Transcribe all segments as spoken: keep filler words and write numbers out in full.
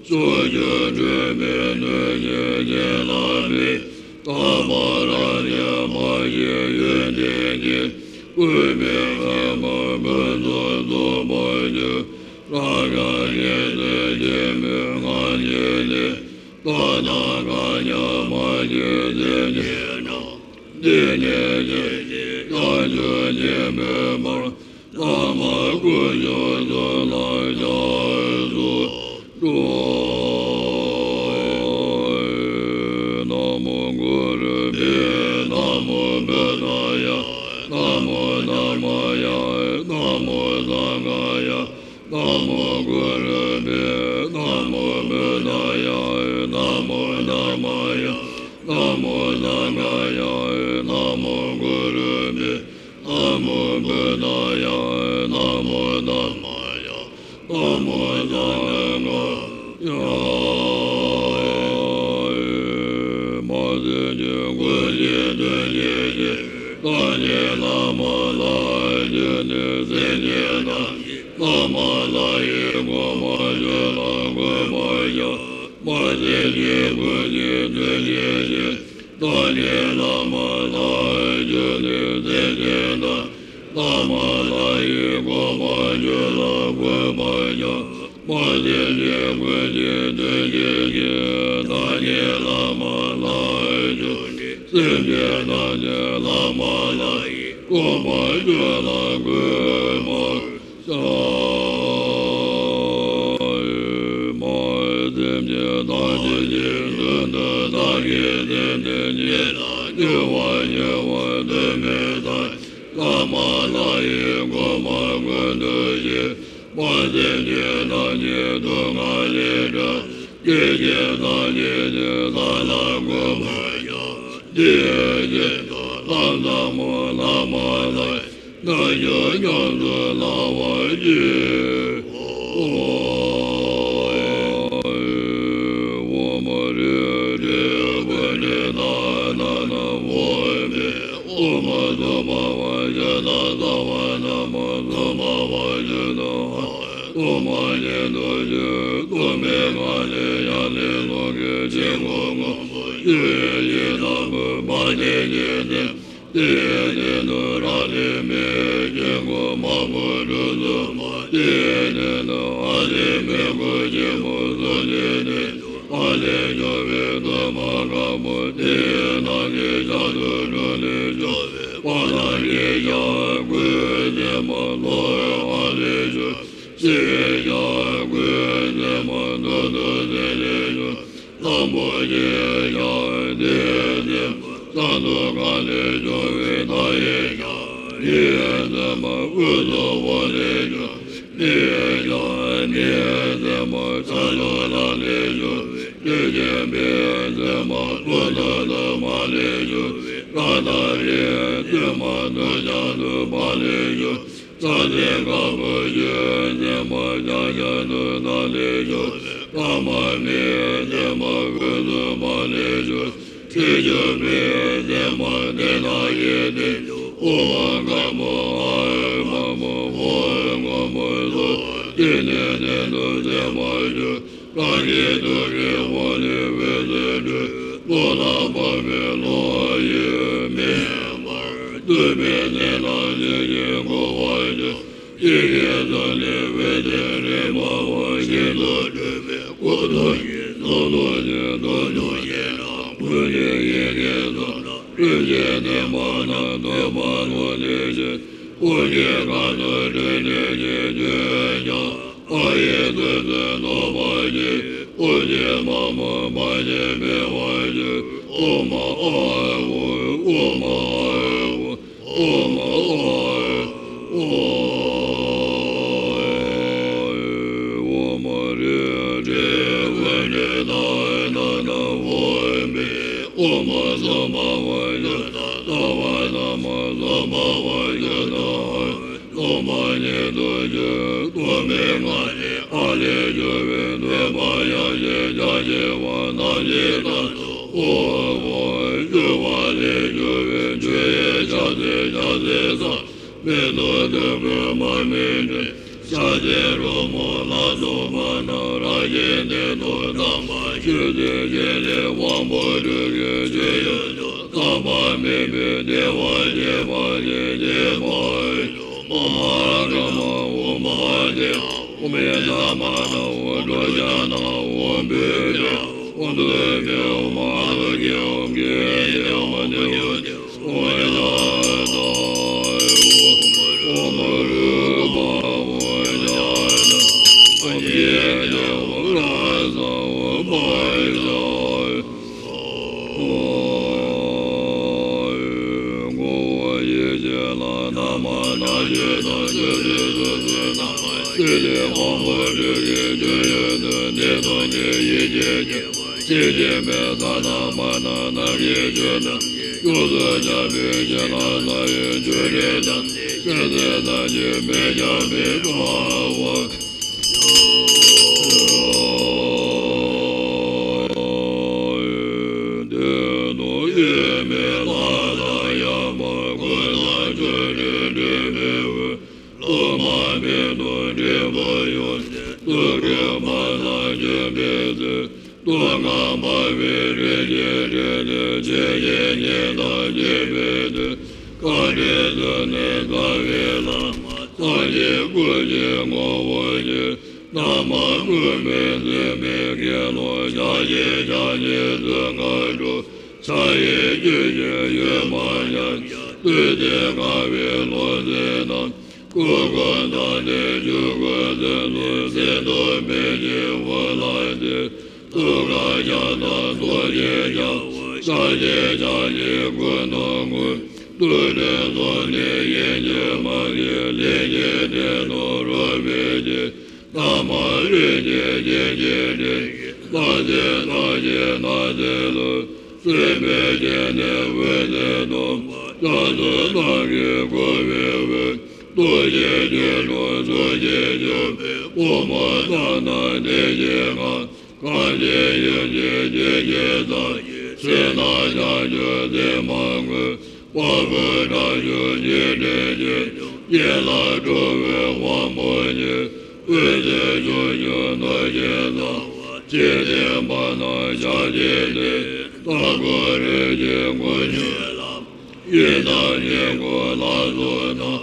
སོ་སོར་གྲོལ་བའི་སྣོད་ཀྱི་རྒྱན་ལ་མེ། ཏཱ་མ་ར་ཛྙཱ་མ་ཞེས་ཡོན་ཏན་གྱི། བཀོད་པའི་ལྷ་མོ་ཕུན་སུམ་ཚོགས་པར་གྱུར། རཀྵ་ཀྱེ་སེ་སྐྱེད་མོས་ངག་བརྗོད་ནས། ཏདྱ་ཐཱ་ག་ཛྙཱ་མ་ཞེས་སེམས་བསྐྱེད་ན། འདི་ནས་བརྩམས་ཏེ་བྱང་ཆུབ་ཆེན་པོའི་འཕགས་ལམ་དགུ་ཡོངས་སུ་བརླག་པར་ཤོག། ན་མོ་གུ་རུ་བྷྱཿ། ན་མོ་བུདྡྷཱ་ཡ། ན་མོ་དྷརྨཱ་ཡ། ན་མོ་སངྒྷཱ་ཡ། ན་མོ་གུ་རུ་བྷྱཿ། ན་མོ་བུདྡྷཱ་ཡ། ན་མོ་དྷརྨཱ་ཡ། ན་མོ་སངྒྷཱ་ཡ། ན་མོ་གུ་རུ་བྷྱཿ། ན་མོ་བུདྡྷཱ་ཡ། ན་མོ་དྷརྨཱ་ཡ། ན་མོ་སངྒྷཱ་ཡ། མ་སེམས་ཅན་ཀུན་གྱི་དོན་བྱེད་ཅིང་། བདག་ཉིད་བླ་མ་ལ་ཞུགས་ནས། སེམས་ཅན་རྣམས་ཀྱིས་བླ་མ་ལྷ་ཡི་གོ་འཕང་མཆོག་ལ་འགོད་པར་བྱ། མ་སེམས་ཅན་ཀུན་གྱི་དོན་བྱེད་ཅིང་། བདག་ཉིད་བླ་མ་ལ་ཞུགས་ནས། སེམས་ཅན་རྣམས་བླ་མ་ལྷ་ཡི་གོ་འཕང་མཆོག་ལ་འགོད་པར་བྱ། མ་སེམས་ཅན་ཀུན་གྱི་དོན་བྱེད་ཅིང་། བདག་ཉིད་བླ་མ་ལ་ཞུགས་ནས། སེམས་ཅན་རྣམས་ཀྱིས་བླ་མ་ལྷ་ཡི་གོ་འཕང་མཆོག་ལ་འགོད་པར་བྱ། མ་སེམས་ཅན་ཐམས་ཅད་ཀྱི་དོན་དུ། བདག་གིས་སེམས་ཅན་ཉིད་ལ་སྐྱོབ་པར་བྱ་བར་འདོད་པའི་བླ་མ་ལྷ་ཡི་གོ་འཕང་ཀུན་ཏུ་སྤྱད། མ་སེམས་ཅན་ཐམས་ཅད་སྡུག་བསྔལ་ལས་བསྒྲལ། སྐྱེ་མཆེད་ཐམས་ཅད་ཀྱི་ས་ལ་འགོད་པར་བྱ། དེའི་རྗེས་སུ་ལྷ་ཟབ་མོ་བླ་མ་ལྷ་ཡི་རྣལ་འབྱོར་ཉམས་སུ་བླང་བར་བགྱི། ཨོཾ་རེ་རེ་བྷཱུ་ཏི་ཏཱ་ན་ན་བྷཱུ་མི། ཨོཾ་སུ་བྷ་ཝ་ཤ་ཏ་ས་བ་ན་མ། སུ་བྷ་ཝ་ཤ་ཏ་ཧ། སྟོང་པ་ཉིད་དུ་གྱུར། སྟོང་པའི་མངལ་ནས་ཡར་ལས་སློང་གི། ཆོས་འཁོར་མངོན་པར་མྱུར་བའི་ཡི་དམ་བུ། མ་བྱས་ཀྱི་སེམས་དེའི་སྟེང་དུ་རག་ལས་མེད། ཆོས་འཁོར་མང་པོ་དྲུག་ཙམ་མ། དེའི་སྟེང་དུ་ཨ་ལས་མི་བསྐོར་ཆེན་པོ་གསུམ་གྱི་སྟེང་དུ། ཨ་ལས་སྐྱོ་བའི་གདུང་མ་དཀར་པོ། དེ་ཡི་ནང་གི་ཤར་དུ་འགྲོ་ལས་སྐྱོ་བའི་དཔལ་ལྡན་གྱི་ཞྭ་བ་ཀུན་གྱི་རྩེ་མོ། ལྷོ་ཡི་ཨ་ལས་སྐྱོ་བའི་ཞྭ་བ་ཀུན་གྱི་རྩེ་མོ། ནུབ་ཏུ་སེང་ལས་སྐྱོ་བའི་ལྷ་མོ་ཆེའི་ཞྭ་བ། དེའི་རྩེ་མོ། ས་མདོ་ཁ་ལས་སྐྱོ་བའི་མཐའ་ཡས་ཞྭ་བ། དེའི་རྩེ་མོ། དབུས་སུ་འོག་ལས་སྐྱོ་བའི་མི་ཡི་ཞྭ་བ། མི་ཡི་རྩེ་མོ། ཕྱག་མདོ་ལ་ལས་སྐྱོ་བའི་སྤྲུལ་པའི་མི་ཡི་རྩེ་མོ། ལྷོ་ནུབ་ཏུ་མ་ལས་སྐྱོ་བའི་རཀྟ་ཀྲྀ་ཏའི་རྩེ་མོ། ནུབ་བྱང་དུ་བ་ལས་སྐྱོ་བའི་ཤ་ཟའི་དཀར་པོ་ཆེའི་རྩེ་མོ། བྱང་བྱང་དུ་ད་ལས་སྐྱོ་བའི་ཀ་མ་མི་ཡི་རྩེ་མོ། དབུས་སུ་བ་ལས་སྐྱོ་བའི་ཁྲི་སྐྱོང་མི་ཡི་རྩེ་མོ། དེ་དག་གི་སྟེང་དུ་ཨོཾ་དཀར་མོ་ཨཱཿཧཱུྃ་དམར་པོ་ཧཱུྃ་སྔོན་པོ་སོགས་ཀྱི་སྟེང་དུ་རྩེ་མོ་སྐྱོ། རང་གི་ཐུགས་ཀྱི་དབང་ནི་དབུས་སུ་སྤྲོས། ཀློང་དང་འཕགས་པའི་ཀློང་ཡོད་མེད་པར། བཏུལ་བའི་ཚེ་ན་ལུས་ཀྱིས་འཁོར་བར་འགྱུར། ཡི་གེ་གསུམ་ནི་དབུས་སྟེང་རི་མ་བ། ཤིན་ཏུ་དྲོད་པའི་སྐུ་མཐོང་ཞིང་། ཚོགས་རྫོགས་ཤིང་སྟོབས་ཆུང་ཞེས་རབ་བཀོད་ཅིང་། ཡི་གེ་གསུམ་དང་རིམ་བཞིན་ནི་མ་ན་ཐོས་པ་ལོ་ནས་བྱོན། ཀུན་གྱི་དཀའ་ཐུབ་སྤྲིན་བྲལ་ཞིང་། ཆོས་ཀྱང་ཨཱཿཡིག་ཏུ་སུ་ཐོབ་པར་བགྱི། ཀུན་གྱི་མ་མོ་མ་ཞིག་མེད་པར་གྱུར། ཨོཾ་ཨཱཿཧཱུྃ། ཨོཾ་ཨཱཿཧཱུྃ། ཨོཾ་ཨཱཿཧཱུྃ། ཨོཾ་རེ་རེ་བྷཱུ་ཏི་ཏཱ་ན་ན་བྷཱུ་མི། ཨོཾ་སུ་བྷ་ཝ་ཤ་ཏ་ས་བ་ན་མ། སུ་བྷ་ཝ་ཤ་ཏ་ཧ། སྟོང་པ་ཉིད་དུ་གྱུར། སྟོང་པའི་མངལ་ནས་ཨ་ལས་སྐྱོ་བའི་གདུང་མ་ཡང་ཞིང་རྒྱ་ཆེ་བ་རྣམས་ཀྱི་ནང་དུ་ཨོཾ་ཧོཿ། སྐྱོ་བ་ལས་སྐྱོ་བའི་ཆུ་ཡི་ཆར་ཟིམ་ཆར་ཟིམ་ཟགས། མིག་ཏོ་བདུན་པོ་མར་མེ་འབྲས། ཤཱ་ཏེ་རོ་མོ་ལ་སོགས་པ་རྣམས་རང་གི་གནས་སུ་དམ་པ་ཆོས་ཀྱི་རྒྱལ་ལས་དབང་པོ་སྤྲུལ་སྐུའི་སྤྱོད་ཡུལ་དུ་ཐོག་མ་མེད་པའི་བདེ་བ་སྐྱེད་པ་ནི་སྐྱེད་པ་ཡི། མ་ཧཱ་ཀ་མ་ཨོཾ་མ་ཧཱ་དེ་ཨོཾ་ཨེ་ཏ་མ་ན་ཨོཾ་ཀྲོ་ཙ་ན་ཨོཾ་བི་ཏེ་ཨོཾ་དུ་མེ་ཨོཾ་མ་ཧཱ་ཀེ་ཨོཾ་ཀེ་ཡ་ཏེ་ཨོཾ་མ་ནེ་ཨོཾ་ཨོཾ་ཡ་ཐཱ་ཨོཾ་ཨོཾ་རུ་པ་ཨོཾ་ཡ་ཐཱ་ཨོཾ་ཡེ་ནེ་ཨོཾ་ར་ས་ཨོཾ་མ་ཡ་ཐཱ། ཁོ་བོ་ཡེ་ཤེས་ལྷ་ན་མ་ན་ཆོས་དང་ཆོས་ཀྱི་སོ་སོའི་རྣམ་པ་ཤེས་ཏེ་དབང་པོ་སྤྲུལ་སྐུའི་སྤྱོད་ཡུལ་དུ་གནས་སྟོང་གི་ཡེ་ཤེས་སྐྱེ་བ་ཤེས་བཞིན་པའི་ས་དང་མ་ན་ནམ་མཁའི་ཆོས་རྣམས་ཀྱི་ཡུལ་དུ་ཁྱབ་པའི་ཞིང་ལ་ས་ཡི་ཆོས་འབྲེལ་དང་ནི་ཤེས་ཚད་ཐམས་ཅད་མེད་ཀྱང་མི་འགག་པ། དེ་ནི་ཡེ་མེད་ལྷ་དང་ཡང་མ་གུ་དང་ཆོ་འཕྲུལ་འབྲལ་མེད་འོད། སློབ་མ་མེད་དུ་འདྲེན་པ་ཡོངས་ཏེ། ཐུགས་ཀྱི་དཔལ་ལ་བྱོན་པའི་ཚེ། སྟོན་ཁ་འབར་བའི་རིམ་གྱིས་བསྒྲལ་ཏེ། ཆོས་ཀྱི་ཉི་ཟླ་རྒྱས་པའི་དུས། སྐར་ཕྲན་བཟོ་ནས་རྩ་བའི་བླ་མ། སངས་རྒྱས་སྐུ་ཞིག་ངོ་བོ་ཉིད། རྣམ་པ་ཀུན་མེད་འཛིན་མེད་ཀྱི་ལོ། ཕྱག་རྒྱའི་ཕྱག་རྒྱའི་ཚུལ་ཁ་གྲུབ། ཕྱག་གཡས་འགྱུར་ཞིང་གཡོན་མར་ཡར་ཞིང་། བདུད་རྩི་དཀར་བའི་ལྷུང་བཟེད་དང་། སྐུ་འཁོར་དང་ནི་ཆོས་སྐུ་ཚུལ་ཁྲིམས། སྲིད་མཐའ་མེད་ཅིང་འོད་ལ་བརྟེན། ཐུགས་ཀར་ཞལ་དང་ཐུགས་རྗེའི་ཞལ་བ། ཕྱག་རྒྱའི་ཕྱག་རྒྱའི་སྐུ་མདོག་དགུ། ཏུ་རེ་སོགས་ནི་ཡེ་ཤེས་མ་ལུས། ལྷན་ཅིག་ཏུ་རོལ་པའི་ཚེ། རྣམ་པར་རིག་བྱེད་ཆོས་ཀྱི་སྤྲིན། ལྷ་སྲིན་རྣམས་ཀྱི་སྣང་མཐའི་ལྷ། སྲིན་པོའི་སྤྱན་ནི་འོད་ཟེར་སྟོང་པ། ལྷ་ཚོགས་རྣམས་ཀྱིས་བསྐོར་བའི་འོད། རྡོ་རྗེ་ཁྱོད་དྲུང་ཐུགས་རྗེས་སྐྱོབ་པའི། དབུ་མ་རྣམས་དང་བདེ་ཆེན་ཁམས། གང་ཞིག་ཡུམ་གྱི་སྤྱོད་ཕྱིར་འཚང་། ཕྱི་ནང་བྱང་ཆུབ་སེམས་དཔའ་མགོན། དཔའ་བོས་དྲག་ཤུལ་འཇིགས་འདྲེན་ཕྱིར། ཡན་ལག་འགྲོ་བའི་དབང་པོ་ཉིད། འོད་ཟེར་ཕྱོགས་བཅུར་གནོད་སྦྱིན་ཚོགས། འཇིག་རྟེན་པ་རྣམས་ཕྱག་བྱས་ཏེ། ལྟ་སྐོར་རིམ་གྱིས་མགོན་ཁྱོད་ལ། ཡི་དམ་དཀྱིལ་འཁོར་ལ་སོགས་དང་།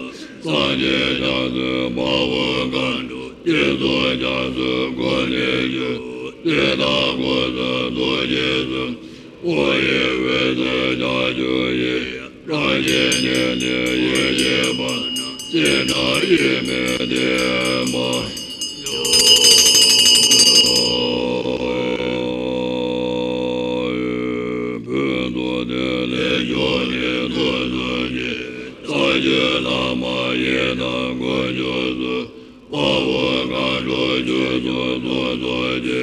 སངས་རྒྱས་རྒྱ་མཚོའི་དཔའ་བོས་མཁའ་འགྲོ། དཀྱིལ་འཁོར་རྒྱ་མཚོའི་སྒོ་ནས་ཞུགས། དེ་དག་སྐོར་དུ་ཐུགས་རྗེས་བཟུང་། ཨོ་ཡི་འོད་ཟེར་ལྕགས་ཀྱུ་ཡིས། རང་བཞིན་ཉིད་ནི་ཡེ་ཤེས་པ། སྤྱན་དྲངས་ཡེ་མེད་བརྟན་མ། ཕུན་ཚོགས་ཐིག་ལེ་ཕྱོགས་ནས་ཐོན་ཚུལ་གྱིས། རྩ་བརྒྱུད་བླ་མ་ཡི་དམ་དཀོན་མཆོག་གསུམ། དཔའ་བོ་མཁའ་འགྲོ་ཆོས་སྐྱོང་ཚོགས་རྫོགས་ཀྱི།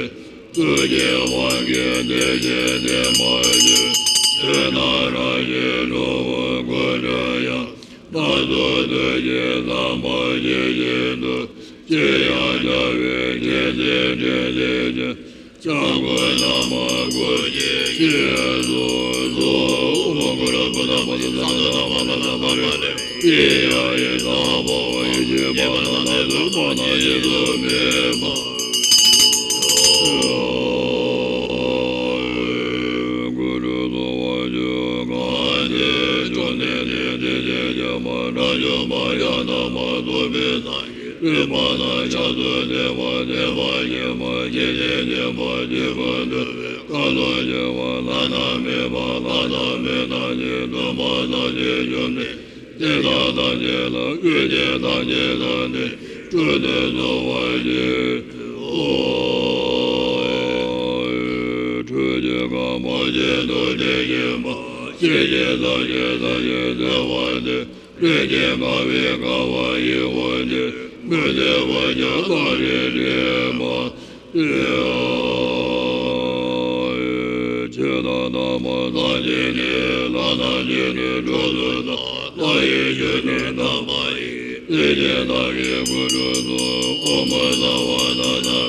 ཐུགས་རྗེའི་དབང་གིས་བདེ་ཆེན་ལྡན་པར་གྱུར། ཆོས་རྣམས་རང་བཞིན་འགྲོ་བའི་སྒོ་འགྲོ་ཡང་། སྣ་ཚོགས་བདུད་ཀྱི་ཟམ་པ་ཇི་བཞིན་དུ། ཅིར་ཡང་རྒྱལ་བའི་མཁྱེན་བརྩེ་འཕྲིན་ལས་ཀྱིས། སྐྱབས་མགོན་བླ་མ་སྐུ་མཁྱེན་ཞེས་སུ་གསོལ། ཨོཾ་གུ་རུ་བུདྡྷ་བུདྡྷ་ས་ན་དྷ་ན་དྷ་ན་མ་ལེ་ཨི་ཡ་ཡི་ས་ཧ་བ་ཝ་ཡེ་ཤེས་པ་ན་ན་ཚོད་པ་ན་ཡེ་ཚོད་མེད་པ། གུ་རུ་གསུང་བ་ཆོས་གང་དེ། བཅོམ་ལྡན་འདས་བདེ་ཆེན་ཁྱབ་པ་དགྲ་བཅོམ་པ་ཡང་དག་པར་རྫོགས་པའི་སངས་རྒྱས། རིག་པ་དང་ཕྱག་རྒྱ་ཆེན་པོ་ཐེག་པ་ཆེན་པོ་ཞི་བདེ་ཆེན་པོ་ཆོས་ཀུན་ཐུབ་པའི་ཁམས་སུ་སྐྱེ་བ་བླ་ན་མེད་པ་ལྷ་དང་མི་རྣམས་ཀྱི་སྟོན་པ་ཐམས་ཅད་བཅོམ་ནས་དེ་དག་ཐམས་ཅད་ལ་འོད་ཟེར་ཐམས་ཅད་བསམས་ཏེ་སྤྲུལ་ཏེ་གསོལ་བ་འདེབས་སོ། ཁྲོ་ཆུ་དཀར་དམར་ཆེན་དུ་དྲིལ་བཞིན་པ། ཞལ་གྱི་ཐམས་ཅད་ཐམས་ཅད་གསལ་བ་སྟེ། ལྷན་ཅིག་དགའ་བའི་དགའ་བ་ཡི་ཧོ་ཏེ། མུན་ནག་ཕོ་བྲང་ལམ་རིམ་འདྲེན་མ། ཆོས་དང་ཐ་མལ་ཐམས་ཅད་ནི། ལྷ་ཐམས་ཅད་ནི་སྤྲོ་བསྡུ་དང་། ལྷ་ཡི་ཆོས་ནི་དམ་པ་ཡིན། ལྷན་ཅིག་ཐབས་ཀྱི་དགོས་གྲུབ་སྩོལ། ཨོཾ་བཛྲ་ཝཱ་ཏ་ན་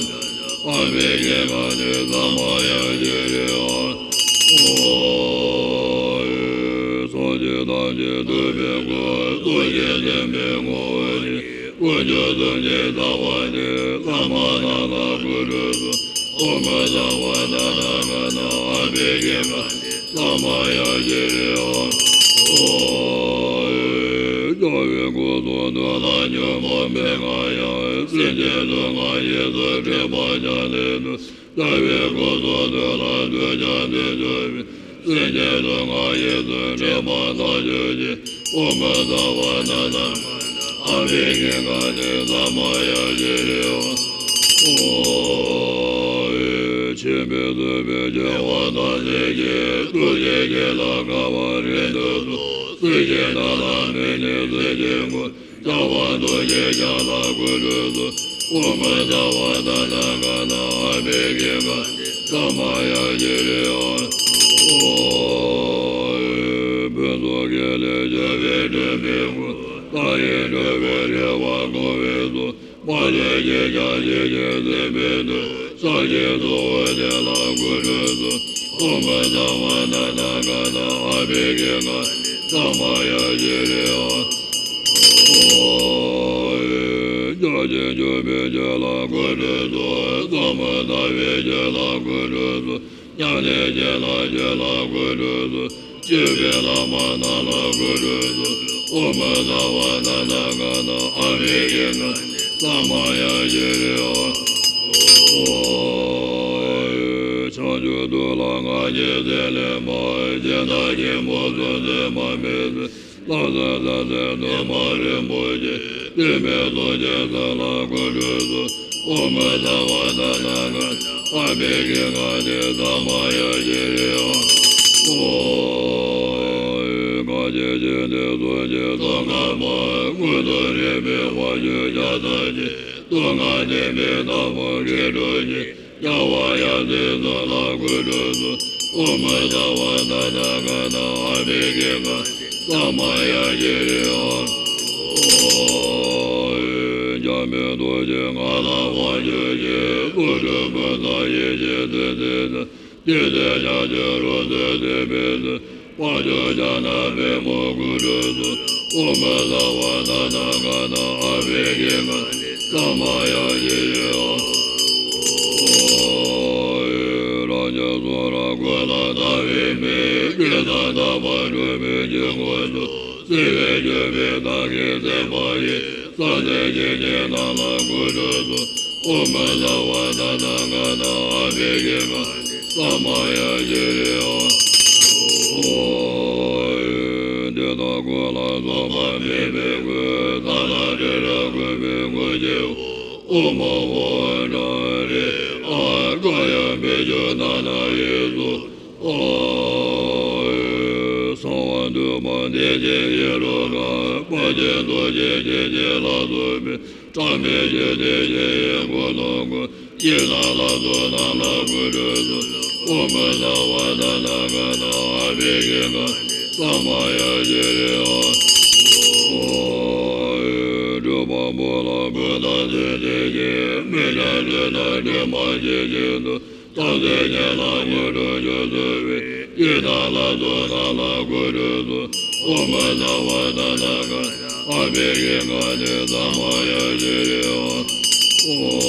ཨ་མི་ཀེ་ག་ནི་ས་མ་ཡ་ཤྲི་ཡ། ཨོ། སངས་རྒྱས་ཐམས་ཅད་ཐུབ་པའི་སྐུ། སངས་རྒྱས་བསྟན་པའི་ངོ་བོ་ཉིད། སྐུ་ ཀུན་སྤྱོད་ཐམས་ཅད་དག་པ་ནི། ལྷག་མ་རྣམས་ལ་གུས་འདུད་དུ། ཨོཾ་ཨ་ཏྭ་བ་ཏ་ཐཱ་ག་ཏ་ཨ་བྷི་ཥིཉ་ག་ནི་ས་མ་ཡ་ཤྲཱི་ཡ། རྒྱལ་བའི་སྐུ་གསུང་ཐུགས་ལ་ཉོན་མོངས་པའི་ངར་ཡང་། སེམས་ཅན་སྡུག་བསྔལ་ཡི་དུག་སྒྲིབ་པ་སྦྱངས་ནས་སུ། རྒྱལ་བའི་སྐུ་གསུང་ཐུགས་ལ་འདུད་ཀྱང་འདུད་ཚུགས་པའི། སེམས་ཅན་སྡུག་བསྔལ་ཡི་དུག་སྒྲིབ་པ་དག་གྱུར་ཅིག་ཨོཾ་ཨ་ཏྭ་བ་ཏ་ཐཱ་ག་ཏ་ཨ་བྷི་ཥིཉ་ག་ནི་ས་མ་ཡ་ཤྲཱི་ཡ། ཆེན་པོའི་གཙུག་ཕུད་བྱེ་བ་དང་ལྡན་ཅིང་། ཐུགས་རྗེ་ཆེ་ལ་དགའ་བ་རིང་དུ་གསོལ། སྲིད་ཞིའི་མཐའ་དང་མི་མཐུན་སྲིད་ཞིའི་མགོན། ཤར་བ་ཐུགས་རྗེའི་ཞལ་ལ་གུས་འདུད་དུ། ཨོཾ་ཨ་ཏྭ་བ་ཏ་ཐཱ་ག་ཏ་ཨ་བྷི་ཥིཉ་ག་ནི་ས་མ་ཡ་ཤྲཱི་ཡ། ཕུན་སུམ་ཚོགས་ལས་བྱུང་བའི་འབྲས་བུའི་མགོན། མཐའ་ཡས་འགྲོ་བའི་རེ་བ་སྐོང་བའི་གཙོ། མ་ལུས་སྐྱེ་འཆི་ཞི་བྱེད་སྲིད་པའི་མཐུ། ས་གཞིའི་གཙོ་བོ་དེ་ལ་གུས་འདུད་དུ། ཨོཾ་ཨ་ཏྭ་བ་ཏ་ཐཱ་ག་ཏ་ཨ་བྷི་ཥིཉ་ག་ནི་ས་མ་ཡ་ཤྲཱི་ཡ། བརྒྱ་བྱིན་འཇོམས་པའི་ཆོས་ལ་གུས་འདུད་དུ། ཟབ་མོ་ལྟ་བའི་ཆོས་ལ་གུས་འདུད་དུ། མྱང་འདས་ཀྱི་ལྷ་ཆོས་ལ་གུས་འདུད་དུ། སྤྱོད་པའི་ལྷ་མ་རྣམས་ལ་གུས་འདུད་དུ། ཨོཾ་ཨ་ཏྭ་བ་ཏ་ཐཱ་ག་ཏ་ཨ་བྷི་ཥིཉ་ག་ནི་ས་མ་ཡ་ཤྲཱི་ཡ། བྱང་ཆུབ་ཏུ་ལ་ང་རྒྱལ་སྲས་ལེན་པ། ཇི་ལྟར་ཆེན་པོ་གསུང་ཚད་མ་མེད་པའི། ལྷ་སྲས་ལྷ་སྲས་སློབ་མ་རིན་པོ་ཆེ། དྲི་མེད་གསུང་ཆེན་ཚུལ་ལ་གུས་འདུད་དུ། ཨོཾ་ཨ་ཏྭ་བ་ཏ་ཐཱ་ག་ཏ་ཨ་བྷི་ཥིཉ་ག་ནི་ས་མ་ཡ་ཤྲཱི་ཡ། ཨོཾ། གང་ཞིག་ཞི་བདེའི་གཟུགས་ཅན་ཚོགས་ཁམས་པ། ཀུན་ཏུ་རིག་པའི་དབང་ཕྱུག་ཤཱཀྱ་ཐུབ་ཀྱི། སྡུག་བསྔལ་འདས་པའི་ནགས་སུ་སྐྱེ་གྲོལ་ཅིང་། རྒྱལ་བ་ཡབ་སྲས་ཚུལ་ལ་གུས་འདུད་དུ། ཨོཾ་ཨ་ཏྭ་བ་ཏ་ཐཱ་ག་ཏ་ཨ་བྷི་ཥིཉ་ག་ནི་ས་མ་ཡ་ཤྲཱི་ཡ། འཇམ་དཔལ་རྡོ་རྗེ་ངག་དང་དབང་ཕྱུག་གིས། ཀུན་འགྲོ་ཀུན་བཟང་ཡེ་ཤེས་སྤྱོད་མཛད་དུ། ཇི་སྲིད་ཞིང་གཤེགས་རབ་ཏུ་ཕྱིན་པའི་ཚེ། དཔལ་འབྱོར་ཕྱག་ན་པདྨོ་སྐུ་འགྲུབ་སུ། ཨོཾ་ཨ་ཏྭ་བ་ཏ་ཐཱ་ག་ཏ་ཨ་བྷི་ཥིཉ་ག་ནི་ས་མ་ཡ་ཤྲཱི་ཡ། རང་བྱུང་གསུང་རབ་ཀུན་ལ་ལྟ་བའི་མིག། སྤྲུལ་དང་དག་པ་སྒྲོན་མེའི་དཀྱིལ་འཁོར་དུ། བརྩེ་བས་བསྐྱོད་པའི་བདག་གིས་མཛད་པ་ཡི། ས་གཞི་ཞིང་གཤེགས་རྣམས་ལ་གུས་འགྲུབ་སུ། ཨོཾ་ཨ་ཏྭ་བ་ཏ་ཐཱ་ག་ཏ་ཨ་བྷི་ཥིཉ་ག་ནི་ས་མ་ཡ་ཤྲཱི་ཡ། དེ་དག་ཀུན་ལ་སོགས་པ་མེད་པའི་སྐུ། མཐའ་དང་བྲལ་བའི་གུས་པས་བསྐུལ་ཞིང་ཕུལ། ཨོཾ་ཨཱཿཧཱུྃ་ཧྲཱིཿ་ཨཱཿ་ཀཱ་ཡ་མི་ཆུ་ན་ན་ཡེ་སྭཱ་ཧཱ། གསང་བ་འདུས་པ་བདེ་ཆེན་ཡིད་འོང་ལ། དཔལ་ཆེན་རྡོ་རྗེ་འཆང་ཆེན་ལ་སོགས་པའི། དྲག་མོའི་རྒྱུད་སྡེ་བཞི་ཡི་འཁོར་ལོ་ཀུན། ཡི་དམ་ལྷ་ཚོགས་རྣམས་ལ་གུས་འདུད་དུ། ཨོཾ་ཨ་ཏྭ་བ་ཏ་ཐཱ་ག་ཏ་ཨ་བྷི་ཥིཉ་ག་ནི་ས་མ་ཡ་ཤྲཱི་ཡ། སྒྲུབ་པ་པོ་ལ་གུས་དང་ཚུལ་བཞིན་གྱིས། མི་འབྲལ་ལུས་དང་སྒྲིབ་མ་ཇི་བཞིན་དུ། རྟག་ཏུ་ཉེར་ལེན་དངོས་གྲུབ་འཇུག་སྩོལ་བའི། ཡི་དམ་ལྷ་ཚོགས་རྣམས་ལ་གུས་འདུད་དུ། ཨོཾ་ཨ་ཏྭ་བ་ཏ་ཐཱ་ག་ཏ་ཨ་བྷི་ཥིཉ་ག་ནི་ས་མ་ཡ་ཤྲཱི་ཡ། ཨོ།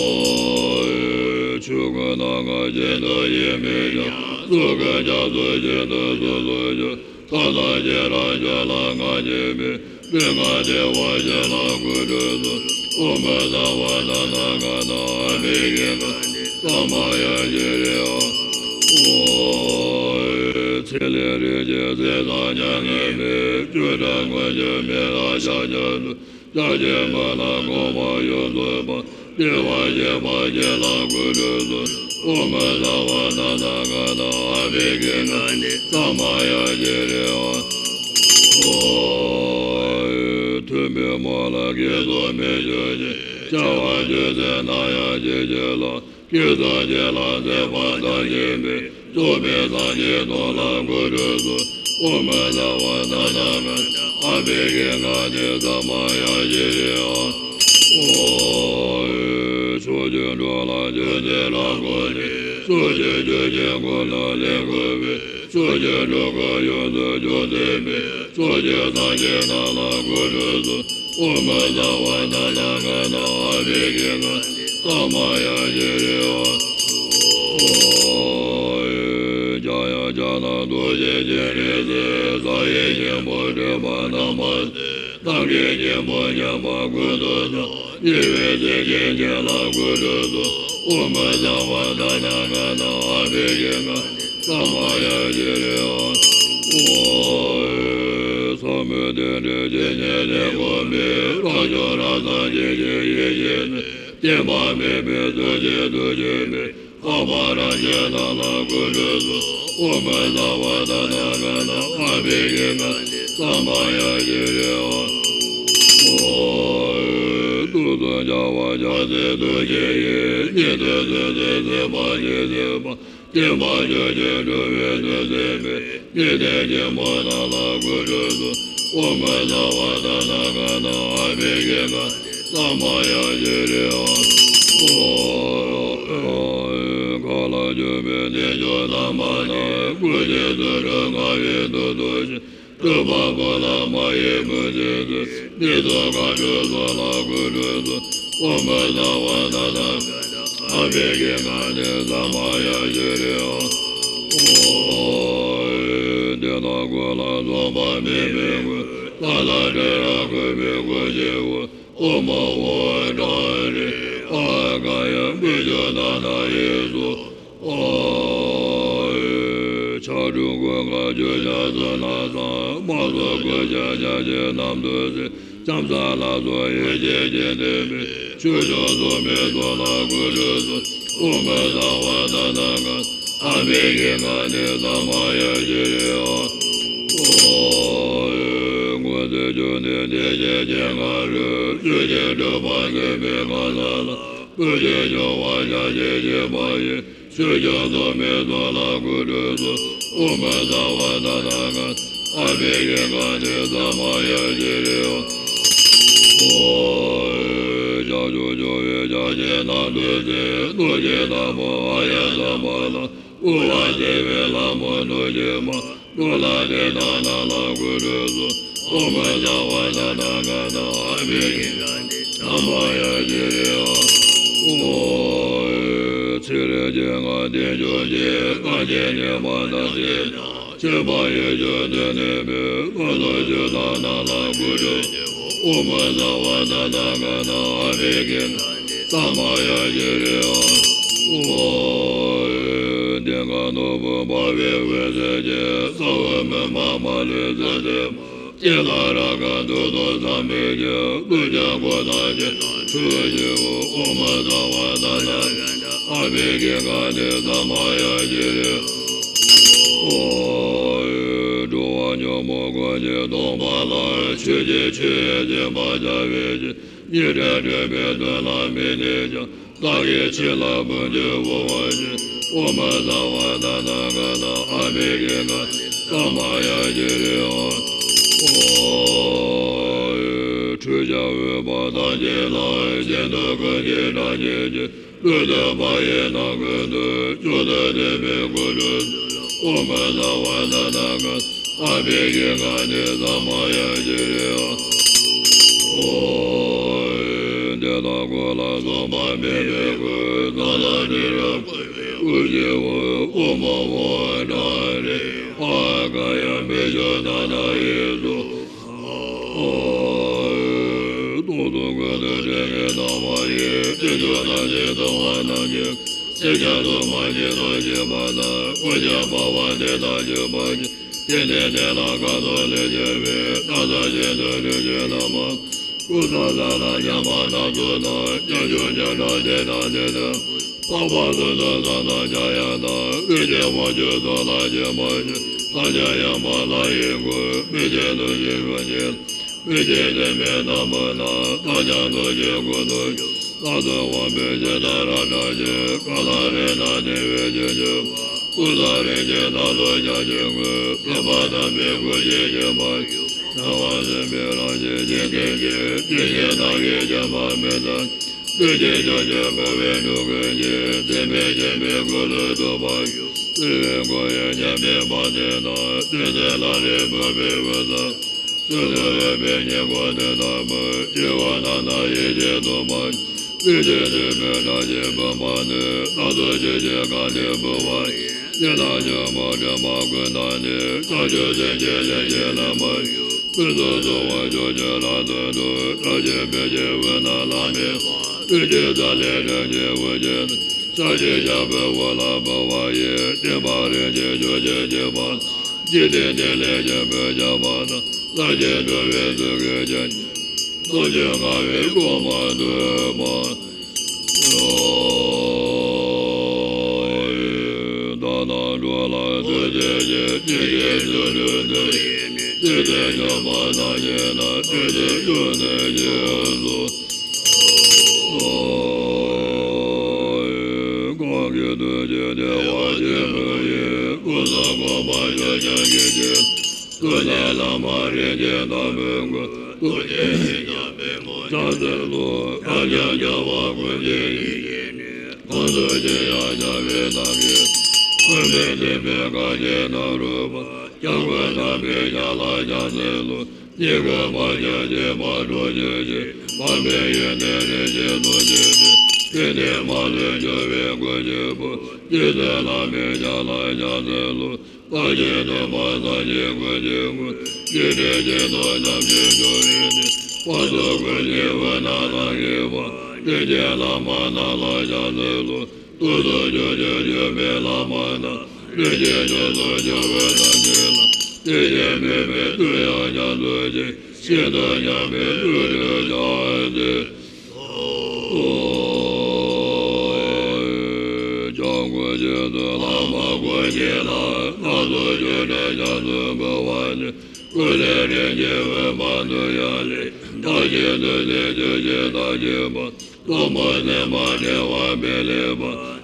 ཆོས་སྐུ་སྣ་ཁ་བཞིན་དུ་ཡིད་མི་བྱ། གཟུགས་སྐུ་རྒྱ་མཚོ་བཞིན་དུ་སོ་སོར་གྱུར། ད་ལྟ་ཅི་རང་ཆོས་ལ་ང་མཆིས་པའི། སྤྲིན་དཀར་བདེ་བ་ཅན་ལ་གུས་འདུད་དུ། ཨོཾ་ཨ་ཏྭ་བ་ཏ་ཐཱ་ག་ཏ་ཨ་བྷི་ཥིཉ་ག་ནི་ས་མ་ཡ་ཤྲཱི་ཡ། ཨོ། ཚེ་ལས་རིག་བྱེད་ཚེ་དང་མྱ་ངན་མེད། བཅུ་ཕྲག་མངོན་སྤྱོད་མི་ལ་ཕྱག་བྱ་སྟེ། བརྒྱ་བྱིན་མ་ལ་གོང་མ་ཡོངས་སུ་སྤངས། བདེ་བར་གཤེགས་པ་ཞིག་ལ་གུས་འདུད་དུ། ཨོཾ་ཨ་ཏྭ་བ་ཏ་ཐཱ་ག་ཏ་ཨ་བྷི་ཥིཉ་ག་ནི་ས་མ་ཡ་ཤྲཱི་ཡ། ཨོ། ཐུན་མིན་མོ་ལ་སྐྱེལ་སོ་མི་འཇུག་ཅིང་། བྱ་བ་ཆོས་ཚུལ་སྣང་ཡང་ཇི་བཞིན་ལ། སྐྱེ་སོགས་ཅི་ལ་སྲེད་པ་ཐམས་ཅད་མེད། རྫོགས་པའི་སངས་རྒྱས་སྟོང་ལ་གུས་འདུད་དུ། ཨོཾ་ཨ་ཏྭ་བ་ཏ་ཐཱ་ག་ཏ་ཨ་བྷི་ཥིཉ་ག་ནི་ས་མ་ཡ་ཤྲཱི་ཡ། ཨོ། ཕྱོགས་བཅུའི་འགྲོ་ལ་ཆོས་འདི་རབ་གོ་ནས། ཕྱོགས་བཅུའི་ཆོས་ཀྱི་འཁོར་ལོ་ལས་བསྐོར་བའི། ཕྱོགས་བཅུའི་འགྲོ་ཀུན་ཡོངས་སུ་སྐྱོབ་མཛད་པའི། ཕྱོགས་བཅུའི་སངས་རྒྱས་རྣམས་ལ་གུས་འདུད་དུ། ཨོཾ་ས་བ་ད་ན་ག་ན་ཨ་བྷི་ཀེ་ག་ནི་ས་མ་ཡ་ཤྲཱི་ཧཱུྃ། ཨོ་ཡ་ཇ་ཡ་ཇ་ན་རྡོ་རྗེ་སྤྱན་རས་གཟིགས། ས་ཡི་སྙིང་པོ་སྒྲིབ་པ་རྣམ་པར་སེལ། ནམ་མཁའི་སྙིང་པོ་མཉམ་པར་ཀུན་ཏུ་བཟང་། ཉེ་བའི་སྲས་ཆེན་བརྒྱད་ལ་གུས་པས་གསོལ། ཨོཾ་ས་བ་ད་ན་ག་ན་ཨ་བྷི་ཀེ་ག་ནི་ས་མ་ཡ་ཤྲཱི་ཧཱུྃ། ཨོ་ཟབ་མོ་རྟེན་འབྲེལ་ཇི་སྙེད་ལས་བསྒོམས་པའི། རབ་འབྱོར་རབ་བཟང་སྐྱེ་མཆེད་ཡེ་ཤེས་ནི། སྐྱེ་འཕགས་མེད་པའི་ཐུགས་རྗེས་ཐུགས་མཆོད་པའི། འཕགས་པ་རབ་འབྱམས་རྣམས་ལ་གུས་པས་གསོལ། ཨོཾ་ས་བ་ད་ན་ག་ན་ཨ་བྷི་ཀེ་ག་ནི་ས་མ་ཡ་ཤྲཱི་ཧཱུྃ། ཨོ་ཐུགས་སུ་འཆར་བ་ཕྱག་འཚལ་ཐུགས་རྗེ་ཡིས། ཉན་ཐོས་སུ་འཚེ་མཛད་པ་ཞེས་བརྗོད་པ། སྐྱེ་འཕགས་ཆོས་ཀྱི་སྤྲུལ་པའི་ཐུགས་མཚན་མའི། སྐྱེ་མཆེད་ཆེན་པོ་རྣམས་ལ་གུས་པས་གསོལ། ཨོཾ་ས་བ་ད་ན་ག་ན་ཨ་བྷི་ཀེ་ག་ནི་ས་མ་ཡ་ཤྲཱི་ཧཱུྃ། ཨོ་མཁའ་ལ་སྤྱོད་པའི་རྣལ་འབྱོར་དམ་པ་རྣམས། ཀུན་གྱི་རྫུ་འཕྲུལ་མངའ་བའི་མཐུ་སྟོབས་ཅན། སྤྲུལ་པ་ཕོ་ལྷ་མ་ཡི་བུ་ཆེན་ཚོ། མི་ཚོགས་མཁའ་འགྲོའི་ཚོགས་ལ་གུས་པས་གསོལ། ཨོཾ་ས་བ་ད་ན་ག་ན་ཨ་བྷི་ཀེ་ག་ནི་ས་མ་ཡ་ཤྲཱི་ཧཱུྃ། ཨོ་དེ་དག་ཀུན་ལ་སོགས་པ་མེད་པའི་སྐུ། ལྷ་དང་འདྲ་བར་གུས་པས་བསྐུལ་ཞིང་འབུལ། ཨོཾ་ཨ་ཧོ་ཏཱ་རེ་ཨཱ་ག་ཡ་མི་ཤོ་ད་ན་ཡེ་སྭཱ་ཧཱ། ཕྱག་དྲུག་གོས་དཀར་ཆུ་སྐྱར་ཚོན་སྣ་ཚོགས། དམར་གསོལ་གོས་ཆེན་ཞལ་གྱི་རྣམ་ཐོས་སྲས། ལྕམ་སྲས་ལ་སོགས་ཡེ་ཤེས་ཀྱི་བསྟན་པའི། ཆོས་སྐྱོང་སྲུང་མའི་ཚོགས་ལ་གུས་པས་གསོལ། ཨོཾ་ས་བ་ད་ན་ག་ན་ཨ་བྷི་ཀེ་ག་ནི་ས་མ་ཡ་ཤྲཱི་ཧཱུྃ། ཨོ་མགོན་པོའི་རྒྱུ་ནི་བདེ་གཤེགས་སྤྱན་སྔ་རུ། ཆོས་ཀྱི་སྤྲུལ་པ་མཛད་པའི་གང་ཟག་ལ། བུ་ཆེན་འབྱུང་བ་ཕྱག་རྒྱས་བཞེས་པ་ཡི། ཆོས་སྐྱོང་སྲུང་མའི་ཚོགས་ལ་གུས་པས་གསོལ། ཨོཾ་ས་བ་ད་ན་ག་ན་ཨ་བྷི་ཀེ་ག་ནི་ས་མ་ཡ་ཤྲཱི་ཧཱུྃ། ཨོ་ཞབས་ཕྱི་སྐྱོང་བའི་ཕྱག་ཆེན་རྣམ་ཐོས་སྲས། ཀླུ་ཆེན་དང་པོ་ཨཱརྱ་ཟམ་པ་ལ། དབུ་བ་བྱེ་བའི་ལྷ་མོ་ཐུགས་རྗེ་མ། ཀླུ་ལྷ་སྲས་དང་ནག་ལྷ་གུས་པས་གསོལ། ཨོཾ་ས་བ་ད་ན་ག་ན་ཨ་བྷི་ཀེ་ག་ནི་ས་མ་ཡ་ཤྲཱི་ཧཱུྃ། ཨོ་ཚེ་རིང་སྤྱན་སྔར་བརྟན་གྱུར་ཅིག། གངས་ཅན་ནས་མ་དང་ཚེ་རིང་ཆོས་པ་ཡི་ཆོས་སྟོན་ནུས་པའི། ཀླུ་ལྷ་ཆོས་དང་ནག་ལྷ་གུས་པས་གསོལ། ཨོཾ་ས་བ་ད་ན་ག་ན་ཨ་བྷི་ཀེ་ག་ནི་ས་མ་ཡ་ཤྲཱི་ཧཱུྃ། ཨོ་ལྡན་ཁང་ནོར་བུ་འབར་བའི་འོད་ཟེར་གྱིས། ས་འོག་མུན་པ་མ་ལུས་སེལ་མཛད་པ། སྤྱན་ལ་རཀ་ཁ་བདུད་དང་ཟམ་པའི་ཁྱབ། ཀླུ་བྱམས་འཁོར་དང་བཅས་པ་འཁྲུགས་ཤིང་འུར། ཨོཾ་ས་བ་ད་ན་ག་ན་ཨ་བྷི་ཀེ་ག་ནི་ས་མ་ཡ་ཤྲཱི་ཧཱུྃ། འགྲོ་བ་ཉོན་མོངས་ཀུན་གྱིས་སྟོང་པ་ལ། ཆོས་ཀྱི་ཆུ་ཡིས་སྦྱིན་པར་བྱ་བའི་ཕྱིར། ཉེས་དྲེགས་སྒྲིབ་པའི་གདོན་ལ་མི་གནས་ཤིང་། བདག་གིས་ཕྱི་ལ་ཕུང་ཁྱེར་འབུལ་བར་བྱེད། ཨོཾ་ས་བ་ད་ན་ག་ན་ཨ་བྷི་ཀེ་ག་ནི་ས་མ་ཡ་ཤྲཱི་ཧཱུྃ། ཨོ་ཁྲུས་བྱ་འོས་པ་ཐམས་ཅད་ལ། གཞན་དོན་ཀུན་གྱི་དགྲ་ཉེས་ཀྱིས། ལུས་རྟེན་པ་ཡི་ནང་ཁོལ་དུ། བཅོམ་ལྡན་འདས་མའི་སྐུ་ལུས་སྩོལ། ཨོཾ་ས་བ་ད་ན་ག་ན་ཨ་བྷི་ཀེ་ག་ནི་ས་མ་ཡ་ཤྲཱི་ཧཱུྃ། ཨོ་དེ་དག་ཀུན་ལ་སོགས་པ་མེད་པའི་སྐུ། ནག་ལྷ་སྤྲིན་རབ་བརྐོས་པའི་དབུ་རྒྱན་པ། ཨོཾ་ཨ་ཧོ་ཏཱ་རེ་ཨཱ་ག་ཡ་མི་ཤོ་ད་ན་ཡེ་སྭཱ་ཧཱ། སྟོང་གསུམ་ཀུན་ཏུ་དྲི་མེད་མཐའ་མ་ཡིན། རིགས་དྲུག་རྣམ་བཞི་དུ་མ་རྣམས་ཀྱི། སྲས་ཀྱང་སྲུང་མ་ཉིད་དུ་བཞེས་པ་དང་། ཀུན་ཀྱང་འཕགས་པ་དེ་དག་གཅིག་པར་བསྐྱེད། དེ་ནས་དེ་ལ་སྐབས་སུ་ལེགས་བྱོན་པའི། ནགས་ཚལ་ཆེན་དུ་ཐུགས་རྗེ་ལྷ་མ་ཀུན་བཟང་ས་ལ་འཁྱམས་པ་རྣམས་སུ་བསྣམས། བྱང་ཆུབ་སྙིང་ཁྲག་དེ་དག་ནི་དེ་འཕགས་པ་ཀུན་ཏུ་བཟང་དང་འཇམ་དབྱངས་དང་། ཀུན་གྱི་དབང་ཕྱུག་ཚོགས་ལ་བརྟེན་པར་བྱ། ཐབས་མཁས་ཡངས་པ་ལྷ་ཡི་སྐུ། མི་ཕྱེད་ཐུགས་རྗེའི་རོ་གཅིག་ལ། མི་ཕྱེད་དྲི་མེད་ནམ་མཁའ་ལྟར། ཐབས་ཀྱང་ཐུགས་རྗེའི་ཁུར་དུ་ཆུད། ལྟ་ཚུལ་དབང་པོའི་ཇི་ལྟར་རབ་བསྒྲགས་ཤིང་། གང་ལ་རེག་ན་དེ་བས་ཇི་བཞིན་པ། ཀུན་བཟང་རིགས་ཀྱི་མཐའ་ལ་བྱང་ཆུབ་ཀུན། བསྟན་པ་དམ་པའི་སྐུ་ཞིག་སྐྱེ་བར་ཤོག། སྣང་བ་སྲིད་པའི་རང་བཞིན་གྱི་དེ་ཉིད། དེ་བཞིན་བདག་གིས་བརྒྱན་པ་མི་ཟད། ལུས་ཀྱི་ཕྱོགས་བཅུར་འཁོར་བའི་འདུ་ཁང་ཞིག། འཛིན་པའི་སྤྱན་མིག་ཀུན་ལས་ཐོབ་པར་ཤོག། བསིལ་བའི་ཁོར་ཡུག་ཉམས་པའི་བང་མཛོད་ན། བདུད་རྩི་ལྷ་རིས་ཕོངས་པའི་དབུས་ན། ཆོས་ལ་འོས་པའི་ཉེ་འཁོར་དེ་དག་པོ། སྐྱེ་བ་ན་ན་ཡིད་ཆེས་དུ་མ་ཡིན། ལུས་ཀྱི་སྡིག་པའི་དགྲ་གཅིག་པུ་མ་ནི། ལྟ་ཚུལ་ཇི་བཞིན་གང་དེ་བུ་བ་ཡིན། དེ་དག་ཆོས་མ་དྲན་པ་ཀུན་བཏང་ནི། བྱང་ཆུབ་སེམས་ཀྱི་ལས་ཀྱིས་ལམ་མ་ཡིན། ཀུན་ཏུ་བཟང་བ་ཕྱོགས་བཅུར་རབ་ཏུ་འགྲོ། བཀྲ་ཤིས་འཕེལ་ཕྱིར་འོད་སྣང་ལ་མི་ཕངས། ལུས་ཀྱི་རྩ་ལས་སྒྲིབ་བྱེད་དབུགས་ཀྱི་ནང་། ས་གཞི་ཞབས་པད་འོག་ལ་བུ་བ་ཡིས། སྟོན་པ་རིན་ཆེན་ཆོས་ཀྱི་ཁྱད་པར་དང་། འཇིག་རྟེན་འདི་ལས་སྐྱེས་བུ་ཆགས་པ་དང་། ལྷ་ཞིང་འགྲོ་བའི་ཚུལ་གྱིས་བྱ་སྙེག་པ། ཐམས་ཅད་མཁའ་བའི་སྒོ་མང་དུ་སྤངས། དག་སྣང་འགྲོ་ལ་ཐུགས་རྗེ་ཆེ། ཇི་སྐད་དུ་སྤྲུལ་པའི་ཚུལ་ཡིན་མིན། ཇི་ལྟར་སྐྱོབ་པ་བདག་ཉིད་ལ། ཁྲོས་ཏེ་སྐྱོབ་ནས་ཞིང་སུ་གང་གི་ཐུགས་རྗེས་བདེ་བ་ཆེན་པོ་ཡི། ཀུན་ཏུ་བཀོད་པ་ཕྱོགས་བཅུར་ཁྱབ་པའི། ཐུགས་ཀྱི་བླ་མ་རིན་ཆེན་དམ་པའི་སྐུ། ཐུགས་རྗེ་ཆེན་ཞབས་པད་སྨོན་ལམ་ཆེན་པོ། བྱང་ཆུབ་ལུས་ངག་ཡིད་གསུམ་གྱི་ཡེ་ཤེས་ནི། གང་དུ་ཞི་ཡང་འཆར་བའི་ཐབས་ཀྱིས། ཀུན་མཁྱེན་སྲིད་པའི་གངས་ཅན་ན་རོལ་པ། སྐྱབས་མགོན་དམ་པའི་ཞབས་ལ་ཕྱག་འཚལ་ལོ། ཉེ་འཁོར་བར་ཆད་ཞི་བ་སྒྲོལ་བྱེད་ཅིང་། མ་འཕེལ་ཡོན་ཏན་རིན་ཆེན་ཐུགས་རྗེ་ཆེ། ཕན་བདེ་མ་ལུས་འབྱུང་བའི་སྐུ་ཆེན་པོ། རྗེ་བཙུན་བླ་མའི་ཞབས་ལ་ཕྱག་འཚལ་ལོ། བར་ཆད་སྡུད་པ་སངས་རྒྱས་ཀུན་གྱི་སྐུ། འཇིག་རྟེན་གྱི་དོན་རྣམས་ཀྱི་མཆོག་ཡིན་ཏེ། དཔལ་འཛོམས་ཀུན་གྱི་འོད་སྣང་ལ་ངེས་པ། རིན་ཆེན་བླ་མ་རྣམས་ལ་ཕྱག་འཚལ་ལོ། ཐུགས་སུ་ཆུད་ཟོས་གྱུར་པའི་བླ་མ་རྣམས། ལུས་ཀྱི་ཕྱོགས་སུ་གྱུར་པའི་ཐམས་ཅད་ལ། དེ་བཞིན་མོས་པའི་མཐུ་ཡང་སྦྱར་ཚུལ་གྱིས། ཤིན་ཏུ་མཉམ་པའི་ཐུགས་རྗེས་ཕྱག་འཚལ་ལོ། སྐྱབས་མགོན་རྗེ་བཙུན་བླ་མ་ཀུན་མཁྱེན་ལ། ལྷ་ཚོགས་ཆོས་སྒྲོན་ཞབས་སུ་འབུལ་བ་ནི། སྐུ་ལས་རིན་ཆེན་འོད་དཔག་ཏུ་ཡལ་ལེ། བདག་གི་ཐུགས་རྗེས་ཆོས་ཀྱི་མཐའ་ཕྱིན་པ། ཐོག་མ་མཚན་མ་དྲན་བ་མེད་ལས་པ།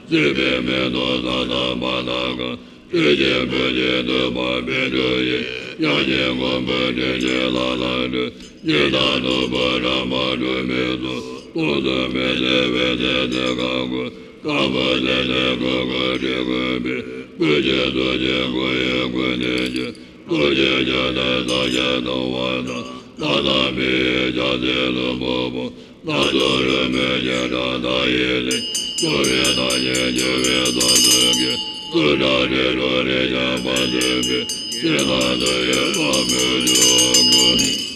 སྲིད་པའི་མེ་ཏོག་བཟང་དང་བ་དང་གང་། ཐུགས་རྗེ་བུ་ཆེན་ཐུབ་པ་དཔལ་འབྲུག་ཡིས། དབྱངས་ཅན་མགོན་པོ་དྲིན་ཆེན་ལ་ལམ་སྒྲོན། ཉི་ཟླ་ནོར་བུ་ར་མ་དྲུག་མའི་ཚོགས། སྟོང་གསུམ་མི་ཟད་པའི་ཚེ་ཚེ་གང་སྐོར། དཀར་པོ་ཚེ་ཚེ་ཁོ་ཁོ་དྲི་བཀོད་པའི། སྐུ་ཆེན་ཐུགས་རྗེ་སྐུ་ཡི་སྐུ་ནི་ཆེ། ཐུགས་རྗེ་ཆེ་སྟེ་སངས་རྒྱས་ཐུབ་པ་དང་། ལྷ་དང་མིའི་ཕྱག་འཚལ་ལྷུན་པོ་སྤངས། ལྷ་ཚོགས་རོལ་མོའི་རྗེས་འབྲང་མཐའ་ཡས་ལས། སྐྱོབ་པའི་བདག་ཉིད་འགྱུར་བའི་མཚོ་རྫོགས་ཀྱི། ཐུགས་དྲག་དྲིལ་སྒྲོག་རིན་ཆེན་དཔལ་སྟོན་པའི། ཞིང་ཁམས་འདུ་བའི་ལྷ་མོས་སྤྱོད་དགོས།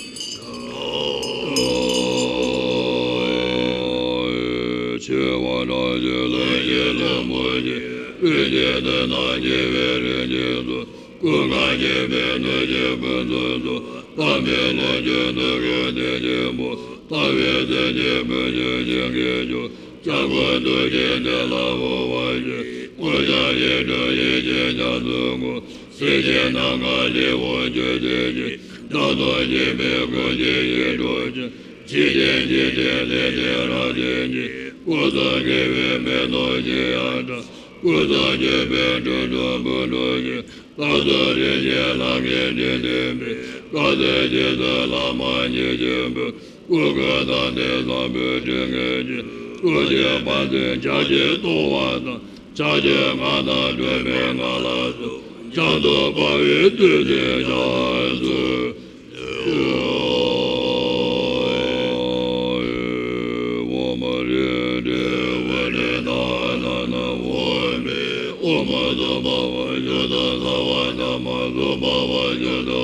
ཆེ་བ་དྲག་ཅིང་ལོངས་སྤྱོད་ལྷུན་པོ་ཆེ། སྤུན་མཆེད་མཐུན་དང་སྐྱེ་བའི་རིན་ཆེན་མཚོ། ཀུན་དགའ་བརྒྱན་པའི་གནོད་སྦྱིན་ཕུན་ཚོགས་སོགས། དམ་པའི་ལོངས་སྤྱོད་ཐུགས་ཀྱི་གཏེར་ཆེན་པོ། ལྟ་བའི་སེམས་ཅན་ཕུན་ཚོགས་བྱིན་གྱིས་སྤྱོད། སྐྱབས་མགོན་ཐུགས་ཀྱི་གཏེར་ལ་འོ་བར་བྱེད། དཀོན་མཆོག་ཡིད་འཕྲོག་ཡིད་ཀྱི་རྒྱ་མཚོ་སྒོ། སྲིད་ཞིའི་ནམ་མཁའ་ལས་འོངས་ཆོས་སྲིད་ཞི། བདག་ཏུ་སྐྱེས་པའི་ཀུན་མཁྱེན་ཡིད་འཕྲོག་ཅིང་། འཇིག་རྟེན་འཇིག་རྟེན་ལས་འདས་རབ་བརྟན་ཅིང་། ཀུན་ཏུ་དགེ་བའི་མེ་ཏོག་ཅི་ཡང་དྲ། ཀུན་ཏུ་སྤྱོད་པའི་དྲི་བསུང་འབུལ་དུ་ཆེ། ལྷ་ཚོགས་རིན་ཆེན་ལྷ་སྐལ་དྲི་ལྡན་པའི། ལྷ་སྲས་རྗེ་བཙུན་བླ་མ་མཉེས་ཆེན་པོས། སྐུ་ཁམས་བཟང་ནས་བཟང་པོའི་དྲིན་ངེས་ཀྱིས། ཐུགས་རྗེའི་དཔལ་མཚོན་ཆར་ཆེན་གཏོར་བ་དང་། ཕྱག་རྒྱའི་མངའ་ཐང་སྒྲོལ་མའི་མངའ་ལ་སོགས། བྱང་དུ་འཕགས་པའི་བདུད་སྲིན་ཕྱག་འཚལ་ལོ། ཨོཾ་རིག་འདྲེ་ཝཱ་རི་ཏ་ན་ན་ཨོཾ་མི། ཨོཾ་ཨ་ཏུ་བྷ་ཝ་ཤུདྡྷ་སརྦ་དྷརྨ་སུ་བྷ་ཝ་ཤུདྡྷ།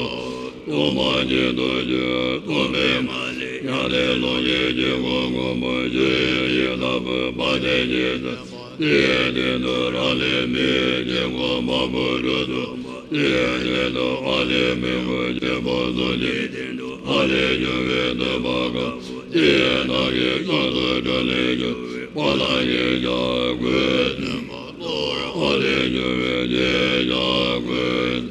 ཨོཾ་ཨ་ནི་ཏུ་ཤི། ཐོག་མེད་མ་ལུས་ཡང་ལས་ལོངས་སྤྱོད་ཀྱི་གོ་ཀུན་པོ། ཆུ་ཡི་ཡི་དྭགས་པོའི་བ་དན་གྱི་སྲས། དེ་ཡི་སྟེང་དུ་རག་ལས་མི་ཡི་དཀྱིལ་འཁོར་མ་བུ་དྲུག་ཏུ། དེ་ཡི་སྟེང་དུ་ཨ་ལས་མི་བསྐྱོད་ཆེན་པོ་གསུམ་གྱི། སྟེང་དུ་ཨ་ལས་བྱུང་བའི་ཐོད་པ་དཀར་པོ། དེ་ཡི་ནང་གི་ཤར་དུ་སྤྲིན་ལས་བྱུང་བའི་དཔལ་ལྡན་ཞབས་ཀྱི་སྤྲིན་པ། ལྷོར་ཨ་ལས་བྱུང་བའི་རྗེའི་ཞབས་ཀྱི་སྤྲིན།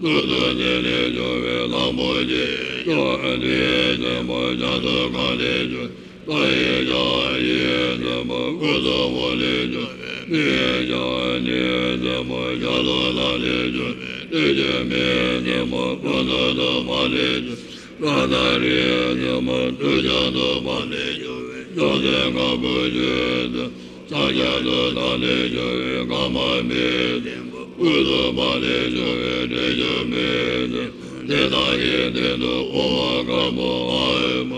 ནུབ་ཏུ་ནི་ལས་བྱུང་བའི་གླང་པོ་ཆེ། ཕྱོགས་བཞི་ཡི་སྤྲིན་པ། བྱང་དུ་གངས་ལས་བྱུང་བའི། ལྷ་ཡི་ཞབས་ཀྱི་སྤྲིན་པ། དབུས་སུ་འོག་ལས་བྱུང་བའི། མི་ཡི་ཞབས་ཀྱི་སྤྲིན་པ། ཞབས་ལྷུང་ལ་ལས་བྱུང་བའི། བདུད་ཀྱི་མིའི་སྤྲིན་པ། ཀུན་ཏུ་བཟང་པོ་ལས་བྱུང་བའི། རཏྣ་རིའི་སྤྲིན་པ། ནུབ་བྱང་དུ་འཕགས་ལས་བྱུང་བའི། བྱང་སེམས་ཁམས་ཀུན་ཆུ་ཡི་སྤྲིན། ས་ཆ་ལུ་ཐང་ལས་བྱུང་བའི་ཀ་མ་མེ་ཡི་སྤྲིན་པ། དབུས་སུ་འཕགས་ལས་བྱུང་བའི་དྲི་ཞིམ་མེ་ཡི་སྤྲིན་པ། དེ་དག་གི་སྟེང་དུ་ཨོཾ་མ་ཁམ་བུ་ཨཱཿཧཱུྃ་མ།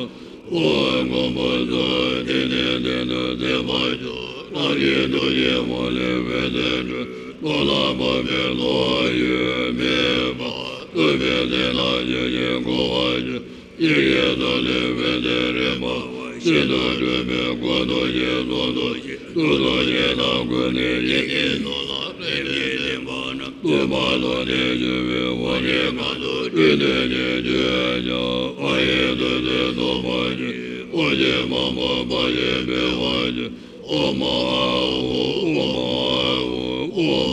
ཨོཾ་མ་ཁམ་བུ་སྭཱ་ཧཱ། དེ་ནས་སྟེང་དུ་ཚེ་དཔག་བྱ། རང་གི་ཐུགས་ཀྱི་དབང་ལས་འོད་ཟེར་འཕྲོས། ནོར་ལ་ཕོག་པའི་ནོར་ཡོད་མེད་པ། ཐུབ་པའི་མཚན་རྣམས་ཀྱིས་ཀྱང་གོ་བར་བྱ། ཡི་གེ་གསུམ་ལས་འོད་ཟེར་རེག་པ། ཤིན་ཏུ་མཁྲེགས་པའི་སྐུ་མདོག་ཅན་གཟུགས་མདོག་ཅན། ཐུགས་མདོག་ཅན་དང་ཀུན་ནས་ཡིད་ཀྱི་ནོར་ལ་རེག་པའི་བདེན་པ་རྣམས། ཐུབ་པ་མདོག་ནས་བྱུང་བའི་དབང་ལྡན་ཁམས་སུ་སྤྲུལ་ཏེ་ནི་སྤྱོད་ཅིང་། ཨ་ཡི་ཏུ་ཏེ་སྭཱ་ཧཱ་ཞེས་ཨོ་ཞེས་མང་པོ་བག་ཡོད་པའི་དབང་གིས། ཨོཾ་མ་ཨཱཿཧཱུྃ། ཨོཾ་མ་ཨཱཿཧཱུྃ། ཨོཾ་མ་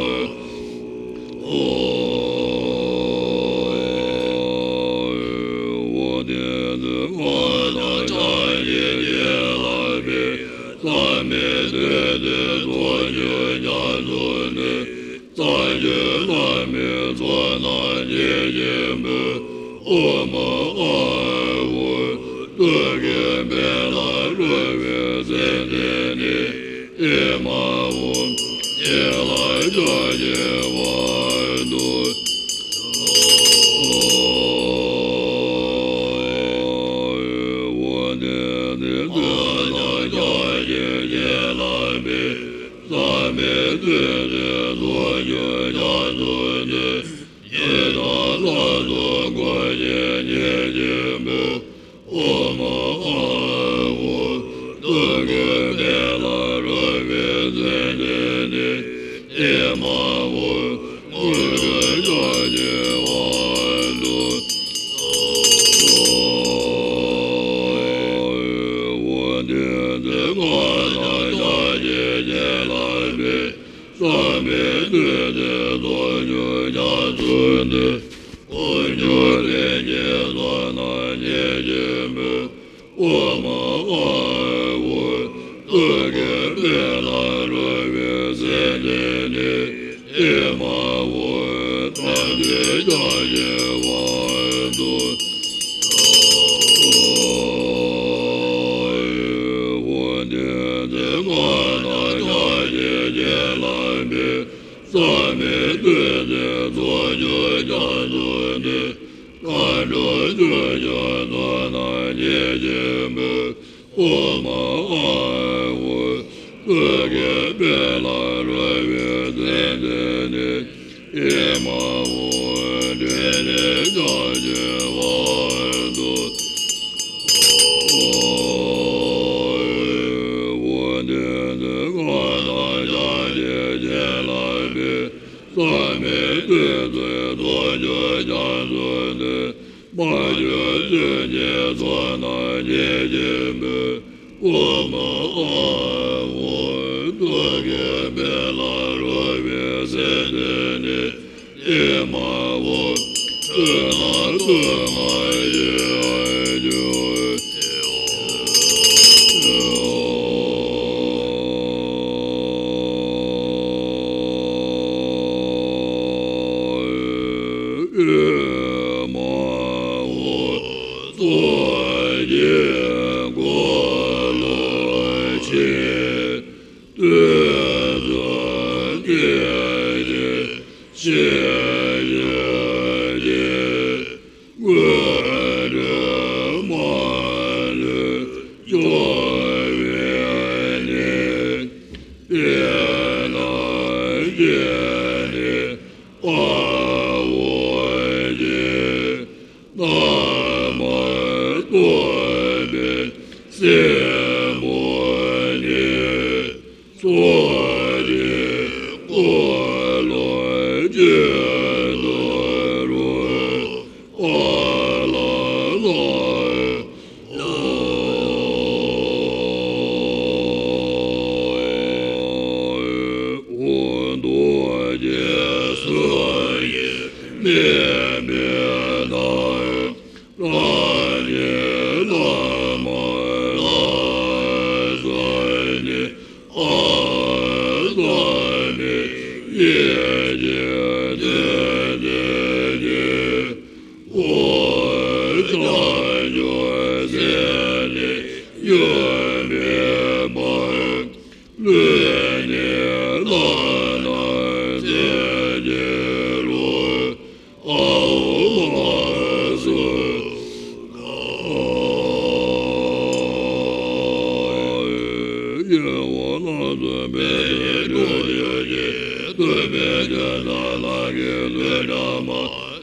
ཨཱཿཧཱུྃ། ཨོཾ། དེ་ཚེ་སྔགས་དང་ཕྱག་རྒྱའི་རྗེས་ལ་ཕེབས། ཟབ་མོའི་སྤྱོད་ཚུལ་ཚོགས་ཀྱི་རྒྱ་མཚོ་འདི། རྩ་བརྒྱུད་བླ་མའི་ཚོགས་རྣམས་བསྐྱེད་ཅིང་འབུལ། ཨོཾ་མ་ཨཱཿཧཱུྃ། ཐུགས་ཀྱི་དཔལ་ལ་རོལ་པའི་ཚེ་འདི་ནི། ཨེ་མ་ཧོ། ཡིད་ལ་ཕྱོགས་ཀྱི་དབང་དུ། འོད་ཟེར་ཚོགས་རྣམས་ཕྱག་རྒྱའི་རྗེས་ལ་ཕེབས། ཟབ་མོའི་སྤྱོད་ཚུལ་ཚོགས་ཀྱི་རྒྱ་མཚོ་འདི། ཡི་དམ་ལྷ་ཚོགས་བསྐོར་ཞིང་བསྐྱེད་ཅིང་འབུལ། ཨོཾ་མ་ཨཱཿཧཱུྃ། ཐུགས་ཀྱི་དཔལ་ལ་རོལ་པའི་ཚེ་འདི་ནི། ཨེ་མ་ཧོ། དངོས་གྲུབ་ཕྱོགས་ཀྱི་དབང་དུ། འོད་ཟེར་ཚོགས་རྣམས་ཕྱག་རྒྱའི་རྗེས་ལ་ཕེབས། ཟབ་མོའི་སྤྱོད་ཚུལ་ཚོགས་ཀྱི་རྒྱ་མཚོ་འདི། དཀོན་མཆོག་སེམས་ཀྱི་ཚོགས་རྣམས་བསྐྱེད་ཅིང་འབུལ། ཨོཾ་མ་ཨཱཿཧཱུྃ། ཐུགས་ཀྱི་དཔལ་ལ་རོལ་པའི་ཚེ་འདི་ནི། ཨེ་མ་ཧོ། དམ་ཆོས་ཕྱོགས་ཀྱི་དབང་དུ། འོད་ཟེར་ཚོགས་རྣམས་ཕྱག་རྒྱའི་རྗེས་ལ་ཕེབས། ཟབ་མོའི་སྤྱོད་ཚུལ་ཚོགས་ཀྱི་རྒྱ་མཚོ་འདི། མཁའ་འགྲོ་ཆོས་སྐྱོང་ཚོགས་རྣམས་བསྐྱེད་ཅིང་འབུལ། ཨོཾ་མ་ཨཱཿཧཱུྃ། ཐུགས་ཀྱི་དཔལ་ལ་རོལ་པའི་ཚེ་འདི་ནི། ཨེ་མ་ཧོ། འཕྲིན་ལས་ཕྱོགས་ཀྱི་དབང་དུ། འོད་ཟེར་ཚོགས་རྣམས་ཕྱག་རྒྱའི་རྗེས་ལ་ཕེབས། ཟབ་མོའི་སྤྱོད་ཚུལ་ཚོགས་ཀྱི་རྒྱ་མཚོ་འདི། མཁའ་སྤྱོད་སེམས་ཅན་ཚོགས་རྣམས་བསྐྱེད་ཅིང་འབུལ། ཨོཾ་མ་ཨཱཿཧཱུྃ། ཐུགས་ཀྱི་དཔལ་ལ་རོལ་པའི་ཚེ་འདི་ནི། ཨེ་མ་ཧོ། ཐུབ་རྣམས་ཐུགས་མངའ་ཞིང་། ཨེ་མ་ཧོ། ཚོགས་ཀྱི་འཁོར་ལོ་ཆེ། དུས་གསུམ་སྐད་ཅིག་ཤེས་བྱ་སྟེ། དངོས་གྲུབ་མ་ལུས་འབྱོར་བའི་གནས། དེ་རྣམས་ཀྱི་ནི་དཔའ་བོས་ཀྱང་། རྣམ་པར་རྟོག་པའི་སྲིན་པོ་ནི། ཚོགས་ཀྱི་འཁོར་ལོ་གཅིག་ཏུ་རུང་བ་ལ་སླར། འོ། རྡོ་རྗེ་གསུམ་གྱི་དམིགས་མེད་དང་། རང་ཉིད་བླ་མ་ལ་སོགས་ནི། ཨ་ཙ་མི་ཡེ་ཤེས་ཐོད་ཕྲེང་རྒྱས། འོ། བྱང་ཆུབ་སེམས་ནི་ཡོད་མིན་པར། ལུས་ནི་ལྷ་རྣམས་སྲས་ཀྱི་ལུས། ཨཱཿཧཱུྃ་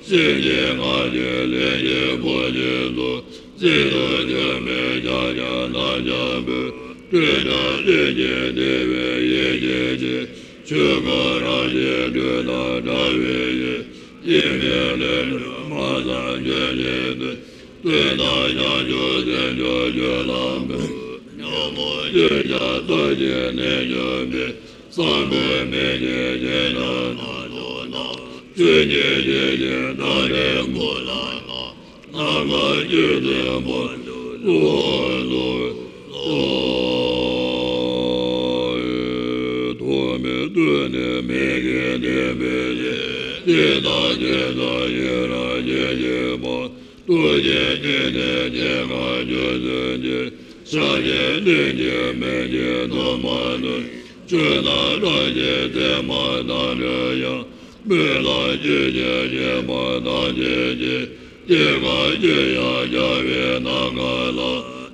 སེམས་ཅན་སྔར་བྱས་ལས་ཀྱི་བུ་ཆེན་ཚོ། སྲིད་དུ་འཁྱམས་པའི་ཕྱག་རྒྱ་རྣམས་ཀྱང་འབུལ། སྤྲོས་བྲལ་ལྷུན་གྱིས་བདེ་བའི་ཡེ་ཤེས་ཀྱི། ཆོས་སྐུ་རང་བཞིན་སྤྲོས་དང་བྲལ་བའི་ཡེ། སྐྱེ་མེད་ལྷུན་གྲུབ་སྨྲ་བསམ་ཆོས་ཀྱི་སྟོན། ཀུན་བདག་བྱང་ཆུབ་སེམས་མཆོག་སྤྱོད་ལམ་སྟོན། ཉོན་མོངས་ཆོས་བརྒྱད་རྟག་ཅིག་གནས་གྱུར་པའི། བསམ་པ་མེད་ཅིང་བྱས་ན་སྣང་ཚུལ་རྣམས། ཆོས་ཉིད་ཤེས་ཤིང་དག་པའི་སྐུ་ལ་བསྔགས། ནམ་མཁའ་སྤྱོད་ཚུལ་དཔལ་དུ་གསོལ་ལོ། ཐོགས་མེད་བདུད་ནི་མིག་གིས་བལྟས་པའི་ཚེ། དེ་དག་ཇི་ཙམ་ཡིད་རང་ཞི་བྱེད་པ། ཐུགས་རྗེ་ཉིད་ནི་སྙན་ངག་ཆོས་ཚུལ་གྱི། ཞབས་ཀྱིས་བསྟན་ཅིང་སྨན་གྱི་ཐུགས་མ་གནོན། ཆོས་རྣམས་སྐྲག་བྱེད་མཚན་མ་དང་འདྲ་ཡང་། སྨོན་ལམ་ཆོས་ཀྱི་བྱེད་པ་ཐམས་ཅད་ཀྱིས། སྐྱེ་རྒ་འཆི་ཡང་བྱ་བའི་ནམ་མཁའ་ལ།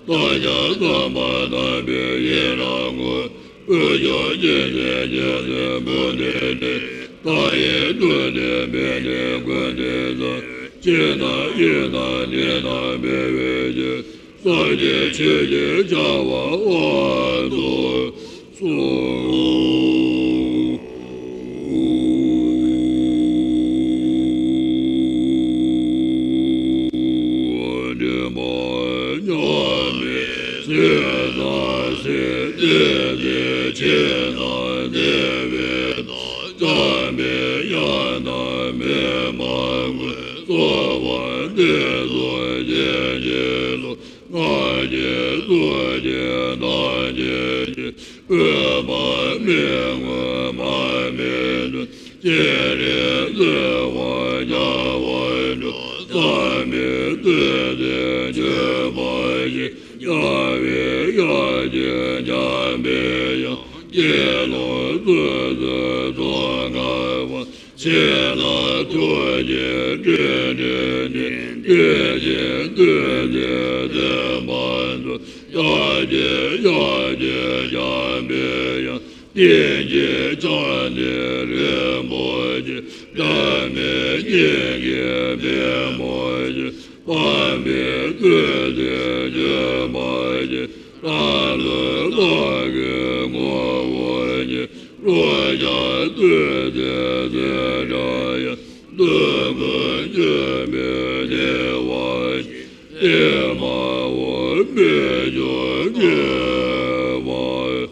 རྟག་བཞག་བསམ་པ་དམ་པའི་ཡིད་རང་ངོ་། དཀོན་མཆོག་སྤྱན་རས་གཟིགས་འཕོ་འདི་ནི། བདག་ཡི་ཐུགས་ནི་འབད་ནས་ཀུན་དེ་ཚེ། ཅི་ལྟར་ཡིན་ན་དེ་ལྟར་འབད་བའི་ཕྱིར། སངས་རྒྱས་ཆོས་ཀྱི་ཆར་པ་དབང་དུ་སོང་། དྲི་མ་མྱང་མི་ཚེ་དང་ཚེ། བདེ་གཤེགས་ཆོས་དང་བདེ་བའི་མཐའ། འཇམ་པའི་དབྱངས་དང་པདྨ་འོད། རྩོལ་བ་འདི་སོགས་ཞིང་གི་ལུས། སྔར་བྱས་ཚུར་བྱེད་མཐར་བྱེད་ཀྱི། དབུས་པདྨའི་ངོས་མར་མེ་སྤྲིན། སྤྱན་རས་གཟིགས་དབང་ཆར་པ་དྲུག། བསམ་པའི་རྩེ་གཅིག་མཆོད་པ་བཞིན། རྒྱལ་བའི་དབྱངས་ཅན་འཇམ་པའི་དབྱངས། དགེ་སློང་སོ་སོའི་གདུང་ཁ་བ། ཆེ་ལ་ཐུགས་རྗེའི་སྤྲིན་བསྒྲིབས་ནས། བདེ་ཆེན་བདུད་རྩིའི་མཚན་མ་ཚུགས། ཡབ་ཀྱི་ཡབ་ཀྱི་འཇམ་པའི་དབྱངས། བསྟན་བཅོས་ཕྱག་ནི་རིན་པོ་ཆེ། སྒྲ་མེད་སྙན་གྱི་པདྨོ་ཆེ། དཔལ་མོའི་བདུད་རྩིའི་བཅོས་མ་ཆེ། ལྷ་ཀླུ་ལྷ་སྐུའི་ངོ་བོ་ཉིད། རོ་བརྒྱ་བདུད་རྩིའི་ཟེའུ་འབྲུ་ཡང་། འདོད་དགུ་འཇོམས་པའི་བདེ་བ་ཆེ། ཨེ་མ་ཧོ་མི་བསྐྱོད་དགྱེས་པ།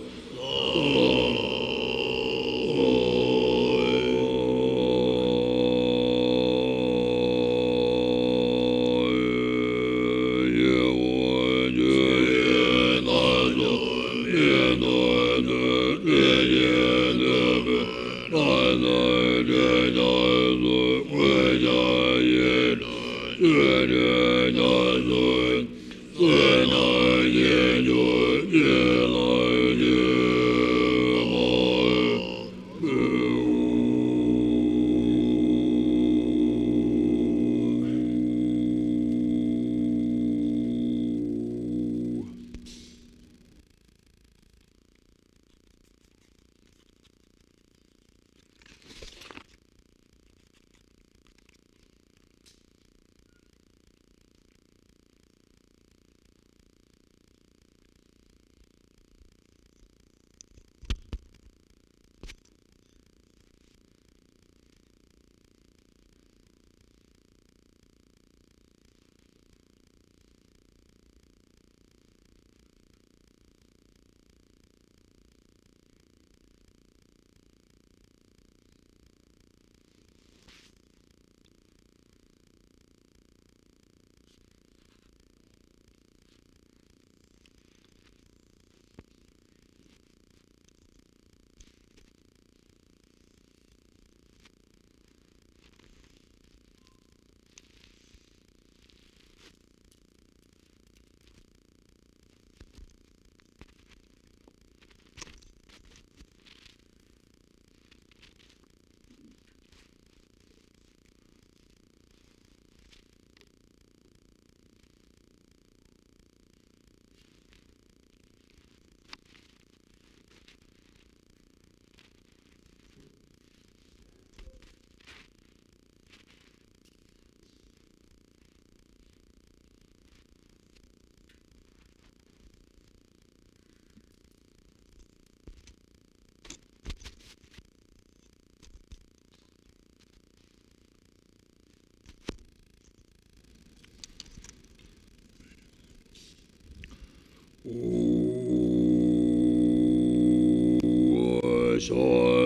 ཤ་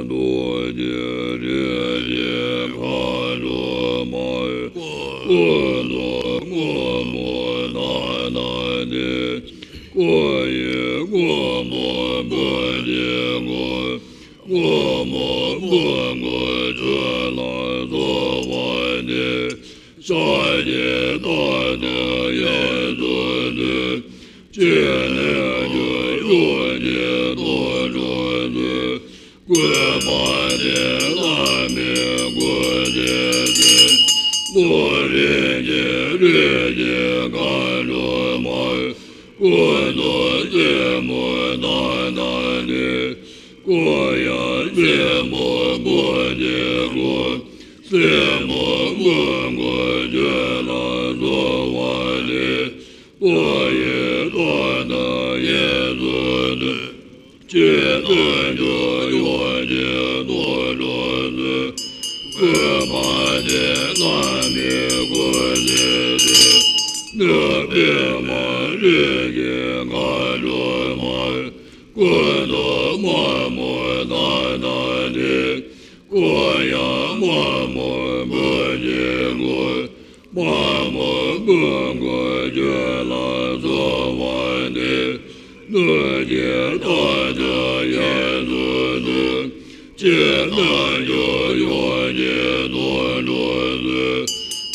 དོ་ཏི་རི་ཏི་ཁ་ལོ་མ། ཀུན་ཏུ་ངུ་མོ་ད་ད་ནི། ཀུ་ཡི་ངུ་མོ་བུ་ཏི་ཀུ། ངུ་མོ་བུ་ཀུ་ཆུ་ལ་སོགས་པ་ནི། ཤ་ཏི་ཏ་ཏ་ཡེ་སུ་ཏུ། ཅི་ནས་ཀྱང་ཡོན་ཏན་དོན་གྲུབ་སུ། ཀུན་སྤངས་ཏེ་ལྷ་མིའི་སྐུ་མཛད་དེ། ཀུན་རིག་གི་རིགས་ཀྱི་མཁའ་འགྲོ་མ། ཀུན་ཏུ་སྲས་མོ་ད་ད་ནི། ཀུན་ཡང་སྲས་མོ་བུ་ཏི་ཀུ། སྲས་མོ་བུ་ཀུ་ཆུ་ལ་སོགས་པ་ནི། ཀུན་ཡི་ཏ་ཏ་ཡེ་སུ་ཏུ། ཅི་ནས་ཀྱང་ཡོན་ཏན་དོན་གྲུབ་སུ། ཀུན་སྤངས་ཏེ་ལྷ་མིའི་སྐུ་མཛད་དེ། ནུབ་པདྨ་རིགས་ཀྱི་མཁའ་འགྲོ་མ། ཀུན་ཏུ་དམར་མོ་ད་ད་ནི། ཀུན་ཡང་དམར་མོ་བུ་ཏི་ཀུ། དམར་མོ་བུ་ཀུ་ཆུ་ལ་སོགས་པ་ནི། ནུབ་ཀྱི་ཏ་ཏ་ཡེ་སུ་ཏུ། ཅི་ནས་ཀྱང་ཡོན་ཏན་དོན་གྲུབ་སུ།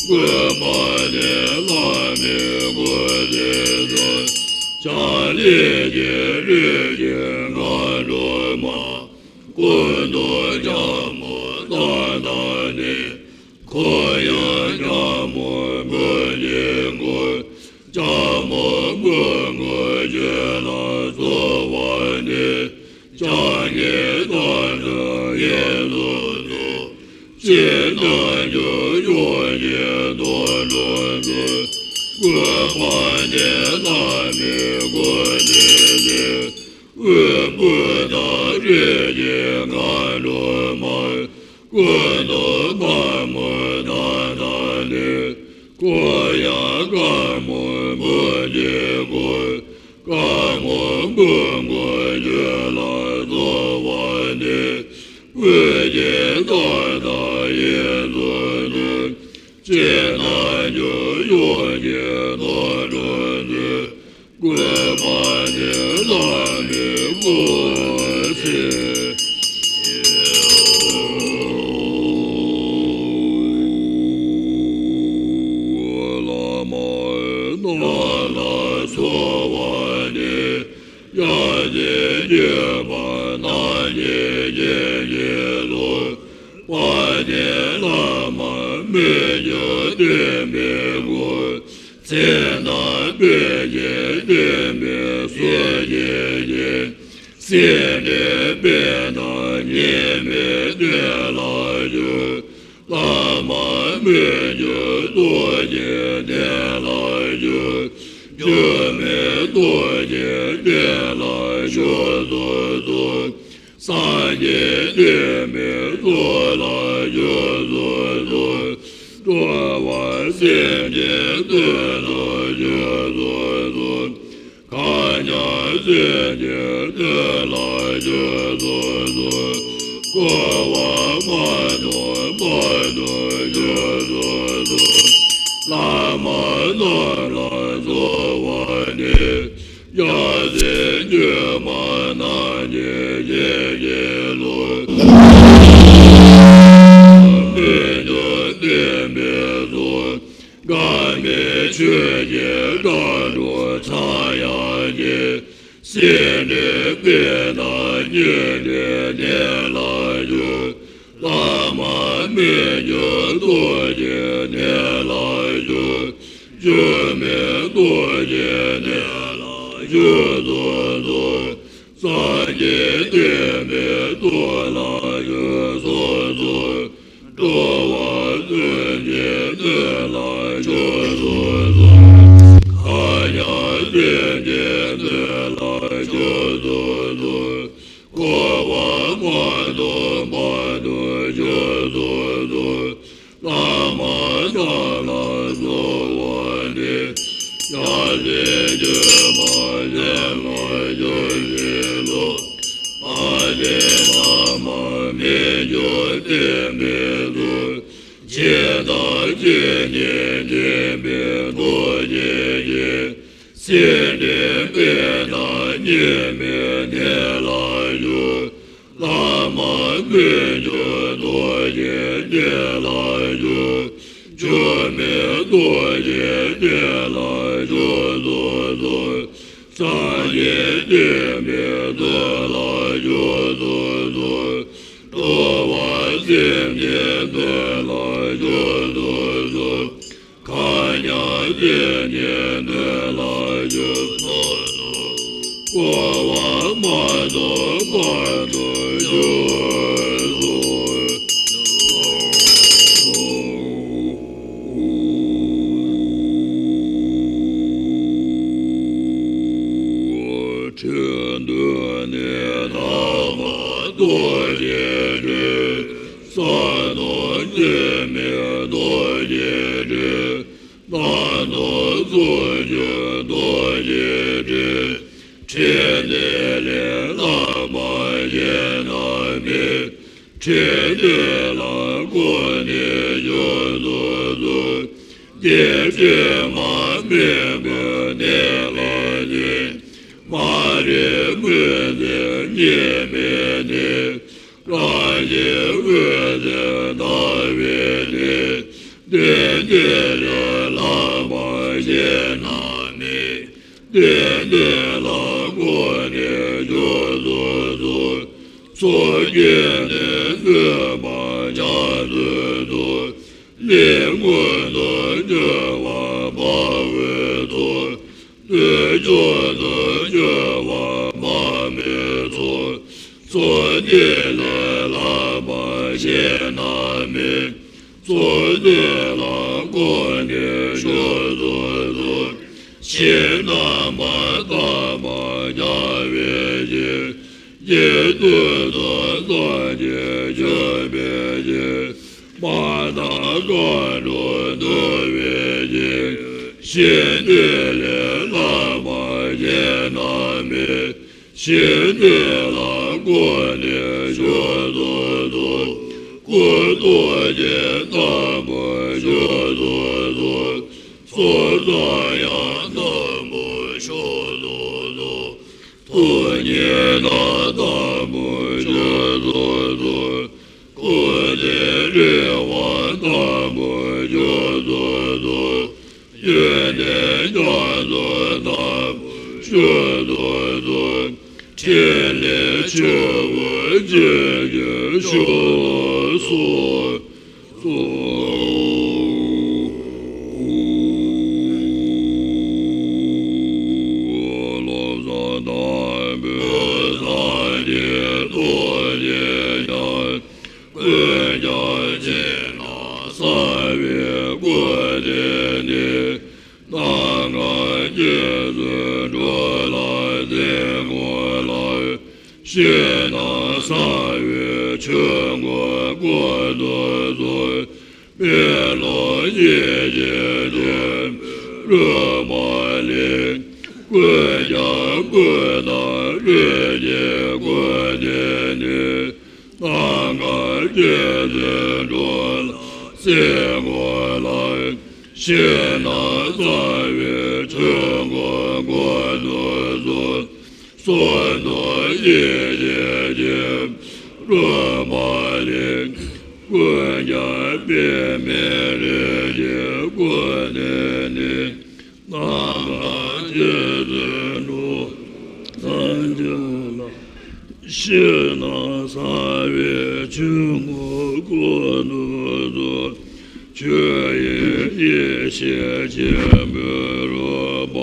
ཀུན་སྤངས་ཏེ་ལྷ་མིའི་སྐུ་མཛད་དེ། ལྕགས་ཀྱུ་རིགས་ཀྱི་མཁའ་འགྲོ་མ། ཀུན་ཏུ་ལྕགས་མོ་ད་ད་ནི། ཀུན་ཡང་ལྕགས་མོ་བུ་ཏི་ཀུ། ལྕགས་མོ་བུ་ཀུ་ཆུ་ལ་སོགས་པ་ནི། ལྕགས་ཀྱུ་ཏ་ཏ་ཡེ་སུ་ཏུ། ཅི་ནས་ཀྱང་ཡོན་ཏན་དོན་གྲུབ་སུ། ཀུན་སྤངས་ཏེ་ལྷ་མིའི་སྐུ་མཛད་དེ། དབུལ་པོ་དང་རིགས་ཀྱི་མཁའ་འགྲོ་མ། ཀུན་ཏུ་དམར་མོ་ད་ད་ནི། ཀུན་ཡང་དཀར་མོ་བུ་ཏི་ཀུ། དཀར་མོ་བུ་ཀུ་ཆུ་ལ་སོགས་པ་ནི། དབུལ་གྱི་ཏ་ཏ་ཡེ་སུ་ཏུ། ཅི་ནས་ཀྱང་ཡོན་ཏན་དོན་གྲུབ་སུ། ཀུན་སྤངས་ཏེ་ལྷ་མིའི་སྐུ་མཛད་དེ། བླ་མ་རྣམས་ལ་གསོལ་བ་འདེབས། ཡ་མཚན་བརྗོད་པ་རྣམས་ཀྱི་རྗེས་ཀྱི་ལུགས། དཔལ་ལྡན་བླ་མ་མི་བསྐྱོད་བསྟན་པའི་སྐུ། ཚེ་དང་དཔལ་གྱི་བསྟན་པའི་སྲོག་བཅད་ཅིང་། སྲིད་མཐའི་དཔལ་དང་ཉེས་པའི་གཏེར་ལ་གྱུར། བླ་མ་མི་བསྐྱོད་རྡོ་རྗེའི་གདན་ལ་གྱུར། འགྱུར་མེད་རྡོ་རྗེའི་གདན་ལ་བཞུགས་སུ་གསོལ། སངས་རྒྱས་བསྟན་པའི་མཚོ་ལ་བཞུགས་སུ་གསོལ། འགྲོ་བ་སེམས་ཅན་དོན་དུ་བཞུགས་སུ་གསོལ། གང་ཉག་སེམས་ཅན་དོན་ལ་བཞུགས་སུ་གསོལ། འཁོར་བ་མ་དོ་བར་དུ་བཞུགས་སུ་གསོལ། བླ་མ་རྣམས་ལ་གསོལ་བ་འདེབས། ཡ་མཚན་བརྗོད་པ་རྣམས་ཀྱི་རྗེས་ཀྱི་ལུགས། མི་བསྐྱོད་བསྟན་པའི་གཙུག། འགག་མེད་ཆོས་ཀྱི་སྒྲ་སྒྲོགས་ཕྱྭ་གཡང་སྐྱེས། སྲིད་མཐའི་དཔལ་དང་ཉེ་བའི་གནས་ལ་བཞུགས། བླ་མ་མི་བསྐྱོད་རྡོ་རྗེའི་གནས་ལ་བཞུགས། འགྱུར་མེད་རྡོ་རྗེའི་གནས་ལ་བཞུགས་སུ་གསོལ། སངས་རྒྱས་བསྟན་པའི་མཚོ་ལ་བཞུགས་སུ་གསོལ། འགྲོ་བ་སེམས་ཅན་དོན་ལ་བཞུགས་སུ་གསོལ། གང་ཉག་སེམས་ཅན་དོན་ལ་བཞུགས་སུ་གསོལ། འཁོར་བ་མ་དོ་བར་དུ་བཞུགས་སུ་གསོལ། བླ་མ་རྣམས་ལ་གསོལ་བ་འདེབས། ཡ་མཚན་བརྗོད་པ་ཡན་ བརྟན་པའི་ཚུལ། ཇི་ལྟར་ཇི་སྙེད་བསྟན་པའི་རྡོ་རྗེ་ཡིས། སེམས་ཅན་པའི་དག་སྙིགས་མའི་གནས་ལ་བཞུགས། བླ་མ་སྨོན་འཇུག་རྡོ་རྗེ་གནས་ལ་བཞུགས། འགྱུར་མེད་རྡོ་རྗེ་གནས་ལ་བཞུགས་སུ་གསོལ། སངས་རྒྱས་བསྟན་པའི་ཚུལ་ལ་བཞུགས་སུ་གསོལ། འགྲོ་བ་སེམས་ཅན་དོན་ལ་བཞུགས་སུ་གསོལ། གང་ཉག་སེམས་ཅན་དོན་ལ་བཞུགས་སུ་གསོལ། འཁོར་བ་མ་དོ་བར་དུ་བཞུགས་སུ་གསོལ། ཁྲོ་འདུ་ནི་དག་པ་རྡོ་རྗེ་སྤྲུལ། ས་དང་སྐྱེ་མེད་རྡོ་རྗེ་སྤྲུལ། ནགས་དང་ཚོགས་ཀྱི་རྡོ་རྗེ་སྤྲུལ། ཕྲིན་ལས་ལས་ལྷག་པ་གཞན་ན་མེད། ཕྲིན་ལས་ལ་བཀོད་ནས་བཞུགས་སུ་གསོལ། བདེ་བྱེད་མ་དམིགས་པའི་གནས་ལ་གནས། མ་རིག་མུན་སེལ་གཉིས་མེད་གནས། རང་བཞིན་འོད་གསལ་དག་པའི་གནས། བདེ་གནས་ལས་ལྷག་པ་གཞན་ན་མེད། བདེ་གནས་ལ་བཀོད་ནས་བཞུགས་སུ་གསོལ། ཚོགས་ཀྱི་གནས་བསྐྱོད་པ་ཉག་གཅོད་དུ། ལས་མངོན་དུ་གྱུར་པ་དཔའ་བོའི་ཚོགས། བདེ་མཆོག་ཏུ་གྱུར་པ་དཔག་མེད་ཚོགས། ཚོགས་འདི་ལས་ལྷག་པ་གཞན་ན་མེད། ཚོགས་འདི་ལ་བཀོད་ནས་བཞུགས་སུ་གསོལ། ཞིང་རྣམ་པར་དག་པ་རྒྱལ་བའི་ཞིང་། རྒྱལ་དུ་སོགས་སངས་རྒྱས་བྱོན་པའི་ཞིང་། མ་དག་མཁའ་འགྲོ་འདུ་བའི་ཞིང་། ཞིང་འདི་ལས་ལྷག་པ་གཞན་ན་མེད། ཞིང་འདི་ལ་བཀོད་ནས་བཞུགས་སུ་གསོལ། སྐུ་རྡོ་རྗེ་ལྟ་བུར་བཞུགས་སུ་གསོལ། ཚོགས་བསགས་ཡང་དག་པར་བཞུགས་སུ་གསོལ། ཐུགས་ཉིད་ལྟ་ལྟ་བུར་བཞུགས་སུ་གསོལ། སྐུ་ཚེ་རིང་བ་ལྟ་བུར་བཞུགས་སུ་གསོལ། ཡོན་ཏན་རྒྱ་མཚོ་ལྟ་བུར་བཞུགས་སུ་གསོལ། ཕྲིན་ལས་ཆུ་བོ་འཇིག་གི་ཞུགས་སུ་གསོལ། བློ་བཟང་ལྟ་བུའི་སངས་རྒྱས་རྡོ་རྗེ་འཆང་། ཀུན་ཀྱང་ཕྱི་ནང་གསང་བའི་སྐུ་དེ་ནི། སྣང་གར་རྗེ་བཙུན་འགྲོ་ལ་སེམས་ངོ་ལ། ཕྱི་ནང་གསང་བའི་ཆོས་འཁོར་བསྐོར་དུ་གསོལ། མེ་ལོང་ཡེ་ཤེས་ཆེན་པོའི་རོལ་པ་ལས། ཀུན་ཀྱང་སྐུ་དང་ལྷན་ཅིག་སྐུ་དེ་ནི། སྣང་གར་རྗེ་བཙུན་འགྲོ་ལ་སེམས་ངོ་ལ། ཕྱི་ནང་གསང་བའི་ཆོས་འཁོར་བསྐོར་དུ་གསོལ། གསུང་རྣོན་ཡེ་ཤེས་ཆེན་པོའི་རོལ་པ་ལས། ཀུན་ཀྱང་པདྨའི་རིགས་ཀྱི་སྐུ་དེ་ནི། སྣང་གར་རྗེ་བཙུན་འགྲོ་ལ་སེམས་ཅན་ལ། ཕྱི་ནང་གསང་བའི་ཆོས་འཁོར་བསྐོར་དུ་གསོལ། ཆོས་དབྱིངས་ཡེ་ཤེས་ཆེན་པོའི་རོལ་པ་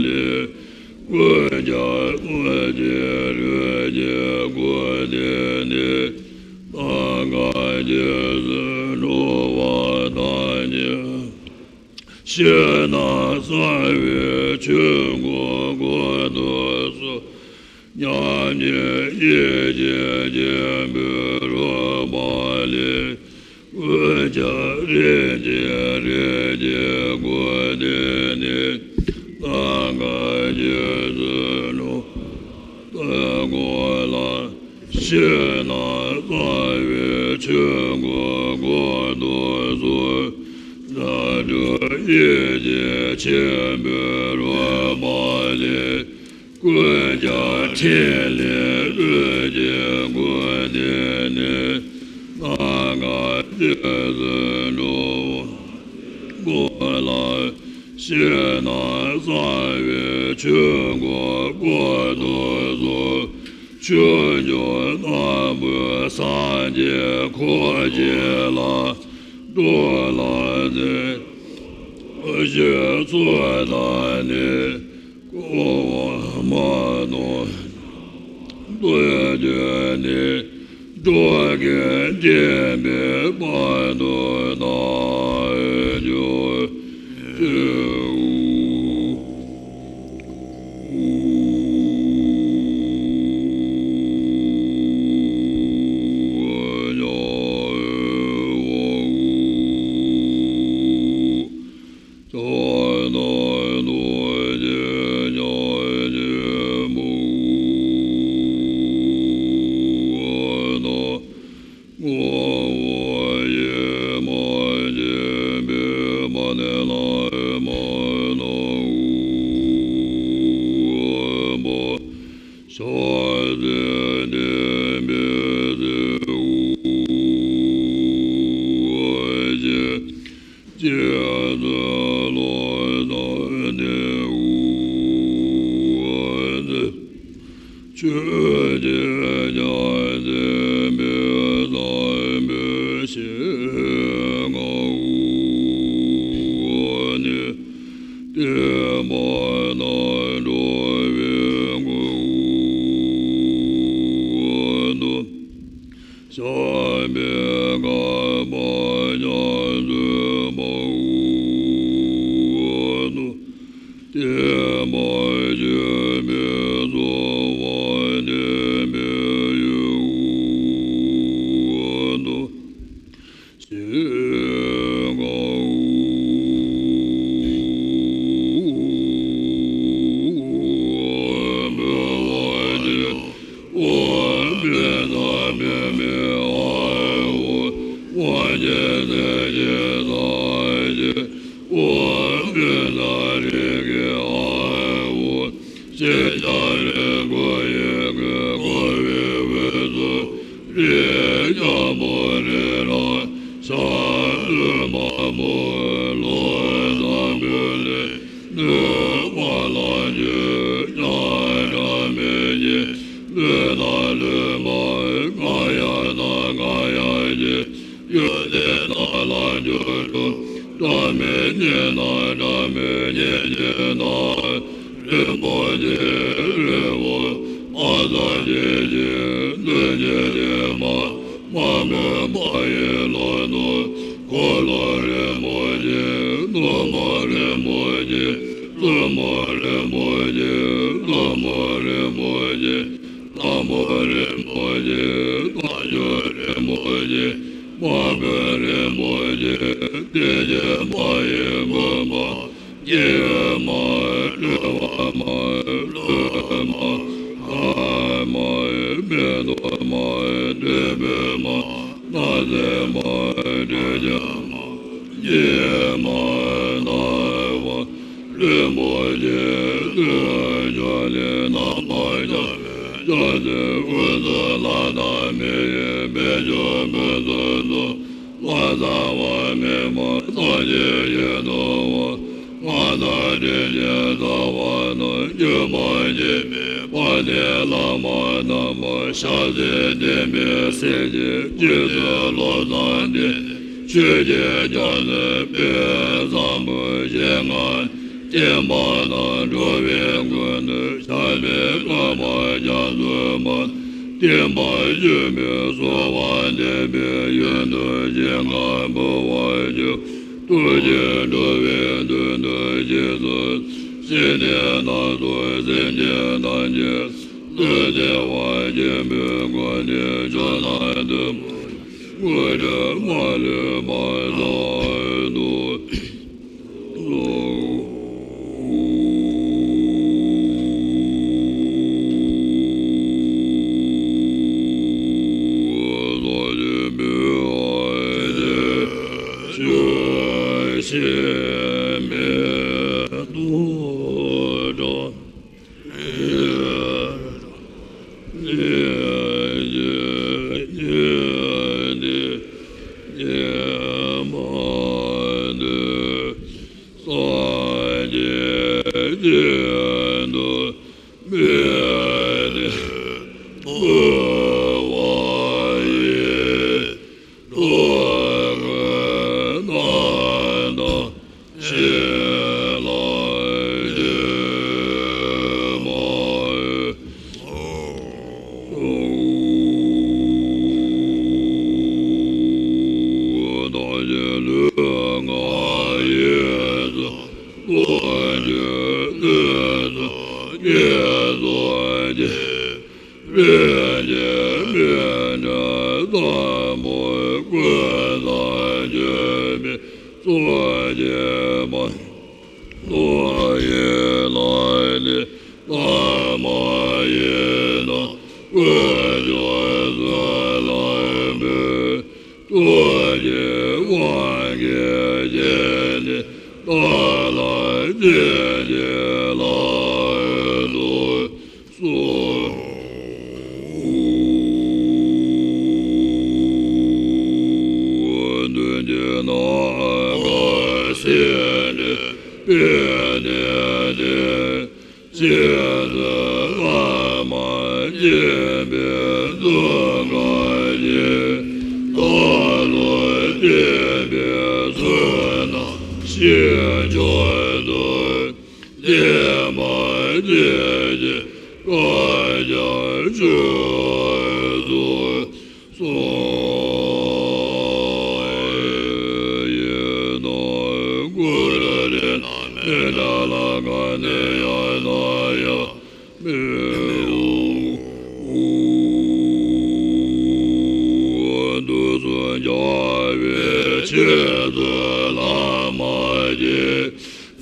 ལས། ཀུན་ཀྱང་དངོས་གཅིག་རོལ་གྱི་སྐུ་དེ་ནི། སྣང་གར་རྗེ་བཙུན་འགྲོ་བ་དག་གི། ཕྱི་ནང་གསང་བའི་ཆོས་འཁོར་བསྐོར་དུ་གསོལ། མཉམ་ཉིད་ཡེ་ཤེས་ཆེན་པོའི་རོལ་པ་ལས། ཀུན་ཀྱང་རིགས་ཀྱི་རིགས་ཀྱི་སྐུ་དེ་ནི། སྣང་གར་རྗེ་བཙུན་འགྲོ་བ་དག་སྐུ་ལ། ཕྱི་ནང་གསང་བའི་ ཆོས་འཁོར་བསྐོར་དུ་གསོལ། སྒྲ་སྒྲོགས་ཡེ་ཤེས་ཆེན་པོའི་རོལ་པ་ལས། ཀུན་ཀྱང་ཕྲིན་ལས་འོད་ཀྱིས་བསྐོར་ཏེ་ནི། ནམ་མཁའ་རྒྱལ་སྲིད་འགྲོ་བ་སྐོར་ལ། ཕྱི་ནང་གསང་བའི་ཆོས་འཁོར་བསྐོར་དུ་གསོལ། ཆོས་འབྱུང་རྣམ་པོའི་སངས་རྒྱས་འཁོར་བཅས་ལ། གཏོར་ལ་འཛིན་ཞིང་ཚོགས་དང་ནི། བསྐོར་བ་མ་ནོར་བསྟོད་དོན་ནི། འགྲོ་ཀུན་འདྲེན་པའི་དཔལ་དུ་བཏང་སྟེ། ཆོས་ཀྱི་རྒྱལ་མཚན་དཔལ་བཟང་པོའི་ཞལ་སྔ་ནས། བསྟན་པ་རྣམ་གྲོལ་བའི་མགོན་དུ། བྱམས་པའི་བསྐལ་པ་རྒྱ་མཚོའི་མགུལ་དུ། བསྟན་པ་ཆོས་མེད་རྩོལ་བ་འདྲེན་པའི་ཡུལ་དུ། ཞེས་དགའ་བོ། ཡོན་ཏན་དང་ལ་འབྱོར་དུ། སྒྲ་མི་སྙན་དང་སྒྲ་མི་སྙན་ཅན་དང་། རིན་པོ་ཆེ་རི་བོ་ཨ་ཙ་ཅེ་ཅེས་གདོན་བགེགས་དྲི་མ་མ་མུན་པ་ཡི་ལོ་ཏོག་འཁོར་ལོ་རིན་པོ་ཆེ་ནུབ་མོ་རིན་པོ་ཆེ་ལྷུན་པོ་རིན་པོ་ཆེ་ལྷུན་པོ་རིན་པོ་ཆེ། ལྷ་མོ་རིན་པོ་ཆེ། ལྷ་ཆོས་རིན་པོ་ཆེ། མ་བུ་རིན་པོ་ཆེ། བདེ་ཆེན་མ་ཡི་མགོན་པོ། སྐྱེ་བའི་མ། སྤྲུལ་པ་མ། ལྷུན་པོའི་མ། མཁའ་མ། མེ་ཏོག་མ། འབྲས་བུའི་མ། སྣང་སྲིད་མ། འབྲས་བུའི་མ། ཉི་མ། ནམ་མཁའ། རིན་པོ་ཆེ་ལུས་ཀྱང་ནི་རྣམ་པར་འཁྱམས་པའི་སྐྱ་སེར་དབུས་སུ་ལྷ་དང་མི་ཡི་དཔལ་འབྱོར་ཕུན་སུམ་ཚོགས། ལྷ་བྱ་བ་མི་འམ་སངས་རྒྱས་ཀྱི་ཐུ་བོ། སྔགས་དང་སྤྲིན་གྱི་ཚ་བ་རྣམས་སྐྱེ་མ་མཆིས་པའི་དཔལ་ལྡན་བླ་མ་དམ་པ་ཞབས་བརྟན་བསྟན་པའི་སྲས་ཀྱི་སྤྱི་ཚོགས་བློ་བཟང་འདི། ཆོས་ཀྱི་རྒྱལ་མཚན་དཔལ་བཟང་པོའི་ཞལ་སྔ། བསྟན་པ་དང་འགྲོ་བའི་མགོན་དུ་ཞབས་པད་བསྐལ་པ་རྒྱ་མཚོའི་མ། བསྟན་པ་ཆོས་མེད་གསོལ་བ་འདེབས་པའི་ཡོན་དུ་ཞིང་ཁམས་འབུལ་བར་བགྱི། ཐུགས་རྗེས་འགྲོ་བའི་དོན་དུ་རྗེས་སུ་བྱིན་ནས་ན་ཚོགས་སེམས་ཅན་ཐམས་ཅད་བསླུས་ཏེ་བར་ཆེན་པོའི་སྒོ་ནས་ཇོ་ནང་དུ། དངོས་གྲུབ་མ་ལུས་པ་ཐོབ་ཏུ། ཕྱིར་མི་ལྡོག་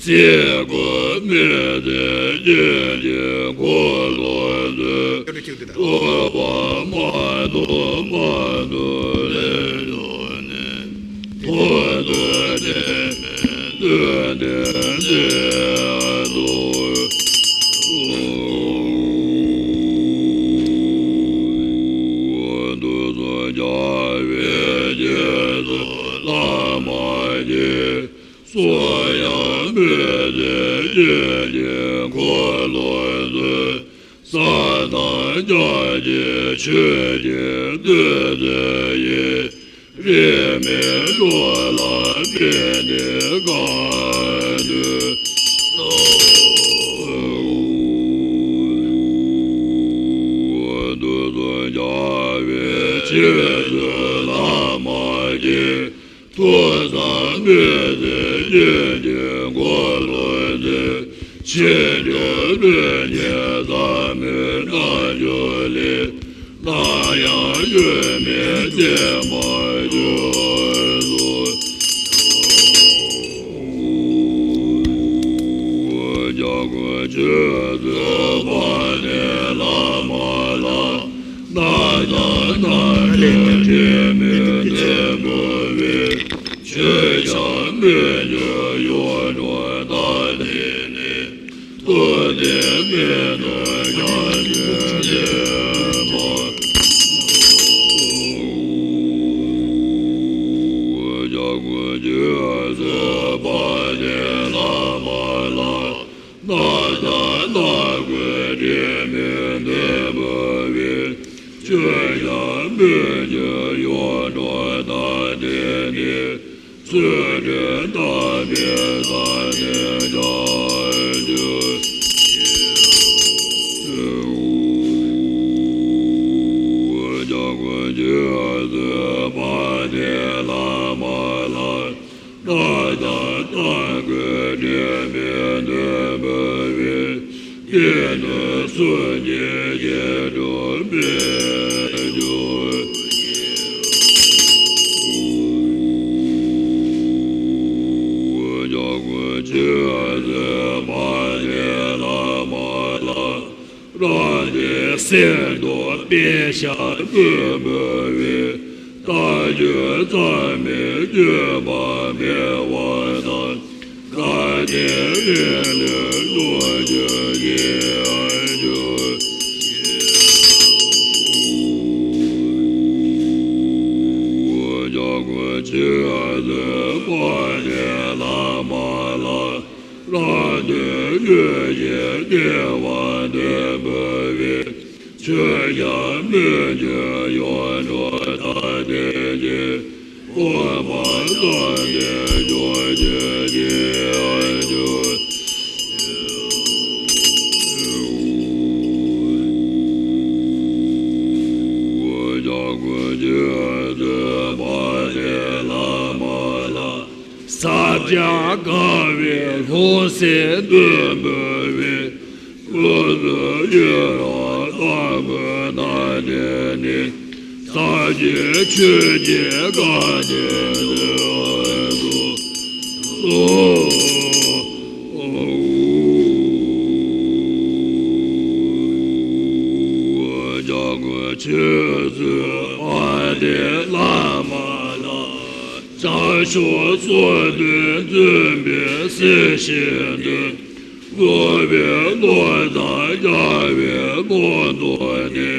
ཚེ་གོ་མི་ཚེ་སྐྱེ་འཁོར་ལོ་ཚུལ། རྟོགས་པ་མ་ཐོབ་མ་ཐོབ་ལས་ཐོབ་ནས། ཐོབ་ཐོབ་དེ་མིན་ཐོབ་དེ་མིན་ཐོབ། དུ་སུ་རྒྱལ་བའི་རྗེས་སུ་བླ་མ་ཡི། སོ་ཡང་མི་ཚེ་སྐྱེ་འཁོར་ལོ་ཚུལ། ས་དང་རྒྱ་ཀྱི་ཆོས་ཀྱི་བདུད་རྩི་ཡིས། རིས་མེད་འགྲོ་ལ་ཕན་བདེ་གང་འདུལ། དུ་སུ་རྒྱལ་བའི་རྗེས་སུ་བླ་མ་ཡི། ཐོས་བསམ་མི་ཟད་རྒྱུན་གྱི་འཁོར་ལོ་འདི། ཕྱིར་འབྱུང་ལྷུན་གྱིས་ཟབ་མོའི་རྣལ་འབྱོར་ལས། སླར་ཡང་ཡོད་མེད་བརྟན་པར་གྱུར་ཅིག། རྒྱལ་ཀུན་སྤྱོད་ཚུལ་པ་ནི་བླ་མ་ལ། ནམ་ཡང་རྣལ་འབྱོར་དྲི་མེད་བརྟན་པོ་བའི། ཆོས་ཀྱང་མི་འགྱུར་ཡོངས་གྲོལ་ཐབས་དེ་ནི། ཐུབ་བསྟན་མི་ནུབ་ཉམས་སུ་ལེན་པ། རྒྱལ་ཀུན་སྤྱོད་ཚུལ་པ་ནི་བླ་མ་ལ། ནམ་ཡང་རྣལ་འབྱོར་དྲི་མེད་བརྟན་པོ་བའི། ཆོས་ཀྱང་མི་འགྱུར་ཡོངས་གྲོལ་ཐབས་དེ་ནི། ཚུལ་ཁྲིམས་དམ་པའི་ས་ནི་ཉམས་སུ་ལེན། རྒྱལ་ཀུན་སྤྱོད་ཚུལ་པ་ནི་བླ་མ་ལ། ནམ་ཡང་རྣལ་འབྱོར་དྲི་མེད་བརྟན་པོ་བའི། སྐྱེ་གནས་གསུམ་གྱི་སྐྱེ་འགྲོ་མི་འགྱུར། རྒྱལ་ཀུན་སྤྱོད་ཚུལ་པ་ནི་བླ་མ་ལ། རང་གི་སེམས་རྟོག་པའི་ཞལ་མི་མོ་བའི། རྟག་ རྒྱུ་ཙམ་མི་བརྗོད་པ་མེད་པ་དང་། ག་དེ་ལས་ལས་ལོག་རྒྱུ་ཡིན་རྒྱུ། ཇོ་ཁོ་ཆོས་སུ་པ་དེ་ལ་མ་ལ། རང་དོན་ཡོད་ཀྱི་བདེ་བ་འདོད་པའི། ཆོས་ཀྱང་མི་འགྱུར་ཡོངས་གྲོལ་ཐབས་མཁན་གྱི། དབུ་མ་དང་ནི་སྦྱོར་བྱེད་ཀྱི། ཇོ་ཁོ་ཆོས་སུ་པ་དེ་ལ་མ་ལ། ས་སྐྱ་གང་བའི་ལྷུང་བཟེད་འདོན་པའི། སྐུ་གཟུགས་ཡུ་རོ་ལྟ་བུ་ན་དེ་ནི། སངས་རྒྱས་ཆོས་ཀྱི་གང་དེ་དུ་གསུངས་སོ། ཇོ་ཁོ་ཆོས་སུ་པ་དེ་ལ་མ་ལ། བྱང་ཕྱོགས་སྲོག་བདུད་འཛིན་པའི་གསེར་ཞུན་དུ། བསྔོ་བའི་བློ་དང་རྒྱལ་བའི་བློ་ལྡོག་སྟེ།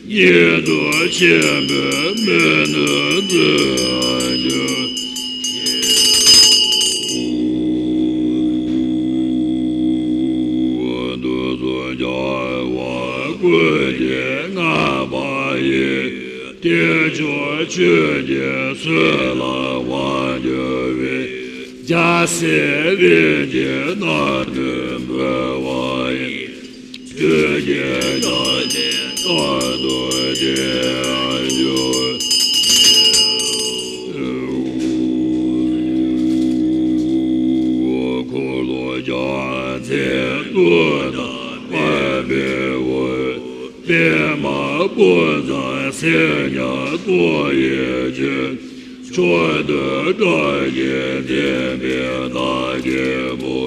ཉེ་དུ་ཆེན་པོའི་མི་ནི་འཛིན་རྒྱུ། དུག་གསུམ་རྒྱལ་བ་ཀུན་གྱིས་བསྔགས་པ་ཡི། བདེ་མཆོག་ཆོས་ཀྱི་སྲོད་ལ་དབང་བསྒྱུར་བའི། རྒྱལ་སྲས་རིགས་ཀྱི་རྣམ་སྤྲུལ་འབུལ་བ་ཡི། ཆོས་ཀྱི་ཆར་ཆེན་རྟག་ཏུ་འབྱིན་རྒྱུ། འཁོར་ལོ་རྒྱ་མཚོའི་གཙུག་ན་ཕེབས་པའི་འོད། པདྨ་དཔལ་བཟང་སེར་སྙན་སྟོང་གི་ཆོས། མཆོག་ཏུ་གྲགས་ཤིང་བརྟན་པའི་བདག་གི་བུ།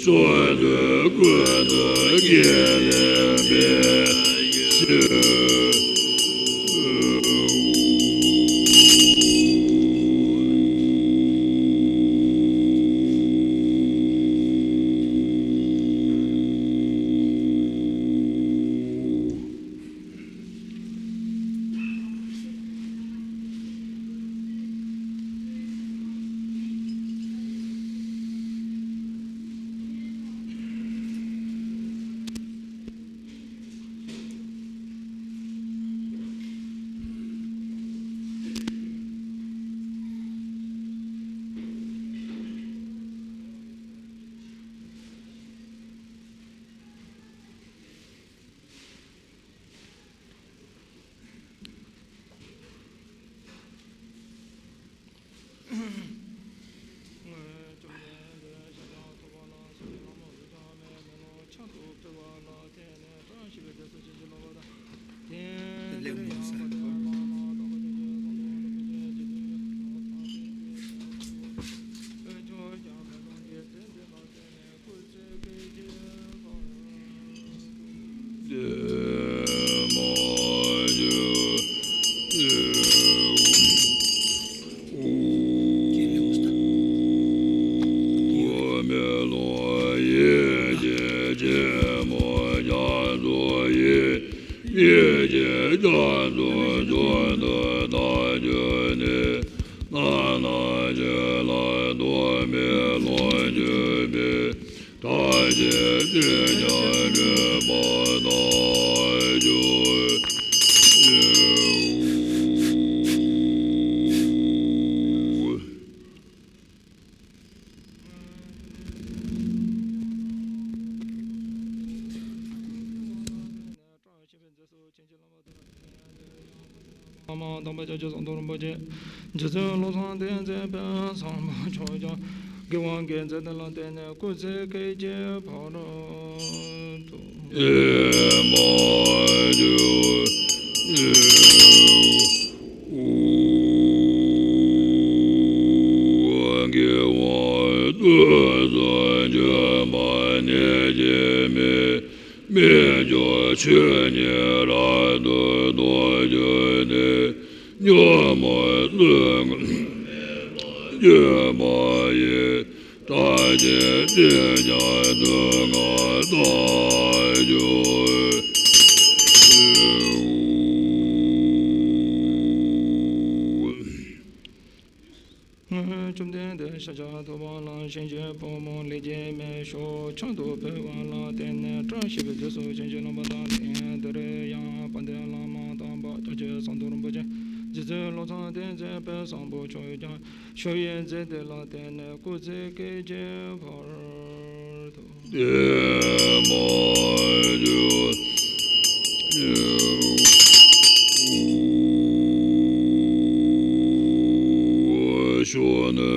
ཕྱོགས་དུས་ཀུན་ཏུ་དགེ་ལེགས་འཕེལ་ཕྱིར། བདག་གིས་ཀྱང་འགྲུབ་པ་ཐག་ཆོད། བླ་མ་དམ་པ་སྐྱབས་རྗེ་ཟམ་གདོང་རིན་པོ་ཆེ། རྗེ་བཙུན་བློ་བཟང་བསྟན་འཛིན་དཔལ་བཟང་པོ་མཆོག་ཀྱང་དགེ་བ་འགན་འཛིན་དེ་ལ་བརྟེན་ནས་སྐུ་ཚེ་གེགས་ཀྱི་བར་དུ། ཨེ་མ་ཇུ། དགེ་བ་དུས་སུ་འབྱོན་པ་ནི་ཇི་སྨོས། མི་འགྱུར་ཆོས་ཉིད་རབ་ཏུ་རྟོགས་གྱུར་ནས། ཉོན་མོངས་ ཡོད་མ་ཡིན། བདག་གིས་དེ་ཀྱང་སྡུག་བསྔལ་བརྟག་ཞུ། སྔོན་བཅོམ་ལྡན་འདས་ཤཱཀྱ་ཐུབ་པ་ལ་གཤིན་རྗེའི་ཕོ་མོ་ལས་སྐྱེས་མའི་ཤུགས་ཕྱག་ཏུ་ཕུལ་བ་ལ་བརྟེན་ནས་བཀྲ་ཤིས་པའི་རྗེས་སུ་བྱིན་གྱིས་བརླབས་པ་དང་། དེ་ཡང་དཔལ་ལྡན་བླ་མ་དམ་པ་སྐྱབས་རྗེ་ཟམ་གདོང་རིན་པོ་ཆེ་རྗེ་བཙུན་བློ་བཟང་བསྟན་འཛིན་དཔལ་བཟང་པོ་མཆོག་ཀྱང་ཞབས་ཡས་མཛད་དེ་ལ་བརྟེན་ནས་སྐུ་ཚེ་བསྐལ་བརྒྱའི་བར་དུ། དེ་མ་གྱུར། གཞོན་ནུ་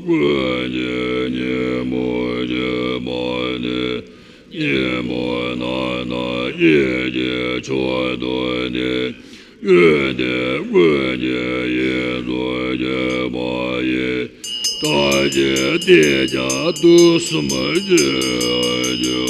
ཀུན་གྱི་ཉིན་མོར་གྱུར་པ་ནི། ཉིན་མོ་རྣམས་ན་ཡིད་ཀྱི་མཆོག་ཏུ་གནས། ཡོན་ཏན་ཀུན་གྱི་དབྱིངས་སུ་གྱུར་པ་ཡི། བདག་གིས་དེ་ཀྱང་དུས་གསུམ་བརྗོད་ཀྱང་།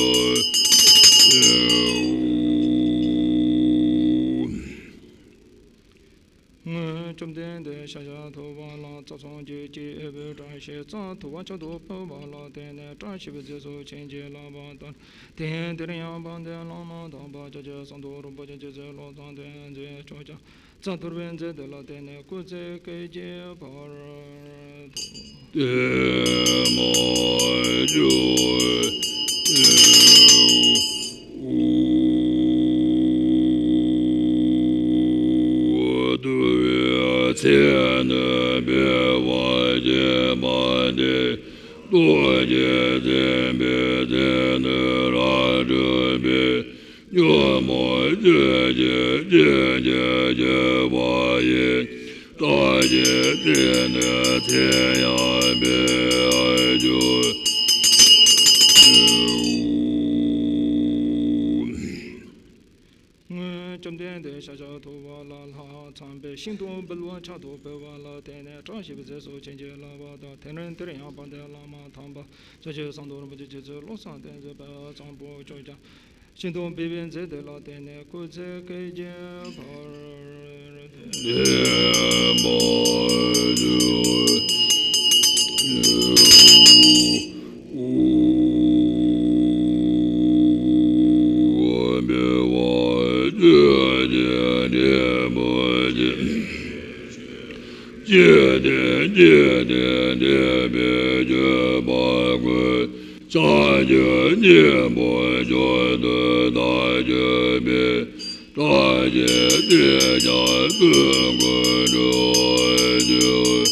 སྔོན་བཅོམ་ལྡན་འདས་ཤཱཀྱ་ཐུབ་པ་ལ་རྩ་གསུམ་གྱི་སྐྱེས་བུ་བཀྲ་ཤིས་རྩ་ཐུབ་པ་ཕྱག་ཏུ་ཕུལ་བ་ལ་བརྟེན་ནས་བཀྲ་ཤིས་པའི་རྗེས་སུ་བྱིན་གྱིས་བརླབས་པ་དང་། དེ་ཡང་དེར་ཡང་དཔལ་ལྡན་བླ་མ་དམ་པ་སྐྱབས་རྗེ་ཟམ་གདོང་རིན་པོ་ཆེ་རྗེ་བཙུན་བློ་བཟང་བསྟན་འཛིན་མཆོག་ཀྱང་རྩ་ཐུར་པའི་མཛད་དེ་ལ་བརྟེན་ནས་སྐུ་ཚེ་བསྐལ་བརྒྱའི་བར་དུ། དེ་མ་གྱུར། དུ་བའི་ཚེ་ནི་འཕེལ་བར་བྱེད་པ་སྟེ། རྡོ་རྗེ་འཛིན་པའི་ཚེ་ནི་རབ་བསྒྲུབས་པའི། ཉོན་མོངས་ཆོས་ཀྱི་རྐྱེན་གྱིས་གྱུར་པ་ཡི། བདག་གིས་དེ་ནི་ཚེ་ཡང་འཕེལ་བར་འགྱུར། སྔོན་བཅོམ་ལྡན་འདས་ཤཱཀྱ་ཐུབ་པ་ལ་ལྷ་ཚངས་པས་ཤིན་ཏུ་འབུལ་བ་ཕྱག་ཏུ་ཕུལ་བ་ལ་བརྟེན་ནས་བཀྲ་ཤིས་པའི་རྗེས་སུ་བྱིན་གྱིས་བརླབས་པ་དང་། དེ་ནས་དེར་ཡང་དཔལ་ལྡན་བླ་མ་དམ་པ་སྐྱབས་རྗེ་ཟམ་གདོང་རིན་པོ་ཆེ་རྗེ་བཙུན་བློ་བཟང་བསྟན་འཛིན་དཔལ་བཟང་པོ་མཆོག་ཀྱང་ཤིན་ཏུ་འབུལ་བའི་མཛད་དེ་ལ་བརྟེན་ནས་སྐུ་ཚེ་བསྐལ་བརྒྱའི་བར་དུ། དེ་མ་གྱུར། འཕེལ་བར་བྱེད་པའི་ཉིན་མོར་གྱུར། ཅི་སྟེ་ཅི་སྟེ་འདས་པའི་མཆོད་པ་ཀུན། བྱང་ཆུབ་སྙིང་པོ་མཆོག་ཏུ་བདག་གྱུར་པའི། བདག་གིས་དེ་ཀྱང་དུས་ཀུན་འགྲུབ་པར་འགྱུར།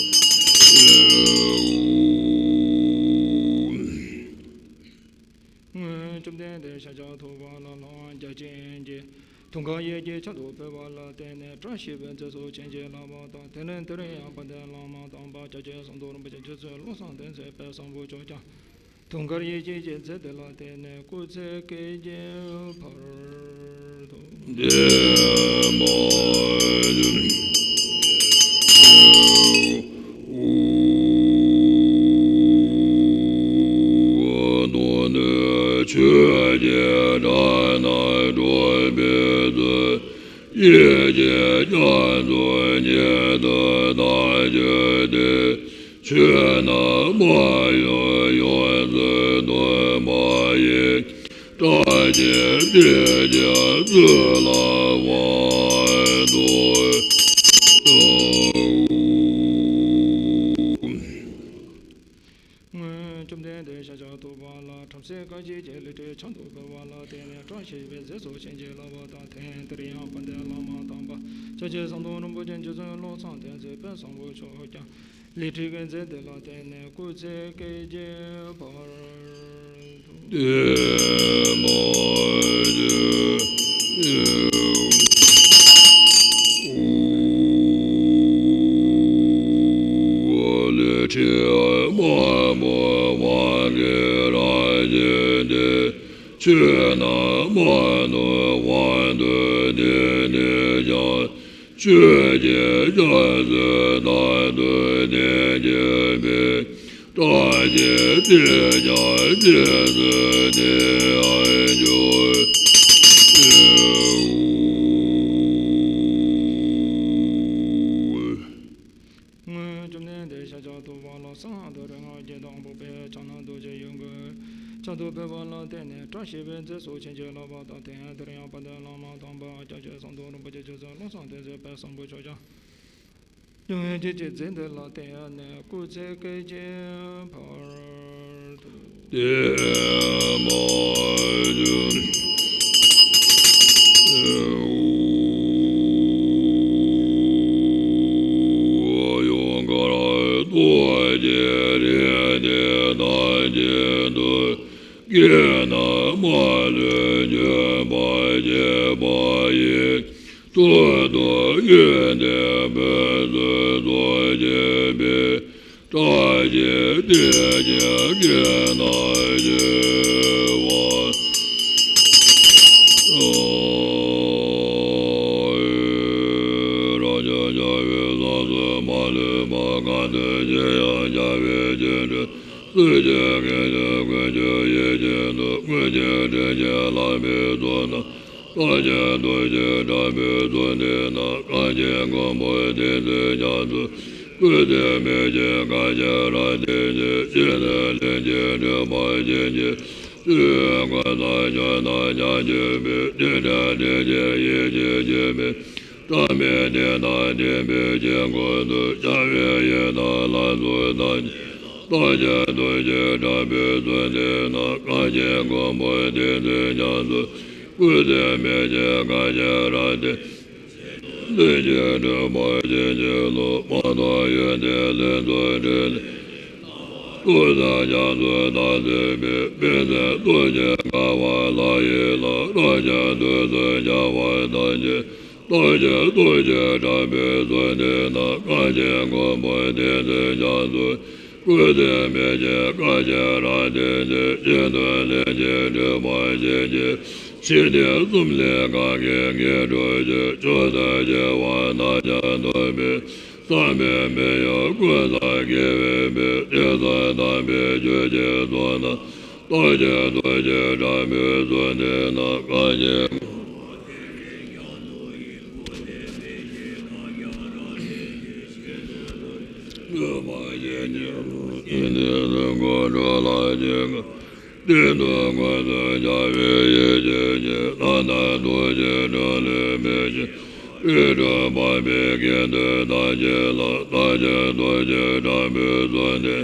སྔོན་བཅོམ་ལྡན་འདས་ཤཱཀྱ་ཐུབ་པ་ལ་ལྷ་བརྒྱ་བྱིན་གྱིས་དུང་དཀར་ཡི་གེ་ཕྱག་ཏུ་ཕུལ་བ་ལ་བརྟེན་ནས་བཀྲ་ཤིས་པའི་རྗེས་སུ་བྱིན་གྱིས་བརླབས་པ་དང་། དེ་ནས་དེར་ཡང་དཔལ་ལྡན་བླ་མ་དམ་པ་སྐྱབས་རྗེ་ཟམ་གདོང་རིན་པོ་ཆེ་རྗེ་བཙུན་བློ་བཟང་བསྟན་འཛིན་དཔལ་བཟང་པོ་མཆོག་ཀྱང་དུང་དཀར་ཡི་གེ་ཀྱི་མཛད་དེ་ལ་བརྟེན་ནས་སྐུ་ཚེ་བསྐལ་བརྒྱའི་བར་དུ། དེ་མ་གྱུར། མདོ་ནི་ཆོས་ཀྱི་སྒྲ་རྣམས་སྒྲོགས་པའི་ཚུལ། ཡིད་ཀྱི་རྒྱ་མཚོ་ཉིད་དུ་བདག་གྱུར་ཏེ། ཆོས་རྣམས་སྨྲ་བའི་ཡུལ་དུ་སྟོན་པ་ཡི། བདག་གིས་དེ་ཀྱང་ཚུར་ལ་དབང་དུ་བསྡུ། སྔོན་བཅོམ་ལྡན་འདས་ཤཱཀྱ་ཐུབ་པ་ལ་བྲམ་ཟེ་དཀའ་བཞེས་ཀྱིས་ལི་ཁྲི་ཕྱག་ཏུ་ཕུལ་བ་ལ་བརྟེན་ནས་བཀྲ་ཤིས་པའི་རྗེས་སུ་བྱིན་གྱིས་བརླབས་པ་དང་། དེ་ཡང་དེར་ཡང་དཔལ་ལྡན་བླ་མ་དམ་པ་སྐྱབས་རྗེ་ཟམ་གདོང་རིན་པོ་ཆེ་རྗེ་བཙུན་བློ་བཟང་བསྟན་འཛིན་དཔལ་བཟང་པོ་མཆོག་ཀྱང་ལི་ཁྲི་གི་མཛད་དེ་ལ་བརྟེན་ནས་སྐུ་ཚེ་བསྐལ་བརྒྱའི་བར་དུ། དེ་མ་གྱུར། ལི་ཁྲི་དམར་པོ་དབང་གི་རྭ་ཅན་ཏེ། ཆོས་རྣམས་དམར་པོ་དབང་དུ་བསྡུས་ནས་ཀྱང་། ཆོས་ཀྱི་རྒྱ་མཚོ་རྣམས་སུ་གནས་གྱུར་པའི། བདག་གིས་དེ་ཀྱང་རྗེས་སུ་བསྟན་པར་འགྱུར། ནས་དེ་ཤཱཀྱ་ཐུབ་པ་ལ་གསང་སྔགས་དང་རིག་སྔགས་བརྒྱད་དང་འབོག་པའི་ཕྱག་ན་རྡོ་རྗེ་ཡི་གུ་ཕྱག་ཏུ་ཕུལ་བ་ལ་བརྟེན་ནས་བཀྲ་ཤིས་པའི་རྫས་སུ་བྱིན་གྱིས་བརླབས་པ་དང་། དེ་ཡང་དེར་ཡང་དཔལ་ལྡན་བླ་མ་དམ་པ་སྐྱབས་རྗེ་ཟམ་གདོང་རིན་པོ་ཆེ་མཆོག་གསུང་གསང་རྟེན་གསུམ་པའི་སངས་རྒྱས་ཆོས་ཀྱང་། ཡང་ཡང་ཅིག་ཅིག་མཛད་འདི་ལ་བརྟེན་ནས་སྐུ་ཚེ་བསྐལ་བརྒྱའི་བར་དུ། ཏུ་ཡོན་ཏན་ཕུན་སུམ་ཚོགས་བྱེད་པའི། བཀྲ་ཤིས་བདེ་སྐྱིད་ཀྱི་ནང་བཞུགས་པ། རང་ཅག་རྒྱལ་བའི་ས་གསུམ་མ་ལུས་པ། གང་དུ་མཆིས་ཡང་རྒྱལ་བའི་སྤྱན་འདྲེན། སྲིད་ཞིའི་གནས་སུ་ཀུན་ཁྱབ་ཡེ་ཤེས་སུ། ཀུན་མཁྱེན་དྲིན་ཅན་བླ་མའི་ཚོགས་རྣམས། རྟག་བརྒྱན་ཐུགས་རྗེའི་དྲག་པོའི་ཚོགས་འདི་རྣམས། གངས་ཅན་མགོན་པོ་བསྟེན་ཚུལ་ཉམས་སུ། ཀུན་ཏུ་མི་སྐྱེ་དགའ་ཞིང་རབ་བརྟན་ཅིང་། སྤྱི་ནོར་ལྷུན་གྱིས་གྲུབ་པར་བྱིན་གྱིས་བརླབ། མགོན་དང་མཆོག་རྣམས་ཀྱང་མཆོད་པའི། རྟེན་འབྲེལ་དྲིན་ཅན་ཡིད་ཀྱིས་བྱེད་པའི། བཀྲ་མའི་གདན་དང་ལྡན་པའི་དཀྱིལ་འཁོར་དུ། ཕྱག་འོས་ཡི་དམ་ལྷ་ཚོགས་ཐམས་ཅད། རྟག་བརྒྱན་ཐུགས་རྗེའི་དྲག་པོའི་ཚོགས་འདི་རྣམས། གངས་ཅན་མགོན་པོ་བསྟེན་ཚུལ་ཉམས་སུ། ཀུན་ཏུ་མི་སྐྱེ་དགའ་ཞིང་རབ་བརྟན། ལྷུན་གྱིས་གྲུབ་པར་བྱིན་གྱིས་རློབས། མ་དག་ཡོན་ཏན་ལྷུན་གྱིས་འགྲིབ། ཐུགས་བསམ་རྒྱ་མཚོ་ལྟར་གསལ་བའི། དཔལ་ལྡན་རྡོ་རྗེ་འགག་པ་ལྷ་ཡི་ལྷ། རབ་འབྱམས་ཐུགས་སུ་འཆར་བ་ཐམས་ཅད། རྟག་བརྒྱན་ཐུགས་རྗེའི་དྲག་པོའི་ཚོགས་འདི་རྣམས། གངས་ཅན་མགོན་པོ་བསྟེན་ཚུལ་ཉམས་སུ། ཀུན་ཏུ་མི་སྐྱེ་དགའ་ཞིང་རབ་བརྟན་ཅིང་། སྤྱི་ནོར་ལྷུན་གྱིས་གྲུབ་པར་བྱིན་གྱིས། ཕྱི་ནད་གསུམ་ལས་གང་གིས་ངེས་འགྲུབ་ཅིང་། མཆོག་ཏུ་གྱུར་པ་རྣམས་ཀྱང་ཐོབ་པའི། བསམ་པའི་མི་ཡུལ་ཀུན་ཏུ་དགེ་བའི་ཕུན། དེང་སང་དམ་པའི་ཆོས་ཀྱི་ཚོགས་རྣམས། རྟག་བརྒྱན་ཐུགས་རྗེའི་དྲག་པོའི་ཚོགས་འདི་རྣམས། གངས་ཅན་ལུས་མ་བཞེས་ཉིད་དུ་ནི། ལྷུན་པོ་གྲུབ་ལ་ཞིང་ཁམས་སྟེང་དུ་ཀུན་ཏུ་ཁྱབ་པའི་ཡེ་ཤེས་ཀྱི། ལྷ་དང་ཐུགས་རྗེའི་འགྲོ་ལུས་མེད་ཅིང་། སྤྲིན་དྲུག་འབར་བའི་གནས་དུས་ཐམས་ཅད་ལ། རྟག་བརྒྱན་ཐུགས་རྗེའི་དྲག་པོའི་ཚོགས་འདི།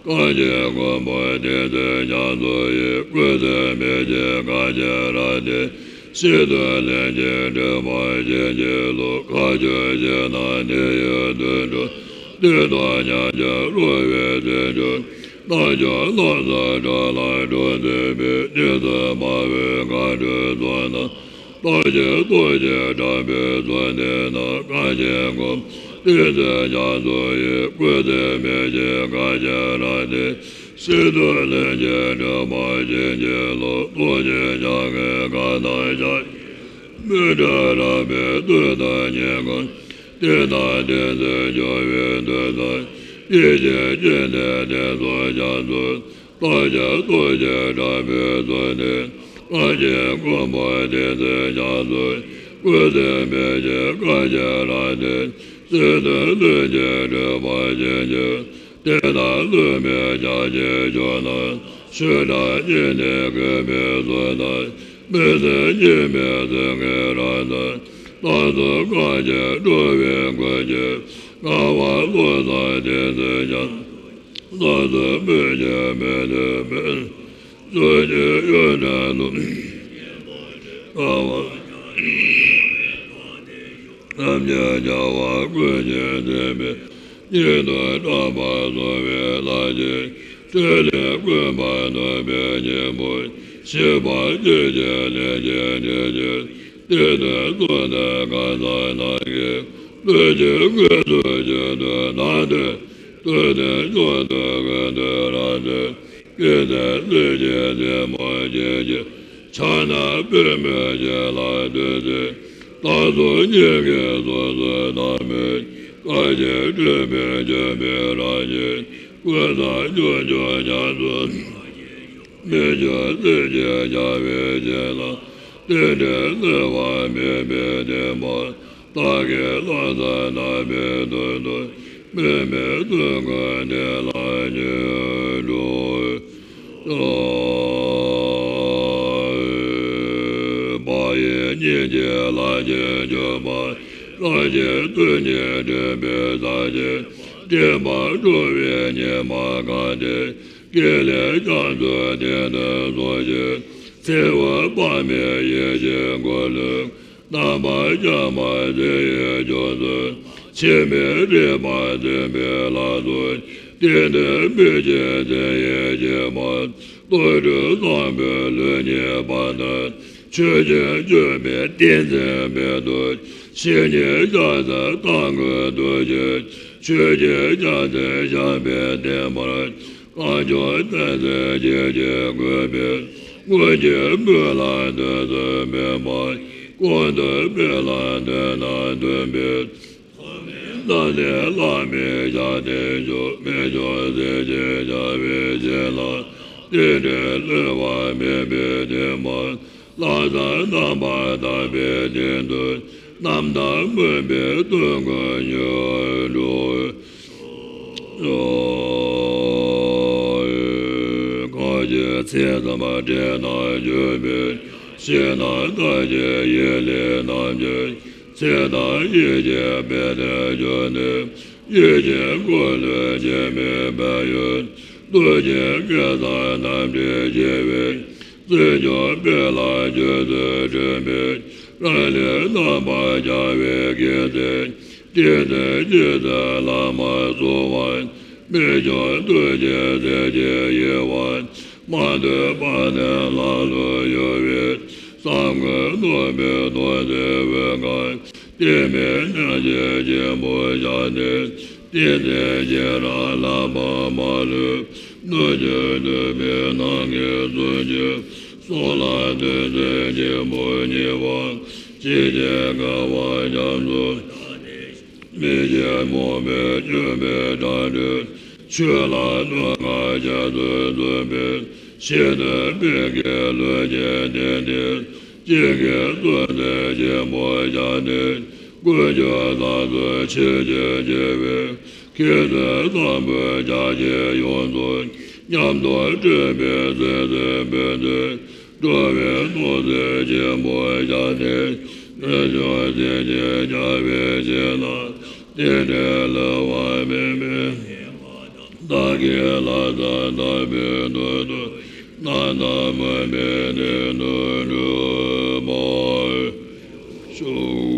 གངས་ཅན་མགོན་པོ་བསྟེན་ཚུལ་ཉམས་སུ་ཡི། ཀུན་ཏུ་མི་སྐྱེ་དགའ་ཞིང་རབ་བརྟན། སྤྱི་ནོར་ལྷུན་གྱིས་གྲུབ་པར་བྱིན་གྱིས་རློབས། མཁའ་སྤྱོད་ཕྱི་ནང་གནས་ཡུལ་དུད་འགྲོ། གཏི་མཐའ་ཉམས་ཀྱང་རོལ་པའི་རྩལ་ཅན། རྣལ་འབྱོར་ལམ་སྲོལ་འགྲོ་ལ་འགྲོ་མཛད་པའི། ཉི་ཟེར་དམར་པོའི་མཁའ་འགྲོའི་ཚོགས་རྣམས། རྟག་བརྒྱན་ཐུགས་རྗེའི་དྲག་པོའི་ཚོགས་འདི་རྣམས། གངས་ཅན་མགོན་པོ་བསྟེན་ཚུལ་ཉམས་སུ་ཡི། ཀུན་ཏུ་མི་སྐྱེ་དགའ་ཞིང་རབ་བརྟན། སྤྱི་ནོར་ལྷུན་གྱིས་གྲུབ་པར་བྱིན་གྱིས་རློབས། ཐུགས་རྗེ་ཕྱག་གི་མཁའ་ལྟར་ཤར། མི་འབྲལ་རབ་པའི་དུས་དང་ཉིན་གང་། བསྟན་དང་བསྟན་འཛིན་འབྱུང་བའི་དུས་དང་། ཡེ་ཤེས་སྤྱན་ནི་གདན་སོགས་ཉམས་སུ། རྟག་བརྒྱན་ཐུགས་རྗེའི་དྲག་པོའི་ཚོགས་འདི། གངས་ཅན་མགོན་པོ་བསྟེན་ཚུལ་ཉམས་སུ། ཀུན་ཏུ་མི་སྐྱེ་དགའ་ཞིང་རབ་བརྟན། སྤྱི་ནོར་ལྷུན་གྱིས་གྲུབ་པར་བྱིན་གྱིས། དེ་དག་ལུས་མེད་ཕྱག་རྒྱའི་མཆོག་རྣམས། ཆོས་གྲགས་སྤྱན་ནི་མགོན་པོའི་ཚོགས་རྣམས། མི་ཟད་སྙིགས་མའི་ཚེ་སྔའི་རབ་ཏུ། རྟག་ཏུ་གངས་ཅན་འགྲོ་བའི་མགོན་གྱི། ངང་པ་ཀློང་དུ་བསྟན་ཚུལ་ཉམས། ལྷ་ཚོགས་མོས་ཀྱང་མི་ལུས་མེད། ཕྱོགས་བཅུའི་ཡོན་ཏན་ལུས། དཀའ་བ་རྣམས་ཀྱང་བྱ་བ་ཀུན་གྱིས་མཛེས་པའི། ཉིད་དུ་བཀྲ་བར་གསོལ་བའི་ལྷ་ཆེན། ཕྲིན་ལས་ཀུན་པར་ནོན་པའི་སྙིང་པོ། ཞི་བ་ཆོས་ཀྱི་གླིང་ཆེན་ཁྲི་བཞི། བསྟན་འདིར་གསོལ་འདེབས་མཁའ་མཛངས་རྣམས་ཀྱིས། ལུས་ཀྱི་དངོས་གྲུབ་རྒྱུན་དུ་བདག་འདྲེན། དུས་མཐའི་མཆོག་ཏུ་ཀུན་ཏུ་རབ་སྤྱོད། སྐྱེ་གནས་ལྷུན་གྱིས་འཛིན་པར་བྱིན་གྱིས། ཕྱག་ན་པདྨོའི་ཞལ་ལ་སྟོན་ཚུལ། རྟག་ཏུ་སྙིང་གའི་ཟུར་དུ་བསྣམས་པའི། བཀའ་བཞིན་སྒྲུབ་པའི་སྤྱོད་པའི་རང་བཞིན། ཀུན་བཟང་སྤྱོད་འཇུག་ཉམས་སུ། མི་འགྱུར་སྲིད་ཞིའི་བྱ་བའི་རྗེས་ལ། རྟེན་འབྲེལ་བསླུ་བ་མེད་པའི་བདེན་པ། བདག་གིས་ལྷག་བསམ་རྣམ་སྨིན་དོན་དུ། མེད་མེད་དོན་ཀུན་དེ་ལ་ཉོན་འགྲོ། ཨ། བག་ཡོད་སྙིང་རྗེ་ལ་ཞེན་སྤྱོད་པ། ལ་ཞེན་དོན་གཉིས་འདྲེས་པའི་ས་ཆེན། འདྲེས་མར་འགྲོ་བའི་ཉེས་དམིགས་གང་དེ། དགེ་ལེགས་རྒྱ་མཚོའི་གཏིང་དུ་སོང་ཞིང་། འཚེ་བ་དཔག་མེད་ཡེ་ཤེས་འཁོར་ལོའི། རྣམ་པར་སྤྱན་མ་མཛེས་ཡེ་ཅོ་ཟུར། ཕྱི་མའི་རིག་པ་འཛིན་པའི་ལྷ་ཚོགས། སྟེང་དུ་མི་ཕྱེད་མཚན་ཡེ་ཤེས་མ། རྡོ་རྗེ་སམ་བྷོ་ལྷོད་གཉིས་པ་དང་། ཆོས་ཅན་བཅོས་མའི་ཏིང་འཛིན་མེད་དུ། ཕྱི་ཉིད་ཤར་ཚད་རྟ་མགོའི་རྡོ་རྗེ། ཆོས་ཅན་ཤར་ཚད་ཤར་བའི་བརྟན་པར། གང་བྱུང་བརྟན་ཚད་ཆོས་ཀྱིས་བཀོད་པའི། སྔོན་གྱི་སྨོན་ལམ་དོན་དུ་འབེབས་པ། གོང་དུ་སྨོན་ལམ་དོན་དང་མཐུན་པའི། ཐོག་མའི་བདག་ཉིད་ལྷ་མིའི་ཞབས་བརྟན་མཆོག་མི་འབྱུང་སྲིད་ཞིའི་བྱ་བའི་བྱིན་རླབས། རྟེན་འབྲེལ་བསླུ་བ་མེད་པའི་བདེན་པ། ལྷག་བསམ་རྣམ་པར་དག་པའི་སྟེང་དུ། རྣམ་དག་སྨོན་པའི་དོན་ཀུན་ཉོན་འགྲོ། གང་ཞིག་ཚེ་ཙམ་དྲན་ན་འགྱུར་མེད། ཤེས་རྣམ་དག་ཅིང་ཡིད་ལས་རྣམ་འབྱོར། ཚེ་དང་ཡིད་ཀྱི་དཔལ་ལྡན་འབྱོར་ནི། ཡིད་ཀྱི་འཁོར་ལོའི་འཆི་མེད་དཔལ་ཡོན། རྡོ་རྗེ་གེ་སར་རྣམ་འདྲེན་བྱེད་པའི། བརྩོན་འགྲུས་དཔལ་ལ་བརྗོད་ཚུལ་འགྲུབ་པའི། རང་ལུས་རྣམ་པར་སྦྱང་བའི་དགེ་མཚན། སྟེང་གསལ་ཕྱི་གསལ་ལམ་སྦྱོང་བ། རྨད་བྱུང་རྡོ་རྗེ་སྲས་ཀྱི་དབྱེ་བ། མ་ཐོས་པ་ནས་ལམ་ལ་གཡོལ་བའི། བསམ་ངན་ནོར་བུའི་དོང་དུ་འོད་འགའ། གཏིང་མེད་སྙིང་རྗེ་ཆེན་པོའི་ཞལ་ནས། ཏིང་འཛིན་ཤེས་རབ་ལམ་པ་མ་ལུས། སྣོད་བཅུད་འདུས་པའི་སྣང་གི་ཚུལ་གྱིས། གསུང་ལ་ཐོས་ཚད་ཆེན་པོ་བརྙེས་པ། ཇི་སྙེད་བསྐལ་པ་རྒྱ་མཚོ། མི་ཤེས་རྨོངས་པའི་སྐྱོན་མེད་སྒྲ་སྒྲོགས། ཆོས་ལ་གནོད་པ་རྒྱ་མཚོས་གཟིར་བའི། ཤེས་འདོད་པའི་དགེ་ལུས་ཀྱི་གཏན་བདེ། ཅི་དགེ་གསོལ་འདེབས་ཆེན་པོ་བྱ་སྟེ། ཀུན་སྦྱོར་ལྷ་ཚོགས་ཆོས་ཀྱི་རྒྱལ་པོའི། ཁྱེད་ཚོའི་བསམ་པའི་ཕྱག་རྒྱས་ཡོངས་རྫོགས། ཉམས་རྟོགས་སྤྲོས་པའི་ཟིལ་གསོད་འབོད་དོན། འགྲོ་བའི་སྣང་སྲིད་ཆེན་པོ་བྱ་སྟེ། རྨད་བྱུང་སྲས་ཀྱི་རྒྱལ་བའི་བྱིན་རླབས། རྟེན་འབྲེལ་བསླུ་བ་མེད་པའི། བདག་གི་ལྷ་ས་དམ་པའི་མདུན་དུ། རྣམ་དག་སྨོན་པའི་གདེང་དུ་འགྲུབ་པར་ཤོག།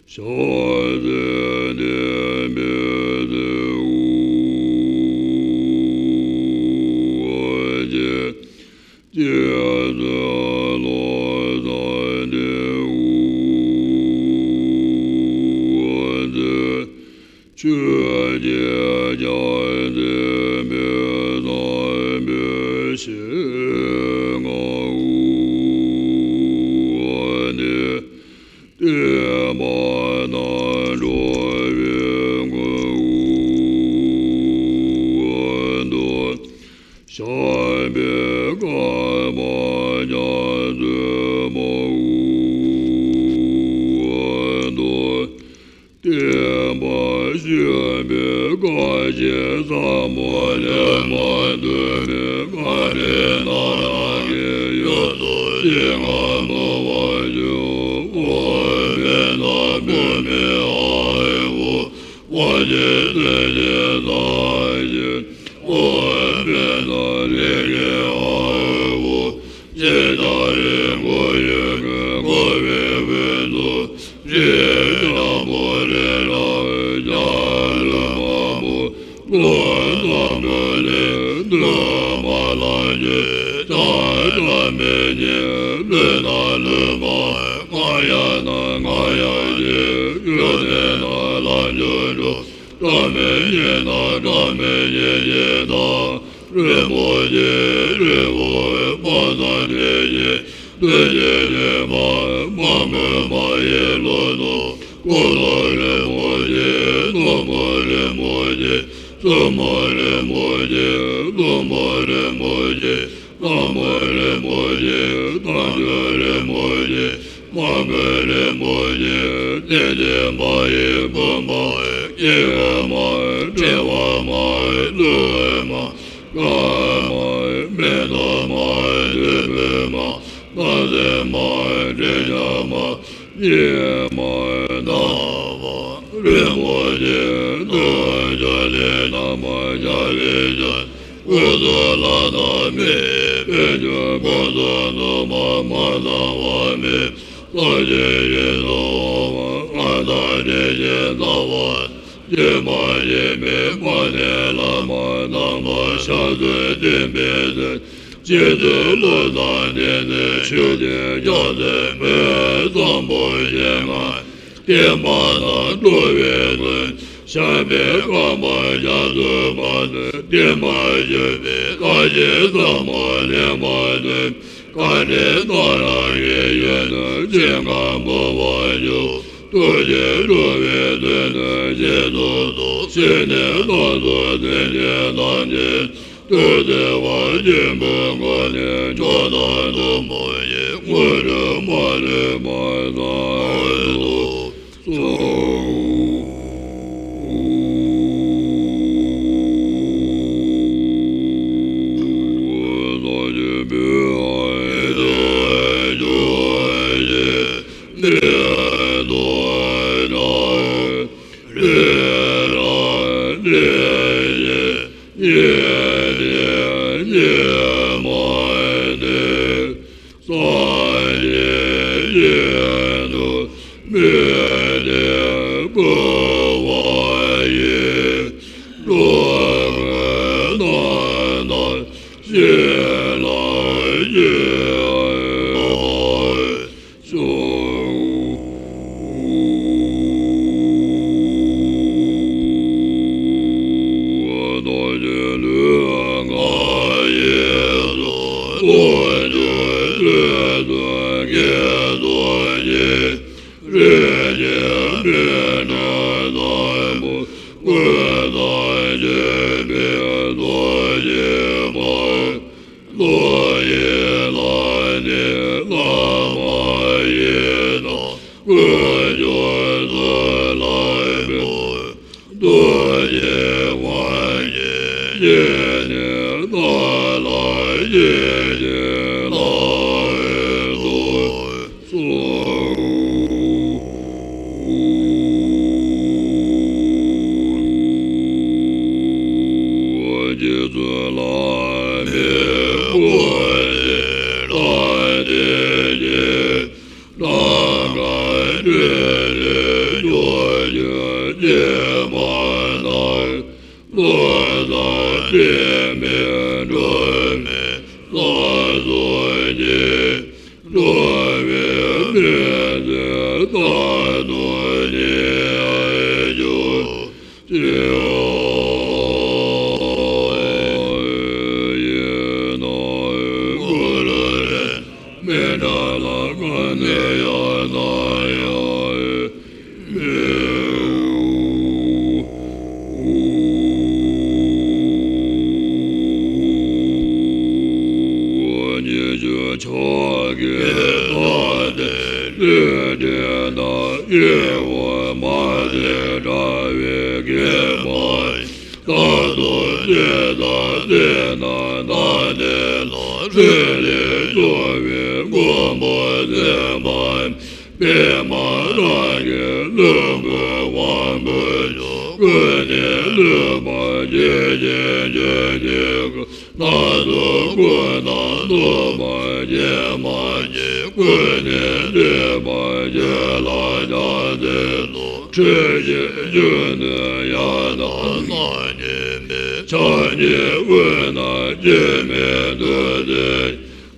ཕྱག་འཚལ་བསྟན་པའི་ཚེའུ་འོད་ཅན། རྗེ་བཙུན་བློ་བཟང་ལྡེའུ་བཙན། ཆོས་ཀྱི་རྒྱལ་མཚན་མི་བཟང་པོའི་ཞལ་སྔ་འོད་ནས། བསྟན་པ་རྣམས་འགྲོ་བའི་མགོན་དུ། ཞབས་པད་བསྐལ་པ་རྒྱ་མཚོའི་མ་འོངས་དུ། བསྟན་པ་ཞུས་པའི་བཀའ་བཞིན་ཟབ་མོ་ལེགས་པར་མཐུན་པའི་བཀའ་དྲིན་ནམ་མཁའི་ཡུལ་དུ་ཞིང་ཁམས་ཐོབ་པར་ཤོག། ཨོཾ་དཔལ་ལྡན་བུད་མེད་ཨཱཿཧཱུྃ། དབང་ཆེན་སྲས་ཀྱི་ས་གཞི། ཨོཾ་དཔལ་ལྡན་རིགས་ཀྱི་ཨཱཿཧཱུྃ། ཇི་ལྟར་རི་མགོ་ཡུལ་གྱི་འཁོར་བའི་དབུས་སུ། རིའི་རྒྱལ་པོ་རི་རབ་རྒྱལ་བློན་འབྲོང་པོ། ཀླུ་འཛམ་བུ་གླིང་འདུལ་བ་ལ་བརྒྱུད། བྱ་བྲལ་མི་ཉིད་ལུས་དང་ལུས་མ་ལྔ་ ཡང་ན་ང་ཡང་ཞེས། ཡོད་དེ་ན་ལམ་འཇུག་འགྲོ། བདག་མེད་ཉིད་ན་བདག་མེད་ཉིད་ཀྱི་བདག་རིན་པོ་ཆེ། རིལ་བུ་དཔག་བསམ་འཁྲི་ཤིང་རྡུལ་གྱིས་བརྒྱན་པ། མ་བསྐོས་མ་ཡིན་ལྷུན་གྱིས་ཀུན་རྫོབ་རིན་པོ་ཆེ། ནོར་བུ་རིན་པོ་ཆེ། བཙུན་མོ་རིན་པོ་ཆེ། ལྷུན་པོ་རིན་པོ་ཆེ། ལྷ་མོ་རིན་པོ་ཆེ། དལ་འབྱོར་རིན་པོ་ཆེ། མ་བསྐོས་རིན་པོ་ཆེ། བསྟན་བཅོས་མ་ཡིན་ཀུན་པའི། སྐྱེ་བ་མ་ཡིན་འཁྲི་བ་མ་ཡིན་ལུས་མ་ཡིན། ཀ་མ་ཡིན་མེ་ཏོག་མ་ཡིན་དུད་འགྲོ་མ་ཡིན། སྣང་སྲིད་མ་ཡིན་དྲི་ཆབ་མ་ཡིན། གཉིད་མ་ཡིན་ནམ་མཁའ་རིན་པོ་ཆེ། ནོར་འབྱོར་ལས་རྣམ་པར་བྱང་བའི་ཕྱིར། ཀུན་རྫོབ་ལྷ་དང་མིའི་དཔལ་འབྱོར་ཀུན་ཏུ་ནུས་པ་མ་ཚང་བ་མེད། ལྷ་ཆེན་ཡིད་དུ་འོང་བ་ལྔ་དང་དྲིན་ཅན་རྩ་བ། སྐྱེ་མ་ཤི་མི་མ་ནི་ལ་མ་ནམ་མཁའ་ཤར་ཚུལ་བསྟན་པའི་ཚུལ། སྤྱི་ཚོགས་བློ་བཟང་བསྟན་འཛིན་ཆོས་ཀྱི་རྒྱལ་མཚན་མོའི་བཟང་པོ་ཞལ་སྔ། བསྟན་པ་དང་འགྲོ་བའི་དོན། ཞབས་པད་བསྐལ་པ་རྒྱ་མཚོའི་བར་དུ། བསྟན་པ་བཞུགས་པའི་བཀའ་བཞིན་ཟབ་མོ་ལེགས་པར་སྒྲུབ། བཀའ་དྲིན་རྣམ་གྲངས་ཀྱི་ཡོན་ཏན། ཆེས་ཁམས་བུམ་པར་བཞུགས། ཐུགས་རྗེས་འགྲོ་བའི་དོན་དུ་བཞེད་དུ་གསོལ། ཕྱི་ནས་ལྷ་ཚོགས་སེམས་ཅན་ཐམས་ཅད་ཐུགས་བརྩེ་བ་ཆེན་པོའི་སྒོ་ནས་མཆོག་དང་ཐུན་མོང་ཡི་དངོས་གྲུབ་མ་ལུས་པར་སྩལ་དུ་གསོལ། ཡེ་ནས་ཡེ་མ་ནས། སངས་རྒྱས་ཡེ་ནས་མི་ནས་འབུལ་བ་ཡི། འགྲོ་ཀུན་སྣང་དང་ཞི་ལ་ཡེ་མ་བློ་ཡིས་བླངས་ནས་བླ་མ་ཡི་དམ། ཀུན་འབྱུང་ཚུལ་ལ་འབུལ། རྡོ་རྗེ་དབང་ཕྱུག་ཡེ་ནས་བདག་ལ་ཡིད་ཆེས་ལག་ཏུ་གསོལ། རྗེ་བཙུན་བླ་མའི་སྐུ་ལས་ལྷ་འདི་སྐྱེས། ནམ་མཁའ་སྤྲིན་ལས་སྐྱོབ་ཕྱིར་སྐྱེས་པ་ན། བློ་བཟང་དྲི་མེད་སྒྲོན་མེ་ལ་སོགས་ཀྱིས། འགྲོ་བའི་མི་ཚེ་རྟག་ཏུ་ཉེན་འགྱུར་ཅིང་། ཡེ་ནས་ཀུན་ལས་མི་འདའ་ལ་གང་ནས་ཡང་སྣང་ཡང་མེད། ཉི་ཤུ་ཕྱོགས་ཀྱི་མཐའ་སྟེང་ལུས་འདྲེན་དང་། གཡས་འོག་མ་སྟེང་དགྲ་བོའི་སྐེད་པ། རྟ་ཐོག་ཅན་དང་རྩེ་ན་བདག་ནི་ལ། ཚེ་འདི་སྐྱོང་བའི་མགོན་པོ་སེམས་དཔའ། པདྨ་རཱ་གའི་ལྷུན་པོའི་དབང་པོ་མཆོག་ཀུན་ནས་བསླུས་པ་ཇི་བཞིན་བྱོན་ཅིག་སྣ་ཚོགས་ཀུན་དང་བསྣུབས་པ་གྱེན་མ་གྱེན། ཀུན་ནས་བསླུས་པ་ཁྱོད་ལ་ཕྱག་འཚལ་ལོ། འཁྲུལ་ཞིག་གཞོན་ནུ་ཡང་དག་སྣང་ཉིད་མེད། ཕྱག་གཉིས་དབུས་ན་སྐྱེ་མེད་ཐུགས་རྗེ་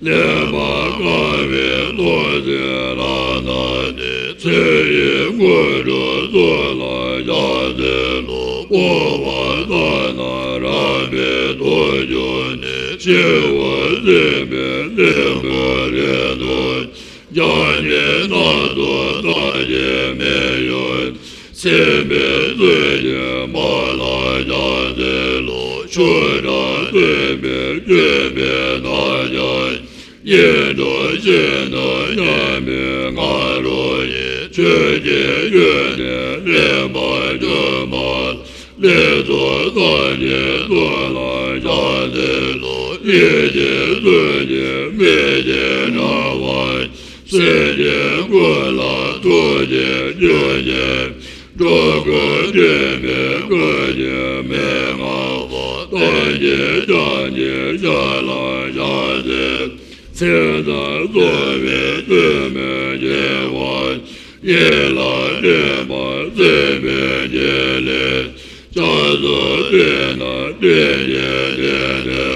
ཅན། ལེགས་པར་དཀར་བའི་ཐུགས་རྗེ་རང་སྣང་ནས། ཚེ་ཡི་དངོས་གྲུབ་ཚོགས་ལ་ཕྱག་འཚལ་ལོ། སྤོབས་པ་ལྟ་ན་རབ་དཔལ་མཐོ་འབྱུང་གནས། སྤྱི་བོ་མཛེས་པའི་སྲིན་པོ་རིང་ཐུང་། རྒྱ་ཆེན་སྣ་ཚོགས་རྟགས་ཅན་མི་གཡོ། སྲིད་པའི་གཙོད་ཀྱི་དམག་ལ་ཕྱག་འཚལ་ལོ། ཆུ་སྲིན་བསིལ་བའི་སྤྱོད་པས་མནར་བྱ། གཡེང་དྲུང་ཞི་གནས་མཉམ་མེད་ང་རོ་ཡིས། ཆོས་ཀྱི་གཡོ་ནས་གླེན་པ་ཁྱོད་མ་ལགས། ལེགས་སོ་སངས་རྒྱས་ཐུགས་ལ་ཕྱག་འཚལ་ལོ། ཡིད་ཀྱི་ཚུལ་གྱིས་མི་ཕྱེད་རང་དབང་། སེམས་ཅན་ཀུན་ལ་ཐུགས་རྗེ་སྐྱོང་ཞིང་། འགྲོ་ཀུན་དྲན་པས་བསྐུལ་ཞིང་མི་མངའ་བར། བརྟན་ཅིང་འཇགས་ཤིང་ཞི་ལ་ཕྱག་འཚལ། ཚེ་དང་འཚོ་བའི་དུས་མིན་འཆི་བ། ཡིད་ལ་དྲན་པ་སྲིད་པའི་འཆི་ལས། སྐྱབས་སུ་འདྲེན་ན་བཀྲེན་གྱིས་བརྟེན་ཏེ།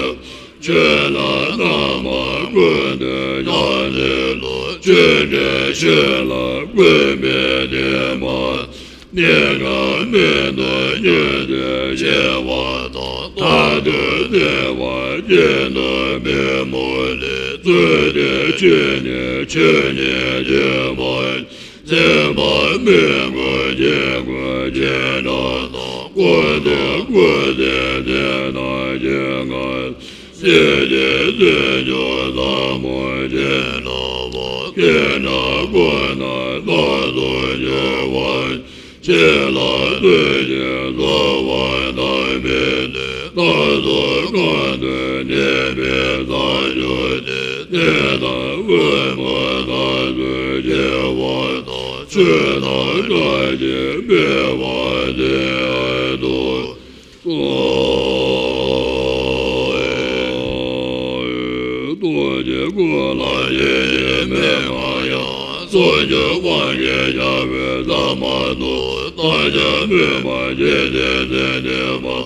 ཆོས་ལ་རྣམ་པ་ཀུན་ཏུ་ཕྱག་འཚལ་ལོ། ཆོས་འབྲེལ་ཆོས་ལ་བསྐུལ་བའི་བདེན་པ། གནས་སྐབས་མིག་ཏུ་མྱུར་དུ་ཤེས་པ་དང་། མཐར་ཐུག་བདེ་བ་ཅན་དུ་མི་རྨོངས་ལེགས། ཚུལ་དེ་ཆོས་ཉིད་ཆོས་ཉིད་ཆོས་མ་ཡིན། མཚན་མ་མི་གོས་རྒྱན་གོས་ཅན་འདྲ་དང་། ཀུན་ཏུ་བཀོད་དེ་དེ་ན་ཞིག་ངས། སྲིད་ཞིའི་སྲིད་མཆོག་ཟབ་མོ་ཅན་རྣམ་པ། སྐད་གྲགས་ཀུན་ན་རྟག་ཏུ་བཞུགས་པ། ཆོས་ལ་བརྩོན་ཅིང་གསོལ་བ་བཏབ་པའི་ཚེ། རྟག་ཏུ་གང་དུ་གནས་པའི་ས་ཕྱོགས་དེར། གནས་དང་དབུལ་ཕོངས་རྟག་ཏུ་ཕྱེ་བ་དང་། ཆོས་དང་བཀྲ་ཤིས་འཕེལ་བ་མཛད་དུ་གསོལ། རྡོ་རྗེ་ཀུན་ལ་ཡེ་ཤེས་མན་ངག་ཡང་། སངས་རྒྱས་དབང་གིས་ཞབས་པད་ཟབ་མོ་ཐོབ། རྟག་ཅིག་སྨོན་པ་བསྐྱེད་དེ་ཚེ་འདས་མ།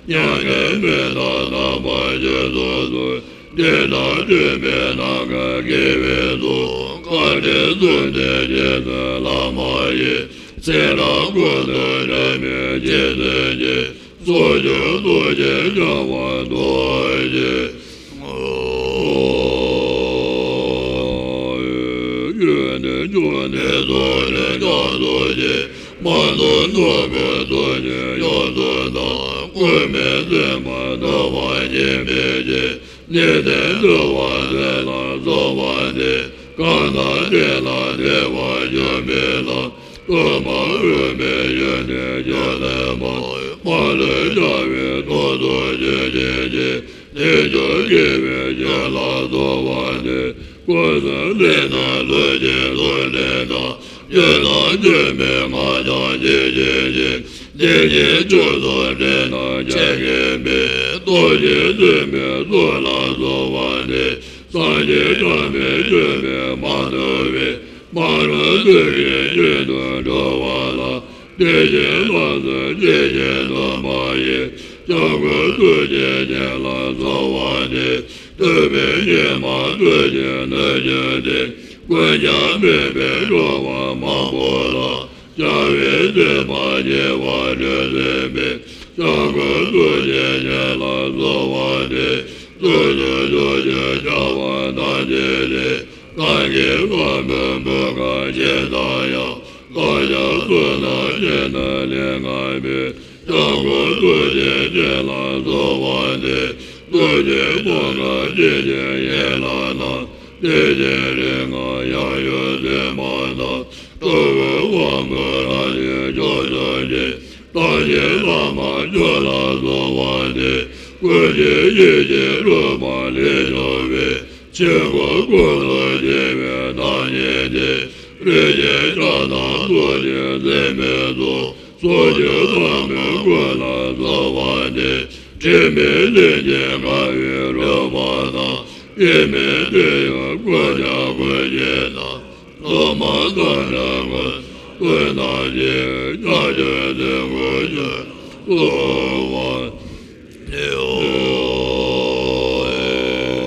མྱ་ངན་མི་འདའ་རྣམ་པར་ཞི་སོ་སོར། འདི་ལྟར་སྟོན་པས་ནམ་མཁའ་དགེ་བའི་ཚོགས། མཁའ་འགྲོ་གསུམ་སྟེ་རྗེ་བཙུན་བླ་མ་ཡི། ཚེ་རབས་ཀུན་ཏུ་འབྲལ་མེད་རྗེ་བཙུན་གྱི། ཚོགས་མཆོག་ཐུགས་རྗེའི་ཆར་པ་ཐོབ་ཅིག །ཡོན་ཏན་འབྱུང་གནས་ཐུགས་རྗེའི་ཆར་ཐོབ་ཅིག །མ་ཐོབ་ཐོབ་པའི་ཐུགས་རྗེས་ཡོངས་སུ་དག །ཀུན་མཁྱེན་སེམས་དཔའ་ཐུབ་པ་ཉིད་མི་ཤེས། ནི་དེ་ཐུབ་པ་དེ་ལ་སོགས་པ་སྟེ། གང་དག་དེ་ལ་དད་པ་ཞུམ་པའི་ལམ། སྟོན་པ་དབུ་མའི་ཡོན་ཏན་ཕྱག་ལེན་པ། མ་ལུས་བྱ་བའི་དོན་དུ་སྤྱོད་བྱེད་ཅིང་། དལ་འབྱོར་དགེ་བའི་ཆོས་ལ་སོགས་པ་སྟེ། ཀུན་བཟང་ལྷ་དང་ཀླུ་ཆེན་ཐོབ་ནས་ཀྱང་། ཡོན་བདག་སྐྱོན་མེད་ངག་ཀྱང་བརྗེད་བྱེད་ཅིང་། དེ་ཉིད་མཆོག་ཏུ་དྲན་ན་ཆགས་སྐྱེས་མེད། སྟོབས་ཆེན་སྲིད་པའི་མཚོ་ལ་སོགས་པ་ནི། སངས་རྒྱས་བྱམས་པས་སྐྱོན་མེད་མ་ཐུབ་པས། མ་རུངས་ཚུལ་གྱིས་རྒྱུན་དུ་གྲོལ་བ་ལ། དེ་བཞིན་ལམ་དུ་སྐྱེས་ཆེན་དུ་མ་ཡིས། སྐྱབས་མགོན་ཐུགས་རྗེ་ཅན་ལ་གསོལ་བ་འདེབས། ཐུབ་པས་སྙིགས་མ་ཐུལ་ཞིང་སྣོད་བཅུད་དེ། ཀུན་ཀྱང་སྨིན་པའི་སྤྲུལ་པ་མང་པོ་ལ། རྒྱལ་བའི་སྲིད་པ་ཉེ་བར་སྒྲོལ་མཛད་པའི། སྐྱབས་མགོན་ཐུགས་རྗེ་ཅན་ལ་གསོལ་བ་འདེབས། ཕྱོགས་བཅུའི་ཕྱོགས་བཅུའི་རྒྱལ་བ་ཐམས་ཅད་ཀྱི། གང་གི་བཀའ་སྨོན་མོས་གུས་བྱེད་དང་ཡང་། བདག་ཀྱང་བསོད་ནམས་ཀྱིས་ནི་ལེགས་བསྔགས་པའི། སྐྱབས་མགོན་ཐུགས་རྗེ་ཅན་ལ་གསོལ་བ་འདེབས། ཐུགས་རྗེའི་ཕོ་བྲང་སྤྱན་གྱི་ཡན་ལག་རྣམས། བརྟན་ཅིང་རིང་བ་ཡང་ཡང་ཟིན་པ་དང་། ཁྲོ་བོའི་དབང་པོ་རབ་ཏུ་འཇོམས་སུ་གྱུར། བརྟན་ཅིང་བླ་མ་མཆོག་ལ་གསོལ་བ་འདེབས། ཀུན་གྱི་ཡིད་ཀྱི་རུས་པ་ལས་བྱུང་བའི། ཆོས་འཁོར་ཀུན་ཏུ་རྒྱལ་བའི་བདག་ཉིད་དེ། རིན་ཆེན་ཕྱག་ན་རྡོ་རྗེ་འཛིན་མའི་ཚོགས། ཕྱོགས་བཅུའི་དམག་དཔུང་ཀུན་ལ་གསོལ་བ་འདེབས། དྲི་མེད་ལྷན་སྐྱེས་དགའ་བའི་རོལ་པ་དང་། སྐྱེ་མེད་དོན་ཡོད་ཀུན་ཀྱང་མགོན་གྱི་རྣམས། ལྷ་མ་དང་ལྷ་ཀུན་ཀུན་བདག་གིས། བྱང་ཆུབ་སེམས་དགུ་ཆོས་སུ་གསོལ་བ་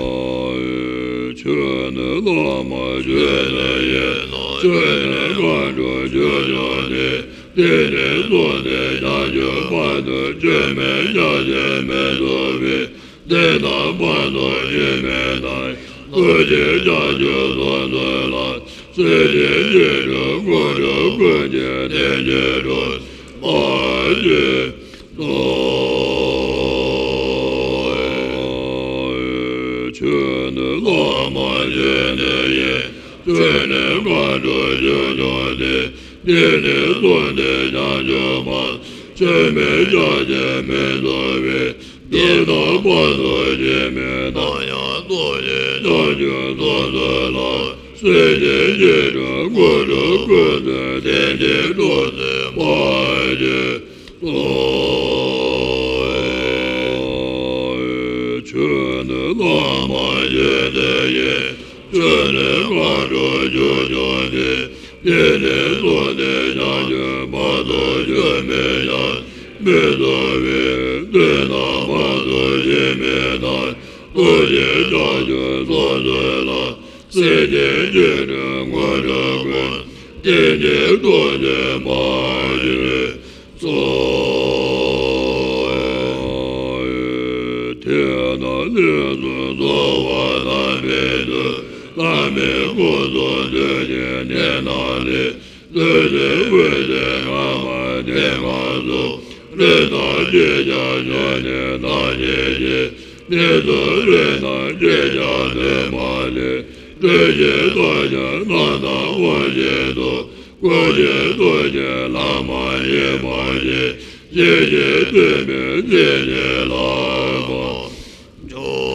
འདེབས། ཆོས་ བླ་མ་ཆོས་ནི་ཡིན་ནོ། ཆོས་ནི་མཁའ་འགྲོ་ཆོས་སྐྱོང་སྟེ། དེ་ནི་གསུངས་ཏེ་བྱང་ཆུབ་བར་དུ་སྐྱོན་མེད་ཆགས་ཞེན་མི་བཟོད་པའི། དེ་རྣམས་ཕན་ཐོགས་ཡིད་མི་བདེ། ཐུགས་རྗེས་བྱང་ཆུབ་སོ་སོའི་ལམ། སེམས་ཅན་སྙིང་རྗེ་དངོས་གྲུབ་ཀུན་གྱི་དེ་ཉིད་འགྲུབ་པར་བྱེད་དོ། ཆོས་ནི་བླ་མ་ཆོས་ནི་ཡིན། ཆོས་ནི་མཁའ་འགྲོ་ཆོས་སྐྱོང་སྟེ། དེ་ནི་གསུངས་ཏེ་བྱང་ཆུབ་བར། སྐྱོན་མེད་ཆགས་ཞེན་མི་བཟོད་པའི། དེ་རྣམས་ཕན་ཐོགས་ཡིད་མི་བདེ། ཡང་དག་ཡང་དག་ཡིད་བྱང་ཆུབ་སོ་སོའི་ལམ། སེམས་ཅན་སྙིང་རྗེ་དངོས་གྲུབ་ཀུན་གྱི་དེ་ཉིད་འགྲུབ་པར་བྱེད་དོ། ཆོས་ནི་བླ་མ་ཆོས་ནི་ཡིན། ཆོས་ནི་མཁའ་འགྲོ་ཆོས་སྐྱོང་སྟེ། དེ་ནི་གསུངས་ཏེ་བྱང་ཆུབ་བར་དུ་སྐྱོན་མེད་ཆགས་ཞེན་མི་བཟོད་པའི། དེ་རྣམས་ཕན་ཐོགས་ཡིད་མི་བདེ། ཐུགས་རྗེས་བྱང་ཆུབ་སོ་སོའི་ལམ། སེམས་ཅན་སྙིང་རྗེ་དངོས་གྲུབ་ཀུན། དེ་ཉིད་འགྲུབ་པར་བྱེད་དོ། དེ་ནས་ལས་སུ་གསོལ་བ་བཏབ་པའི་མཐུས། ལྷ་མིའི་སྐུ་གསུང་ཐུགས་ཀྱི་བསྙེན་གནང་ལས། བདུད་རྩི་དབུས་ཏེ་ལྷ་མ་དེ་སྔ་སོགས། རིགས་དང་ཆོས་ཀྱང་ཕྱོགས་ནས་ཐམས་ཅད་ཀྱི། ནད་གདོན་རིམས་དང་བཅས་ཀྱང་ཐོན་མ་ལས། འགྲོ་ཞིང་ཐོབ་ཀྱང་རྣམ་དག་དབང་བཞིན་དུ། སྐུ་མཆེད་ཐུགས་ཀྱི་ལྷ་མ་ཡིན་པ་ཞིག །ཇི་ཞིག་ཐོས་པའི་ཚེ་ནས་ལྷག་པར་འབྱུང་།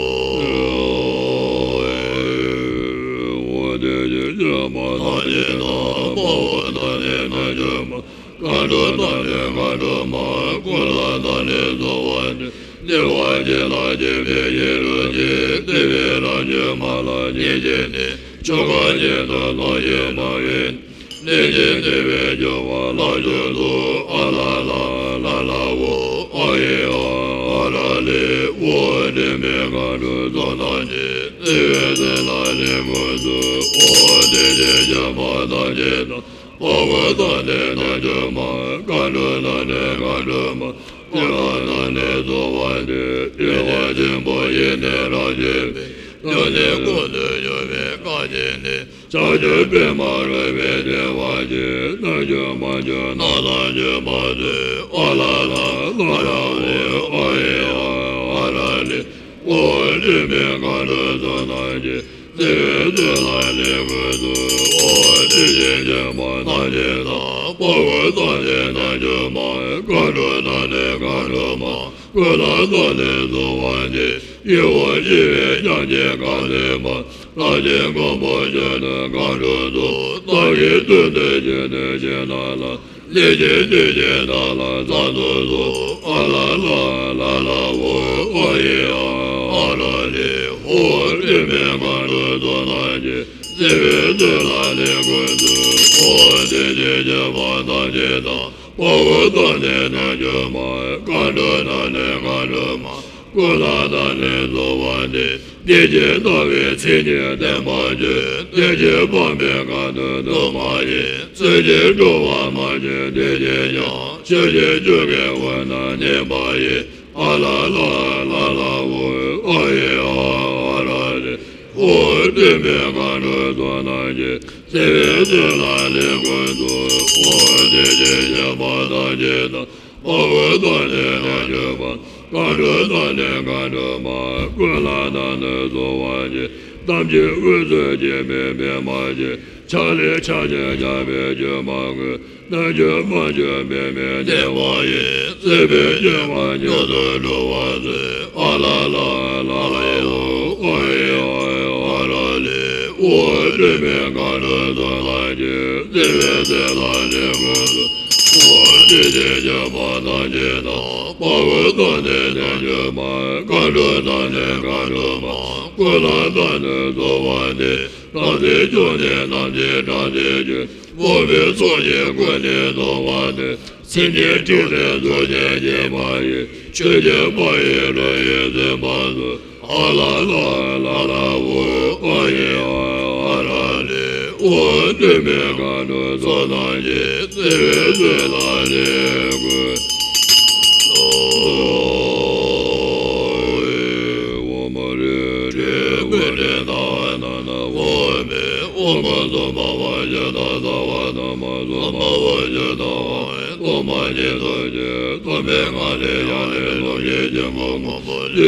འོ་དེ་ཞིག་སེམས་དཔའ་ཐམས་ཅད་དང་། དཔའ་བོ་དང་ནི་རྣལ་འབྱོར་མ། མཁའ་འགྲོ་དང་ནི་མཁའ་འགྲོ་མ། ཀུན་ལ་དང་ནི་གསོལ་བ་འདེབས། བདེ་བ་ཅན་ལ་སྤྱད་པའི་ཡིད་རུ་ཆེས། བརྩེ་བའི་རང་བྱུང་མ་ལ་སྙིང་རྗེ་ནི། ཆོ་ག་ཅན་དུ་བསམ་ཞིང་སྨྲ་བའི། ལན་གཅིག་བརྩེ་བས་སྐྱོབ་པ་ལ་མཆོག་ཏུ། ཨ་ལ་ལ་ལ་ལ་འོ། ཨ་ཡེ་ཨ་ཨ་ར་ལེ། འོ་དྲི་མེད་མཁའ་འགྲོ་ཚོགས་རྣམས་ཀྱིས། བརྩེ་བའི་བརྩེ་ལ་ལེགས་བཀོད་ཚུལ། འོ་དེ་ཞིག་སེམས་དཔའ་ཐམས་ཅད་དང་། དཔའ་བོ་དང་ནི་རྣལ་འབྱོར་མ། མཁའ་འགྲོ་དང་ནི་མཁའ་འགྲོ་མ། ཀུན་ལ་དང་ནི་གསོལ་བ་འདེབས། བདེ་བ་ཆེན་པོ་ཡི་ནི་རང་བྱོན་པའི། སྐྱབས་གནས་ཀུན་ཏུ་སྙོམས་པའི་བཀའ་དྲིན་ནི། བྱང་ཆུབ་པདྨ་རོལ་པའི་བདེ་བ་ཅན། རྣལ་འབྱོར་མ་བྱོན་ནགས་དང་མཆོད་པ་མཛོད། ཨ་ལ་ལ་ལ་ལ་འོ། ཨ་ཡེ་ཨ་ཨ་ར་ལེ། འོ་དྲི་མེད་མཁའ་འགྲོ་ཚོགས་རྣམས་ཀྱིས། བརྩེ་བའི་བརྩེ་ལ་ལེགས་བཀོད་ཚུལ། འོ་དེ་ཞིག་སེམས་དཔའ་ཐམས་ཅད་དང་། དཔའ་བོ་དང་ནི་རྣལ་འབྱོར་མ། མཁའ་འགྲོ་དང་ནི་མཁའ་འགྲོ་མ། ཀུན་ལ་དང་ནི་གསོལ་བ་འདེབས། ཡིད་འོང་ཞི་བའི་སྙིང་རྗེ་གང་ལེགས་པ། རླབས་ཆེན་མགོན་པོ་གཞོན་ནུ་མཁའ་འགྲོ་ཚོགས། བདག་གི་མདུན་དུ་བྱོན་ནས་ཁྱེད་རྣམས་ལ། ལེགས་བྱས་བརྩེ་ཆེན་བདག་ལ་སྩལ་དུ་གསོལ། ཨ་ལ་ལ་ལ་ལ་འོ། ཨ་ཡེ་ཨ་ཨ་ར་ལེ། འོ་དྲི་མེད་མཁའ་འགྲོ་ཚོགས་རྣམས་ཀྱིས། བརྩེ་བའི་བརྩེ་ལ་ལེགས་བཀོད་ཚུལ། འོ་དེ་ཞིག་སེམས་དཔའ་ཐམས་ཅད་དང་། དཔའ་བོ་དང་ནི་རྣལ་འབྱོར་མ། མཁའ་འགྲོ་དང་ནི་མཁའ་འགྲོ་མ། ཀུན་ལ་དང་ནི་གསོལ་བ་འདེབས། བདེ་ཆེན་ལྟ་བའི་མཚན་ཉིད་བསྟན་པར་བྱོན། བདེ་ཆེན་དཔག་མེད་མཁའ་འགྲོ་འདུ་མ་ཡིན། བརྩེ་ཆེན་འགྲོ་བ་མ་བྱོན་བདེ་ཆེན་ཡང་། ཆོས་ཅན་ཆོས་ཀྱི་དབུས་ན་གནས་པ་ཡིན། ཨ་ལ་ལ་ལ་ལ་འོ། ཨ་ཡེ་ཨ་ཨ་ར་ལེ། འོ་དྲི་མེད་མཁའ་འགྲོ་ཚོགས་རྣམས་ཀྱིས། བརྩེ་བའི་བརྩེ་ལ་ལེགས་བཀོད་ཚུལ། འོ་དེ་ཞིག་སེམས་དཔའ་ཐམས་ཅད་དང་། དཔའ་བོ་དང་ནི་རྣལ་འབྱོར་མ། མཁའ་འགྲོ་དང་ནི་མཁའ་འགྲོ་མ། ཀུན་ལ་དང་ནི་གསོལ་བ་འདེབས། ཐམས་ཅད་དབུས་སུ་སྐྱེ་མེད་པདྨ་ཞེས། ཕྱག་ལས་ཕྱག་ཆེན་ཆགས་པའི་སྒྱུ་མ་དངོས། རྣལ་འབྱོར་མ་བྱོན་པདྨའི་བདེ་བ་ཡིས། བརྩེ་བས་སྐྱོབ་པ་མཆོག་ཏུ་འགྲུབ་པར་མཛོད། ཨ་ལ་ལ་ལ་ལ་འོ། ཨ་ཡེ་ཨ་ཨ་ར་ལེ། འོ་དྲི་མེད་མཁའ་འགྲོ་ཚོགས་རྣམས་ཀྱིས། བརྩེ་བའི་བརྩེ་ལ་ལེགས་བཀོད་ཚུལ། འོ་དེ་ཞིག་སེམས་དཔའ་ཐམས་ཅད་དང་། དཔའ་བོ་དང་ནི་རྣལ་འབྱོར་མ། མཁའ་འགྲོ་དང་ནི་མཁའ་འགྲོ་མ། ཀུན་ལ་དང་ནི་གསོལ་བ་འདེབས། རབ་ཏུ་བྱུང་ནས་རྣམ་འདྲེན་དག་བྱེད་ཅིང་། འཕགས་པའི་ཚོགས་ཀྱིས་ཀུན་ནས་བསྟོད་པ་ནི། སེམས་ཅན་འཁྲུལ་པའི་གཟུགས་ཅན་སྐྱེས་པ་ཡི། ཆོས་ཀྱི་དཔལ་ཡོན་ལོངས་སྤྱོད་ཟིན་པར་གསོལ། ཨ་ལ་ལ་ལ་ལ་འོ། ཨ་ཡེ་ཨ་ འོ་དུ་མེད་གང་དུ་སོ་ནང་གི་བརྩེ་བའི་བརྩེ་ལ་ལེགས་དགོས། འོ་མ་རེ་རེ་དགོས་ཏེ་ད་ན་ན་འོ་མེ་འོ་མ་སོ་མ་བ་ཞེ་ད་ས་བ་ན་མ་སོ་མ་བ་ཞེ་ད་བ་སྟོང་པ་ཉིད་དུ་ཞེས་སྟོང་པའི་ངང་ལས་ཡང་ལས་ལོག་གི་སྐྱེ་དགུ་ངོ་བོ་ལས་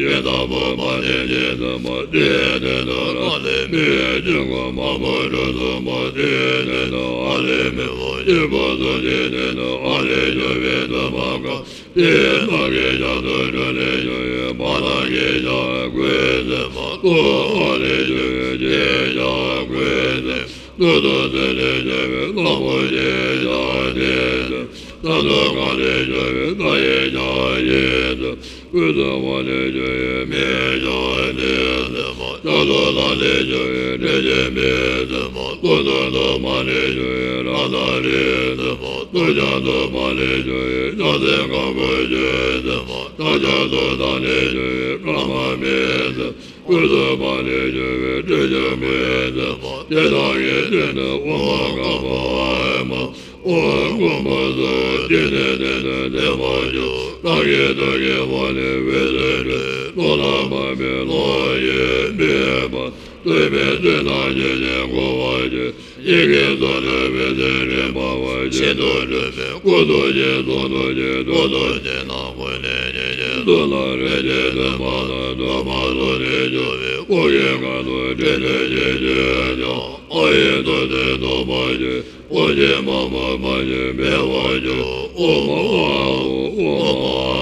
ཡེ་ད་བོ་མ་ལས་ཀྱི་ཙམ་པ་སྟེ་དེ་ལྟར་རང་ལས་མི་ཡི་སྐྱེ་དགུ་མ་བུ་གྲུ་གསུམ་པ་སྟེ་དེ་ལྟར་ཨ་ལས་མི་བུ་སྐྱེས་བུ་གསུམ་སྟེ་དེ་ལྟར་ཨ་ལས་སྐྱེ་བའི་ཙམ་པ་གང་སྟེ་བདག་གི་ཞག་ཏུ་གྲོལ་ལས་བྱུང་བའི་མ་ལག་གི་ཞག་ཀུན་ཟད་མ་ཐོབ་ཨ་ལས་སྐྱེ་བའི་སྐྱེ་ཞག་ཀུན་ཟད། ཏུ་ཏུ་ཏུ་ལས་བྱ་བའི་ལྷ་མོ་ཞེས་བྱ་སྟེ། ད་ལྟོ་གང་ལས་བྱ་བའི་ད་ཡེ་བྱ་ཡེ་ཏུ། ཀུན་ཏུ་མ་ལས་བྱ་བའི་མི་བྱ་ནི་ལས་མ། ད་ལྟོ་ལ་ལས་བྱ་བའི་འདྲེ་ཅན་མི་ཟེར་མ། ཏུ་ཏུ་ཏུ་མ་ལས་བྱ་བའི་ར་ད་རི་ཟེར་མ། ཏུ་ཅ་ཏུ་མ་ལས་བྱ་བའི་ཅ་ཟེར་ག་གོ་ཅེ་ཟེར་མ། ད་ཅ་ཏུ་ད་ལས་བྱ་བའི་ཀ་མ་མི་ཟེར། ཀུན་ཏུ་མ་ལས་བྱ་བའི་འདྲེ་ཅན་མི་ཟེར་མ། དེ་དག་གི་སྟེང་དུ་དབུ་མ་དཀར་པོ་ཨེ་མ། འོ་མགོན་པོ་སོགས་སྤྱན་ནི་སྟེང་དུ་བསྟན་པར་འགྱུར། བདག་གི་ཐུགས་ཀྱི་དབང་ནི་འོད་ཟེར་འཕྲོས། ཀློང་ལ་དམར་པོའི་ཀློང་ཡིན་མིན་པ། སྟོན་པའི་སྤྱན་དང་ཞལ་གྱི་གོ་བ་ཅན། ཡི་གེ་སོགས་ནི་འོད་ཟེར་རིམ་པ་བར། ཤིན་ཏུ་གྲུབ་པའི་སྐུ་མདོག་ཅན། གཟུགས་མདོག་ཅན། ཐུགས་མདོག་ཅན། ནག་པོ་ནི་ཉིད་ཀྱི་གཟུགས་ལ་རོལ་ཅིང་ཐིམ་པ་དང་། དུ་མ་སོགས་ནས་སྦྱོར་བའི་སྐུ་གི་ཁ་དོག་དྲི་ནས་ཅི་བྱེད་ཀྱང་། ཨ་ཡི་ཏུ་ཏེ་ཐོགས་པ་ཅན། དབང་ཆེན་མ་མ་མ་ཞིག་འཕེལ་བར་འགྱུར། ཨོ་མ་ཨ་ཨོ་ཨོ་མ་ཨ་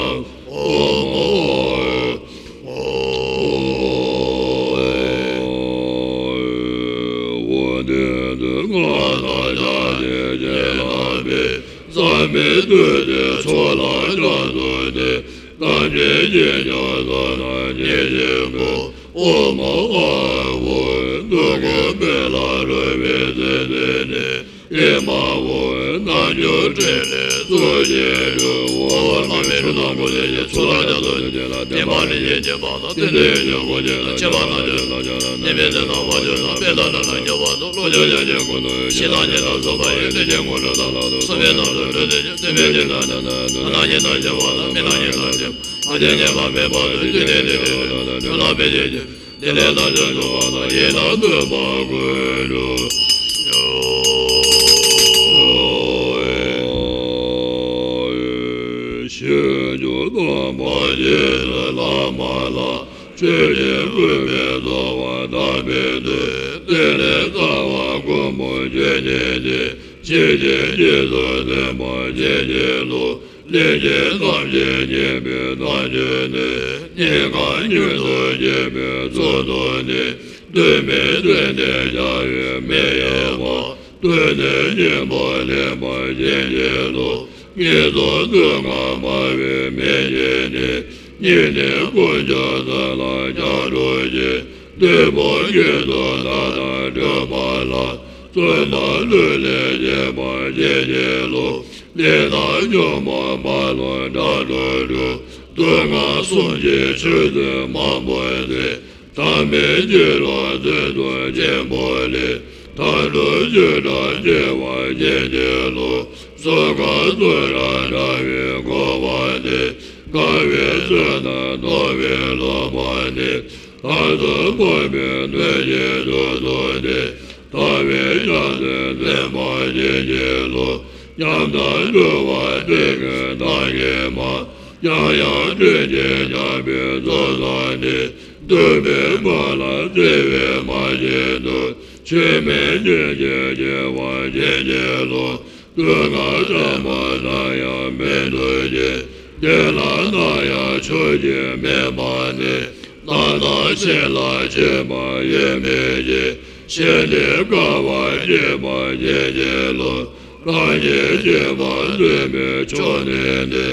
ཨོ་མ་ཨ་ཨོ། འོ་དེ་དུས་ང་དང་ཕྱག་འཚལ་བྱིན་བརླབས་པའི། བསམ་པའི་དུས་དེར་ཚོགས་ལ་སྐྱབས་སུ་མཆི། ཐམས་ཅད་མཁྱེན་ཀྱང་བསོད་ནམས་ཉེར་གཅིག་པུ། ཨོ་མ་ཨ་ཧོ། སྡུག་ཀུན་སྨན་ལ་རོལ་པའི་ཚེ་འདི་ནས། ཨེ་མ་ཧོ། རྣལ་འབྱོར་ཕྲིན་ལས་ཚོགས་ཀྱིས་འགྲུབ། ཨོ་བླ་མའི་རིགས་དང་སྐུ་ལས་ཀྱི་ཚོགས་དང་རྒྱ་མཚོ་ཆེ་ལ་བརྟེན་པ་རིན་ཆེན་གྱི་འབངས་དང་། རྟེན་འབྲེལ་གྱི་སྐུ་མཆེད་དང་། ཁྱད་པར་རྣམ་འབྱོར་དང་། བསྟན་པའི་དོན་དང་བར་ཆད་དང་། དཔེ་དང་གྲགས་དང་། ཁྱད་པར་དུ་བློ་ཆོས་ཅན་གྱི་སྐུ་མདོག་ཡིན། ཞི་དང་ཉེ་དང་བཟོད་པ་ཡིན། ལྷས་བྱིན་གོས་འཁྲུ་དང་ལག་ཏུ་སྲུང་བའི་དམ་ལུས་སྒྲོལ་ནས་ཀྱང་། བསྟན་པའི་དོན་དང་ལྡན་ན་ནི། ལྷ་དང་མི་དང་བྱེ་བ་དང་། མི་དང་གཉེན་དང་བྱེ་བ་དང་། ཐམས་ཅད་མཉེས་པ་མེད་པར་འདོད། བཅོམ་ལྡན་འདས་ཀྱི་ཐུགས་དམ་ཆོས་ལ་ཕན་ཆད་ཀྱང་། དེ་ལས་ཐམས་ཅད་འགྲོ་བ་དང་། ཡི་དྭགས་གདོན་པ་ཀུན་འགྲོ། ཞེས་བརྗོད་དང་མ་བརྗེད་ལ་མ་ལ། ཆོས་ཉིད་སྐུད་པས་རྫོགས་པ་དམ་པའི་དོན། དེ་ལས་རྩ་བ་ཀུན་སྨོན་ཆོས་ཉིད་ནི། ཇི་སྙེད་ཉིད་དུ་བསྟན་པ་བྱིན་གྱིས་རློབས། ལྷན་སྐྱེས་ཐམས་ཅད་མཉེས་པའི་དམ་ཆོས་ནི། སྙིང་གར་མྱུར་དུ་སྐྱེ་བའི་ཚུལ་དུ་ནི། གདོད་མའི་དོན་དེ་སྦྱར་བས་མི་གཡེལ་བ། དོན་ནི་སྙིང་པོ་ལེགས་པར་བྱིན་གྱིས་རློབས། ངེས་དོན་དུ་ང་སྨྲ་བའི་མི་ཉིད་ནི། སྙིང་ནས་དཀོན་མཆོག་གསུམ་ལ་སྐྱབས་འགྲོ་ཞིང་། དོན་པོ་ཉིད་དུ་བདག་ལྟར་སྒྲུབ་པ་ལ། བརྩོན་དང་བློས་ལས་བྱེད་པ་བྱིན་གྱིས་རློབས། ལས་དང་སྙོམས་པར་མ་ལྷོད་དགྲ་བཅོམ་འགྲུབ། དུག་ལྔ་གསུམ་གྱི་ཆོས་ཚུལ་མང་པོ་མཛད། ཐ་མལ་གྱི་ལོག་འཛིན་དུ་ཆེན་པོ་ལས། ཐར་འདོད་ཆོས་དང་མཇལ་བར་བྱིན་གྱིས་རློབས། གསུམ་ཀ་སུ་ར་འདྲ་བའི་གོ་འཕང་ནི། དགའ་བའི་ཚོད་དང་མཐོ་བའི་ལོངས་སྤངས་ནས། ཐར་ཐུབ་སྨོན་པའི་སྣོད་ཀྱི་མཇུག་ཏུ་ནི། ཐར་པའི་ཡང་རྩེར་འཛིན་པ་བྱིན་གྱིས་རློབས། ཉམས་དང་སྤྲུལ་པ་སྤྲིན་ཀུན་མདངས་ཀྱིས་མ། ཡང་ཡང་སྤྲུལ་ཞིང་འཆར་བའི་ཚུལ་དུ་ནི། འདུན་པའི་མ་ལ་བརྩེ་བས་མ་བྱིན་ཏོ། ཆོས་མིན་སྙིང་རྗེ་སྐྱེ་བར་བྱིན་གྱིས་རློབས། དུག་ལྔ་དྲི་མ་གང་ཡང་མི་འདོད་ཅིང་། དེ་ལ་སྣང་ཡང་ཆོས་ཅིག་མེད་པ་ནི། སྣང་བཏང་ཕྱིན་ལ་ཕྱིན་པ་ཡེ་མེད་ཅིང་། ཕྱིན་ཏེ་དགའ་བ་སྐྱེས་པ་བྱིན་གྱིས་རློབས། བདག་ཉིད་སྐྱེས་པ་བརྫུན་པའི་ཕྱོགས་ནས་ནི།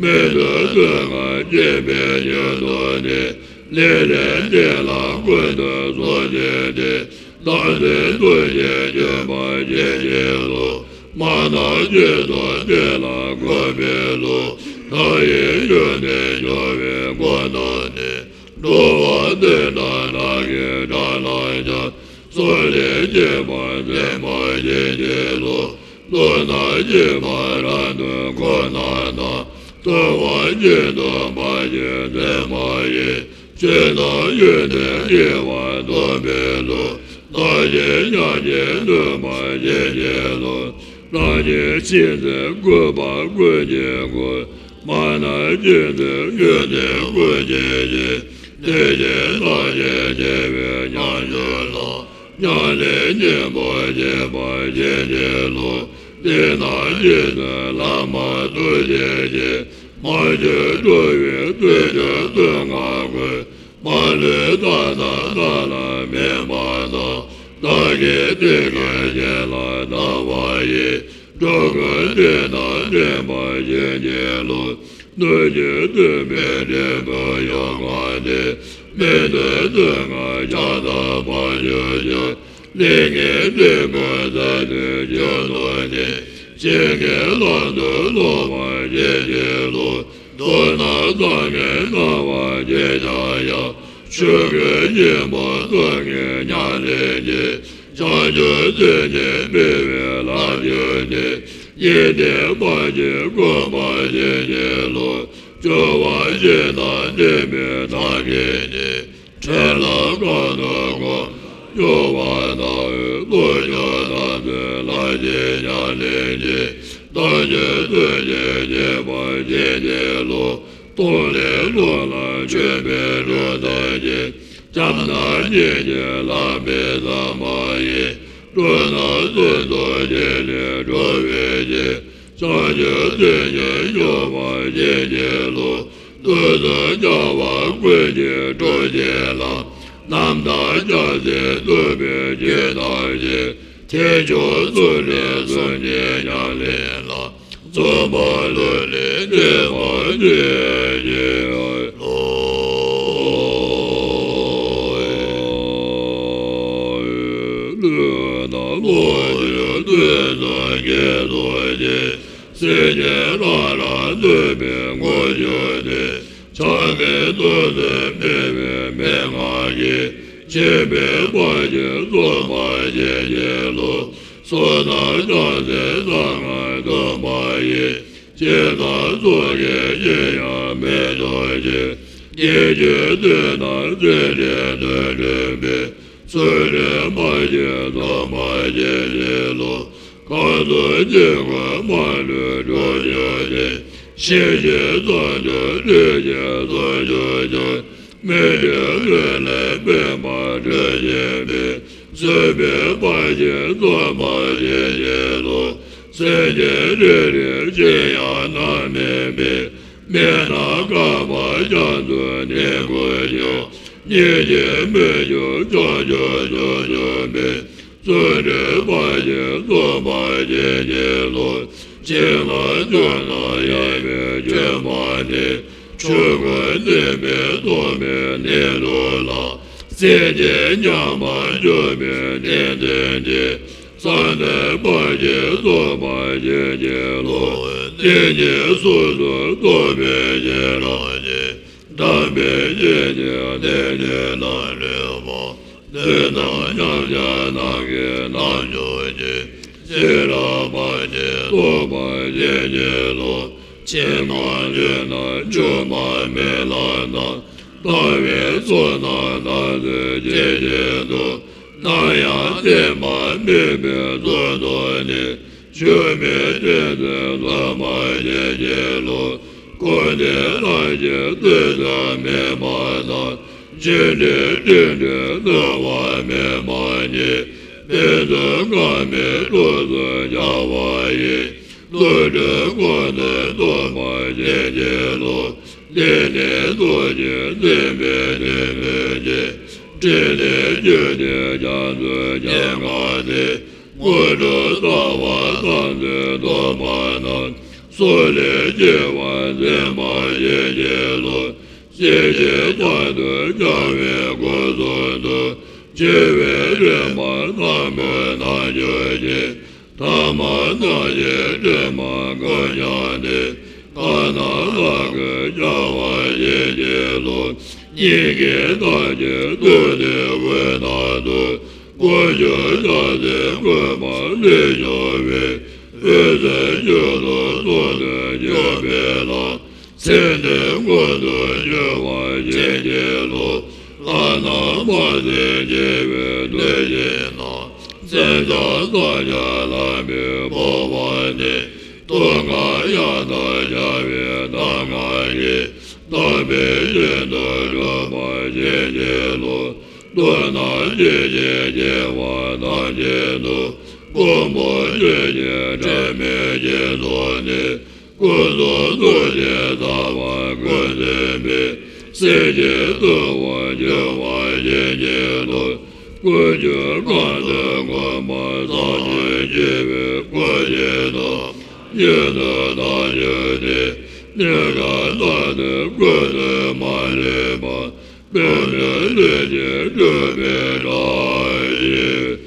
མི་འདོད་དུག་ལྔ་སྐྱེས་པའི་ཉིད་དུ་ནི། ལེགས་ལེགས་བསྟེན་ལ་ཀུན་ཏུ་གསོལ་ཏེ་ནི། བདག་འཛིན་གདུལ་ཞིང་འབྱོངས་པར་བྱིན་གྱིས་རློབས། མ་ནམ་རྒྱུན་དུ་བསྟེན་ལ་གུས་པས་བསླུ། བདག་ཡིད་ཡུལ་ནས་སྐྱོ་བའི་སྒོ་རྣམས་ནི། འགྲོ་བ་བདུད་དང་ནགས་ཀྱི་དགྲ་རྣམས་ཀྱང་། སོགས་ལས་སྐྱེས་པ་འཛིན་པ་ཡིན་གྱི་ལོ། ལྟོ་ན་སྐྱེས་པ་རབ་ཏུ་ཁོ་ན་ན། ལྟོ་བ་སྐྱེས་ཏེ་མ་སྐྱེས་འཛིན་པ་ཡིན། ཆོས་དང་ཡུལ་དུ་སྐྱེ་བ་སྟོན་པའི་ལོ། བདག་གིས་ཉམས་ཀྱིས་གནོད་པ་ཡིན་གྱི་ལོ། རང་གི་ཕྱིར་འཛིན་བཀོད་པ་ཀུན་གྱི་སྒོ། མ་ན་སྐྱེས་འཛིན་ཡུལ་དེ་ཀུན་གྱི་ཡིན། དེ་བཞིན་བདག་གིས་སྐྱེ་བའི་ཉམས་ཡུལ་ལ། ཉམས་ལེན་གཉིས་པོ་བྱེད་པ་ཡིན་གྱི་ལོ། དེས་ན་རྗེས་སུ་བླ་མ་ཐུགས་རྗེ་ཡིས། མ་གྱུར་འགྲོ་བའི་དུས་ཀྱི་དུས་ང་ཀུན། མ་ལུས་དག་ན་བདག་ལ་སྨིན་པ་དང་། བདག་གིས་དེ་སྐད་གཞན་ལ་བསྟན་པ་ཡིས། འགྲོ་ཀུན་འདྲེན་དང་འདྲེན་པ་ཡིན་གྱི་ལོ། སྣོད་ཀྱི་སྟོན་པའི་འབྲས་བུ་ཡོད་ངེས་ཏེ། མི་སྣོད་སྟོད་ངན་ཁྱབ་བདག་ཕ་ཆོས་ཀྱང་། ལས་ངན་འབྲས་བུ་ཟད་དུ་གྱུར་ནོ་ནི། ཞིང་གི་ལམ་དུ་སློང་བ་ཡིན་གྱི་ལོ། མདོར་ན་བདག་ངན་སྣང་བ་ཅི་བྱ་ཡང་། ཆོས་ཀུན་ཉོན་མོངས་སྟོབས་ཀྱིས་ཉམས་ལེན་གྱིས། བྱང་ཆུབ་སེམས་ཉིད་སྤེལ་བའི་ལམ་བྱོན་ཏེ། ཡིད་བརྟན་པ་ཅིག་བསྒོམ་པ་ཡིན་གྱི་ལོ། སྦྱོར་བ་བཞི་དང་ལྡན་པའི་བདག་གིས་ནི། འཕྲིན་ལམ་གང་དུ་བསྒོམ་སྦྱོར་བ་དང་། བློ་སྦྱོང་དམ་ཚིག་ལམ་གྱི་ཉམས་ལེན་གྱིས། བདག་རྒྱུད་དོན་གྱི་ཁྱད་པར་བྱེད་ཀྱི་ལོ། སྟོང་ལས་ལོག་ལ་བྱོན་པའི་གྲུབ་ཐོབ་ཀྱིས། བྱམས་དང་སྙིང་རྗེ་ལམ་མེད་ཟབ་མོ་ཡི། འགྲོ་རྣམས་ཕུན་ཚོགས་རྒྱུ་ལས་སྒྲོལ་བའི་ཕྱིར། བྱང་ཆུབ་སེམས་ཉིད་སྙོམས་པར་བྱེད་ཀྱི་ལོ། དུས་གསུམ་རྒྱལ་བ་ཀུན་གྱི་སྒྲུབ་བྱེད་ལ། རྣམ་དག་སྐྱབས་སེམས་སྟོན་པའི་བྱིན་རླབས་ཀྱིས། ཐེག་མཆོག་ཚུལ་ཁྲིམས་གསུམ་གྱི་ཉམས་ལེན་ལ། བརྩོན་པ་ལྷུར་ལེན་འདྲེན་པར་བྱེད་ཀྱི་ལོ། ལུས་དང་ལོངས་སྤྱོད་དུས་གསུམ་དགེ་སྡུག་ཅན། སེམས་ཅན་རང་རང་གནོད་པའི་སྔོན་འཇུག་ནི། ཆགས་མེད་སྡོམ་པས་སྨིན་པའི་མན་ངག་གིས། ཁྱིམ་པའི་བར་གྱི་བརྩོན་པ་བྱེད་ཀྱི་ལོ། བསོད་ནམས་བྱང་སེམས་གསང་སྔགས་སྟོན་པ་ཡིས། སྦྱིན་དང་སོགས་ཀྱི་སྐྱོན་ཡང་མི་འདོར་ཞིང་། ཉེས་སྤྱོད་དེ་དག་ཚུལ་ཁྲིམས་དོན་མཐུན་པའི། ཚུལ་ཁྲིམས་མ་བྱེད་སྡོམ་པ་བྱེད་ཀྱི་ལོ། གང་ཚུལ་ཉེས་ཀུན་མ་ལུས་གྲོལ་འགྱུར་ཏེ། ཤེས་བཞིན་བསམ་དུས་སྒྲིབ་བཞིན་སོར་ཆུད་ཀྱང་། མི་འདོད་ལུས་ལས་སྨིན་པ་སྒྲོལ་བྱེད་པའི། བརྩོན་པས་སྤང་བྱའི་བརྩོན་པ་བྱེད་ཀྱི་ལོ། སེམས་ཅན་རེ་རེ་ཅི་ཡང་སྣང་མེད་པའི། མི་སྣང་བསྐལ་པ་རྒྱ་མཚོའི་གནས་ཀུན་ཀྱང་། སྙིང་རྗེས་སྨོན་འཇུག་བྱང་ཆུབ་མཆོག་འབྱུང་བའི། བརྩོན་འགྲུས་སྤང་བྱའི་བརྩོན་པ་བྱེད་ཀྱི་ལོ། བྱིན་རླབས་ཆོས་རྣམས་ཡལ་བའི་སྐྱོན་མ་ནི། ཆོས་ཀུན་བདེན་པས་སྟོང་པའི་གནས་ལུགས་ལ། སེམས་ཅན་ཉམས་པར་འགྱུར་བའི་གནད་དོན་འདི། བསམ་གཏན་སྤང་བྱའི་བརྩོན་པ་བྱེད་ཀྱི་ལོ། དེ་ཉིད་སོ་སོར་རྟོགས་པའི་ཤེས་རབ་ཀྱིས། དམ་པའི་ཆོས་ཀྱི་གནད་ནི་རྣམ་གྲོལ་བ། དོན་དམ་མཉམ་གཞག་རྣམ་ཤེས་རྣལ་འབྱོར་གྱིས། ཤེས་རབ་སྤངས་ཏེ་རྟོགས་པར་བྱེད་ཀྱི་ལོ། ཕྱི་མ་ལུས་རྣམས་སྒྱུ་མར་མི་ལང་ན། ལྟ་བའི་ཚོགས་རྣམས་སྣང་ཚུལ་ཇི་བཞིན་དུ། སྣང་ཡང་བརྟན་པར་སྨིན་པའི་ཚུལ་དུ་ནི། ཆོས་མིན་བདེན་རྫུན་བརྫུན་པར་བྱེད་ཀྱི་ལོ། ཀུན་བདེན་ལྷ་ཆོས་ཐོས་བསམ་མེད་པ་དང་། རྗེས་འབྲེལ་སྒྲིབ་སྒྲིབ་སྣང་བ་མེད་པ་ཉིད། དཔེ་མཚོན་ཁ་མིག་གྲོགས་སུ་འཆར་བ་ཡིས། བློ་གྲོས་ཁོང་དུ་སྟོན་པར་བྱེད་ཀྱི་ལོ། དེ་ནི་རྡོ་རྗེ་འཛིན་པའི་གནད་མོད་ཀྱི། དྲིན་ལས་བརྒྱུད་དེ་རྒྱ་མཚོའི་སྐྱེ་འགག་ནི། དངོས་གྲུབ་ལྟ་བ་ཐམས་ཅད་སྟོན་པ་རྣམས། སོགས་ལས་སྐྱེ་བ་འཛིན་པ་ཡིན་གྱི་ལོ། ཤེས་བཞིན་བར་དུ་འཆར་བའི་སྒོ་གསུམ་དུ། འཆི་བའི་རིམ་པ་ལྷ་མོའི་རྣལ་འབྱོར་གྱིས། ཐ་མལ་སྣང་བཞིའི་དྲི་མ་ཀུན་སྦྱངས་ཏེ། དག་སྣང་ལྷ་སྐུར་འཆར་བ་ཡིན་གྱི་ལོ། སྙིང་གའི་ཐང་ཆེན་སྟོད་དེ་དབུས་ན་འདུག། དཀོན་མཆོག་རྒྱལ་སྲས་བཀོད་པ་ལས་བྱུང་བའི། འོད་ཟེར་སྤྱོད་དང་ཚོགས་དང་བཅས་པའི་ལྷ། ཚེ་འདིའི་མངོན་དུ་གྱུར་པ་བྱིན་གྱིས་རློབས། ལྷ་དང་དམག་དང་བཅས་པའི་མཐུ་ཆེན་རྣམས། མཚན་བྱང་ས་སྐྱར་ལམ་པའི་འཕགས་པ་ནས། སྟོན་ཁ་ཡང་དག་ཤར་བའི་གདམས་ངག་གིས། དམ་པའི་ཆོས་འདི་སྒྲུབ་པར་བྱིན་གྱིས་རློབས། མཐུ་རྣམས་ཆོས་ཀྱི་རྒྱལ་བ་ཐམས་ཅད་དུ། ཀུན་སྤངས་ཆོས་ཀྱི་དྲི་མེད་ཞིང་སོགས་ནས། སྐུ་གསུང་ཐུགས་ཀྱི་ཟབ་པ་ཀུན་འཛིན་པའི། སེམས་ཅན་མཐུ་དབང་བྱེ་བ་བྱིན་གྱིས་རློབས། ཀུན་མཆོག་གང་དུ་མངོན་པར་སངས་རྒྱས་ཞི་བའི་སྐུ་ཞིག་དང་། ཡུན་དུ་བདག་བཞུགས་ཏེ། ཉེན་ཁ་དང་ནི་ཀུན་ཏུ་མ་ལུས་པ། པདྨའི་ལུས་ཀྱིས་སྤྲུལ་པའི་སྒྲ་ཡིས།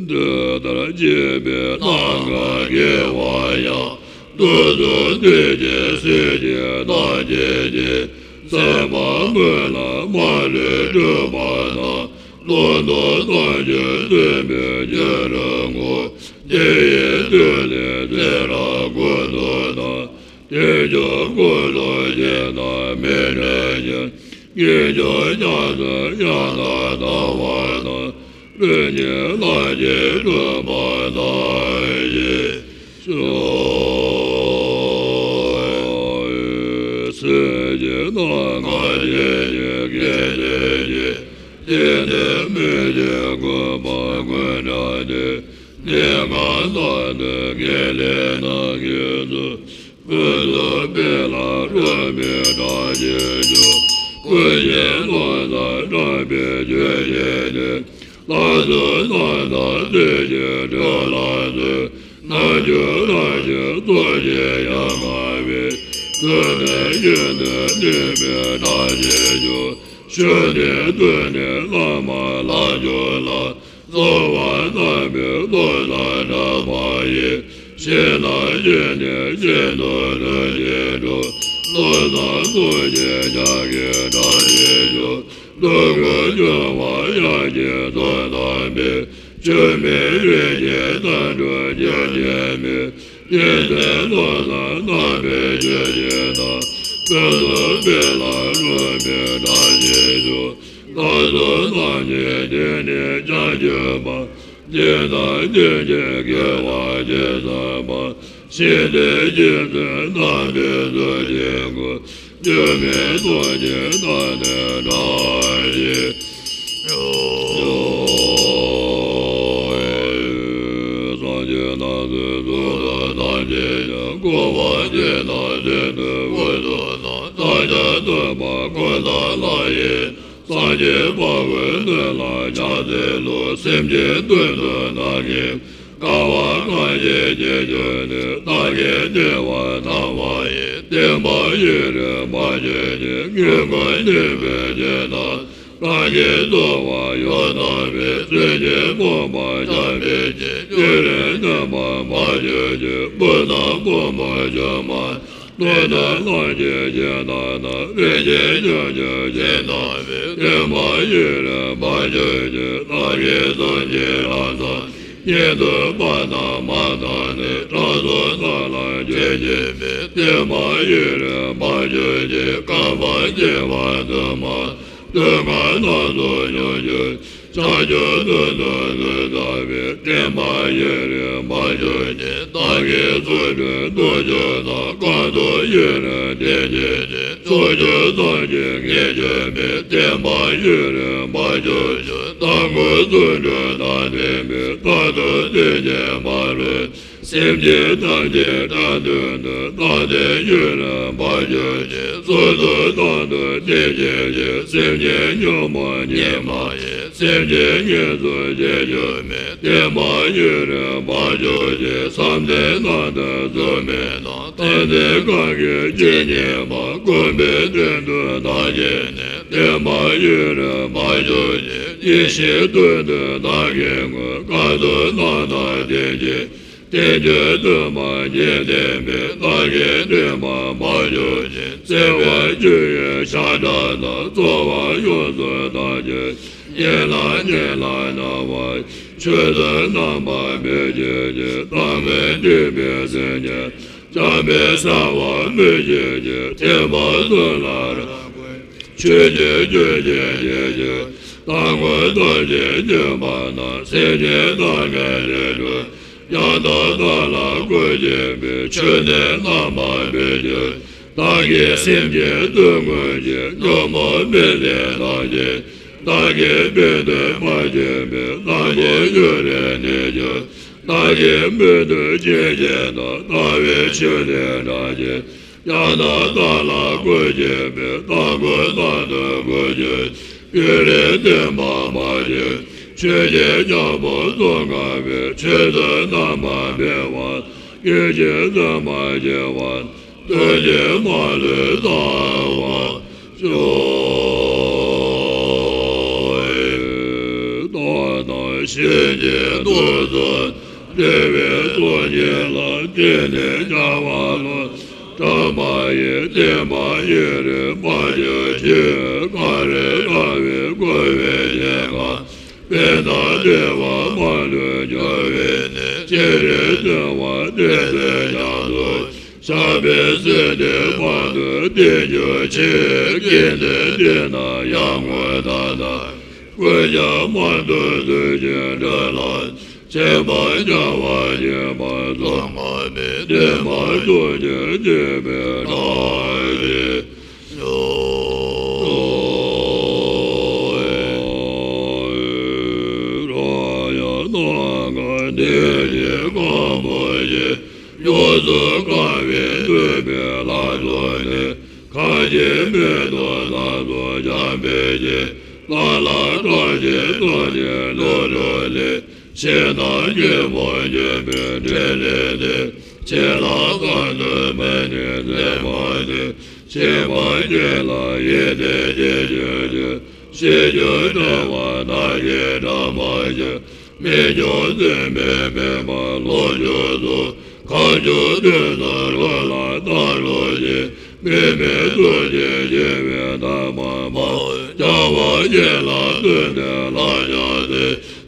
འདི་ལྟར་བྱིན་པའི་གདམས་ངག་དགེ་བ་ཡང་། དུས་གསུམ་མཐུན་རྐྱེན་སྲིད་ཞིའི་སྣང་བྱེད་ཅིང་། སེམས་དཔའ་སྨོན་ལམ་མ་ལུས་སྒྲུབ་པ་དང་། ལྷག་མཐོང་ཐམས་ཅད་སེམས་དཔའི་ཆོས་སུ་བསྔོ། དེ་ཡི་མཐུ་ལས་ཚེ་རབས་ཀུན་ཏུ་བདག། དཀོན་མཆོག་ཀུན་ལ་སྤྱན་དང་མི་འབྲལ་ཞིང་། ངེས་འབྱུང་ཉམས་སུ་ཡང་དག་ལྡང་བ་དང་། ལུས་གཉིས་ལྷར་བཅས་སྒྲུབ་པ་དག་ཞེས་ཞུ། གསོལ་ཞིང་གདམས་ངག་བཞེས་ཤིང་གེགས་བྱེད་ཅིང་། དེ་ནས་མི་མཇེད་མགོན་པོ་མགོན་སྐྱབས་ཏེ། གནས་ཁང་དག་ཏུ་ཁས་ལེན་གནང་མཁན་ཚུ། ཀུན་ཏུ་སྤེལ་ལ་སྒྲོན་མེའི་སྒྲ་ཆེན་ཞུ། ཀུན་གཞི་རྣམ་དག་དྲངས་པའི་ཆོས་བཞིན་ཏེ། ལྷ་ཚོགས་རྣམས་དང་བརྩེ་ཞིང་སྤྲོ་ལ་གསོལ། རྣལ་འབྱོར་རབ་ཞིའི་ཚོགས་ཀྱིས་ཡང་གང་བའི། ཐུགས་ནི་ཡོན་ཏན་ལྡན་པའི་སྒྲ་ཆེན་ཞུ། ཞུ་ནི་ཐུགས་ནི་བླ་མ་ལྷ་མཆོག་ལ། གསོལ་བ་བཏབ་པའི་བློ་བཟང་གྲགས་པ་ཡི། ཞིང་རྣམས་ཞི་ནས་ཤིན་ཏུ་ལྷུན་གྱིས་གྲུབ། བློ་བཟང་ཐུགས་རྗེའི་ཕྱག་གི་སྒྲ་ཆེན་ཞུ། སྡུག་ཀུན་སྦྱོང་བ་དབྱངས་ཀྱི་ཚོགས་རྣམས་པས། ཆོས་མིན་རིགས་ཀྱི་མཐའ་འགྲོ་རྒྱུན་ཆད་མེད། དེ་ནས་བློ་བཟང་རྣམ་པའི་ཆོས་ཀྱི་མཐའ། ཀུན་ཏུ་སྤེལ་ལ་སྒྲོན་མེའི་སྒྲ་ཆེན་ཞུ། བདག་སོགས་རྣམས་ཀྱི་དེ་ནས་བྱང་ཆུབ་པ། འཇིག་རྟེན་ཀུན་གྱི་དགེ་བ་ཇི་བསགས་པ། ཞི་བདེའི་རྒྱུ་ཚུལ་རྣམ་པའི་ཚུལ་གྱིས་བསྐོར། འགྱུར་མེད་ཐུགས་ཀྱི་མཐའ་ནི་བྲང་ཞིང་གཤེགས། སངས་རྒྱས་རྣམས་ཀྱི་གཙུག་ཏོར་ཐམས་ཅད་ཀྱང་། བསྐལ་པ་འདི་ན་གསོན་པའི་དབུས་སུ་བསྣམས། བདག་ཀྱང་ཐོས་པ་ཀུན་ལ་ལྷང་ངེ་ཡིས། སངས་རྒྱས་དཔའ་བོའི་མདུན་ལ་ཕྱག་འཚལ་ལོ། སེམས་ཅན་དོན་དུ་བདག་གིས་དཀའ་བ་གང་ཞིག་ཅི་བྱུང་ནས། བདག་གིས་བདེ་བ་དམ་པ་ཡི། བདེན་པ་ཡུན་རིང་མ་བྱོན་ཅིག། ངན་ཀུན་ནུས་པའི་ཆེད་དུ་བདག་གིས་གསོལ་བ་ཡང་དག་པའི། གསོད་བྱེད་ཕོངས་པ་བྱམས་པའི་ཞིང་། ཡུན་རིང་གནས་པ་མ་བྱོན་ཅིག། བུ་དང་བུ་མོ་ཆུང་མ། ནོར་དང་ལྷག་བྱའི་ཞིང་དག་ན། རིན་ཆེན་ཆུང་ཆུང་ཞིང་དག་པའི། བདེན་པ་ཡུན་རིང་མ་བྱོན་ཅིག། བདག་གིས་སངས་རྒྱས་ལམ་བཟང་ནི། ཉན་ཐོས་པ་རྣམས་མ་བཏང་ནས། དྲང་སྲོང་རྣམས་ལ་སྦྱིན་བགྱིས་པའི། བདེན་པ་ཡུན་རིང་མ་བྱོན་ཅིག། བསྐལ་པ་འཇིག་པ་དུ་མ། སྡུག་བསྔལ་རྣམས་སུ་མྱོང་བྱུང་། བྱང་ཆུབ་ལྷུན་སྟུག་ལུས་བསགས་པའི། བདེན་པ་ཡུན་རིང་མ་བྱོན་ཅིག། བདག་གིས་ཚོགས་དྲུག་ཐུགས་མཆོག་དང་། གང་དུ་ཡུན་རིང་བསྟེན་བགྱིས་ནས། ཕྱོགས་བཅུ་ཐམས་ཅད་ངེས་བྱོན་པའི། བདེན་པ་ཡུན་རིང་མ་བྱོན་ཅིག། དང་པོ་ཚོགས་དྲུག་དང་ལྡན་པའི། མཐར་ཐུག་སེམས་ཅན་མ་ལུས། སེམས་ཅན་ཐམས་ཅད་དགྲ་གདོན་དུ། བདག་བདེ་ཡུན་རིང་མ་བྱོན་ཅིག། སོ་སོའི་དོན་དུ་བསྟེན་བགྱིས་ཤིང་། སེམས་ཅན་ཉོན་མོངས་ཉིད་མ་ཡིན། སེམས་ཅན་ངལ་དུ་བྱེད་འགྱུར་མེད། བདེན་པ་ཡུན་རིང་མ་བྱོན་ཅིག། བསམ་གཏན་རྣམས་དང་འཛུལ་མེད་ནམ། མཐའ་འདས་གང་གི་ཇི་སྙེད་མ། བསྒོམས་པའི་དོན་དུ་བདག་བསྐྱེད་ནས། བདེན་པ་ཡུན་རིང་མ་བྱོན་ཅིག། ཡེ་ཤེས་དོན་དུ་བདག་གིས་བསྔོས། གང་དུ་སྣང་ན་བསྟེན་བགྱིས། བསྟན་བཅོས་སྟོན་པ་ཉིད་བསྟན་པའི། བདག་གིས་བསྟན་པ་མ་བསྒྱུར་ཞིང་། བརྩེ་བ་ཆུ་ཡི་ཞག་གྲངས་དང་། རྩོལ་བ་ཡོངས་སུ་དག་གི་ཡིད་ལ་ཉེ་ལ་སྣང་བ། ཆོས་དང་རྣམ་པ་མི་མཇལ་ཞིང་། བདག་མེད་སྟོང་པའི་སེམས་ཉིད། བྱམས་པའི་གསང་བ་མི་མཇལ་ཞིང་། ཐེག་པ་གསུམ་ལ་རག་པའི། ཆོས་ཀྱི་རྒྱུན་གྱི་ཉེ་ཞིང་། རྟག་ངུ་ཐམས་ཅད་མྱོས་པ་དང་། སེམས་ཉིད་རྟག་ངུའི་ལས་སྒྲོལ། ཡང་དག་བདག་ལ་བཀོད་བྱེད་པའི། ཆོས་ནི་བླ་མ་མི་འགྱུར། བདག་གིས་སེམས་ཀྱི་དོན་མངོན་ཞིང་། ཉོན་མོངས་མེ་ལས་ལངས་ཤིང་། བདག་གི་མིག་ཏུ་མ་སྐྱེས་པའི། ལམ་གྱི་ཡུན་རིང་ནས་ཀྱང་། བདག་གི་མིག་ཏུ་སྐྱེ་ཞིང་དང་། ལྟ་བའི་ཆོས་ནི་འདྲ་ཞིང་། ཡང་དག་བདག་ལ་བཀོད་བྱེད་པའི། བདག་ཀུན་བདག་ཏུ་བཀོད་གྱུར། ཡུན་རིང་བསྟེན་པ་མ་བསྐྱུར། ཆོས་ཀྱི་རྒྱལ་པོ་ཙོང་ཁ་པའི། ཆོས་དང་རྣམ་པ་མེད་པ། ཡིད་ཀྱི་འཛིན་པ་སྐྱེ་བ། ལྟོས་ཤིག་མ་ལུས་དག་པར་སྤྱོད། བདག་དང་གཞན་གྱི་རྡོག་རྩ། འབྲེལ་བའི་ཚོགས་གཉིས་ལ། དེ་ནི་བྱ་བ་ལོ། བྲལ་མ་ཡིན་བསྟེན་པ་ཡུན་རིང་མ་བསྐྱུར་ཕྱིར། ག་རེ་དགའ་བའི་བཀོད་པའི་སྙིང་ག། དཔེ་དང་བདེ་བ་མ་ལུས་འབྱུང་བའི་གནས། ཅི་རིགས་བརྩེ་བ་བསྟེན་ཚད་ཀྱང་དུ། བཤགས་པའི་སེམས་དེ་བར་དུ་བསྟེན་གྱུར་ཅིག། དགེ་འདུན་འདི་ན་ཡར་ངོའི་ཟླ་ལྟར། ཀུན་ཀྱང་མང་དུ་བརྫུས་ཤིང་འགྲོ་ལ། ཕྱིན་པ་བྱ་བ་ཉེས་པ་གསུམ་ཀ་མེད། དེ་མ་ཐུགས་རྗེ་ཆེན་པོའི་བཀྲ་ཤིས་ཤོག། རང་ཡང་ནམ་མཁའ་ལྡིང་ཞིང་སྐམ་པོ་ཞིང་། ཡོངས་སུ་གང་བའི་ནུས་པས་ལ་སོགས་ནས། གང་ཞིག་མེད་དོ་ལ་སོགས་བྱམས་པའི་ཞིང་། ལ་ལ་བཀྲ་ཤིས་ཚོགས་ཀྱི་ལྷུན་གྲུབ་ལས། ཕྱི་ནང་གཉིས་པོ་མྱུར་བའི་འཕྲིན་ལས་ནི། ཕྱི་ལ་གང་དུ་མི་གནས་མཛད་པ་ནི། ཕྱི་མ་གཉིས་ལ་ཡིད་བརྟན་ཅིང་བྱོན་ཅིང་། ཕྱི་འབྱུང་འཁྲུལ་པ་རྣམས་ཀྱིས་བསྒྲལ་བར་ཤོག། མི་འབྱུང་འཛིན་པའི་མུན་པ་ལོག་འགྱུར་ཚུལ། གང་བྱུང་དུས་སུ་འགྲོ་ལ་བདག་སློབ་ཅིང་། དམིགས་མེད་ཐུགས་རྗེས་བསྐྱེད་པའི་ཐབས་མ་སྤངས། བྱ་བ་གཉིས་ལ་བརྩོན་ཏེ་ལམ་སྦྱངས་ཏེ།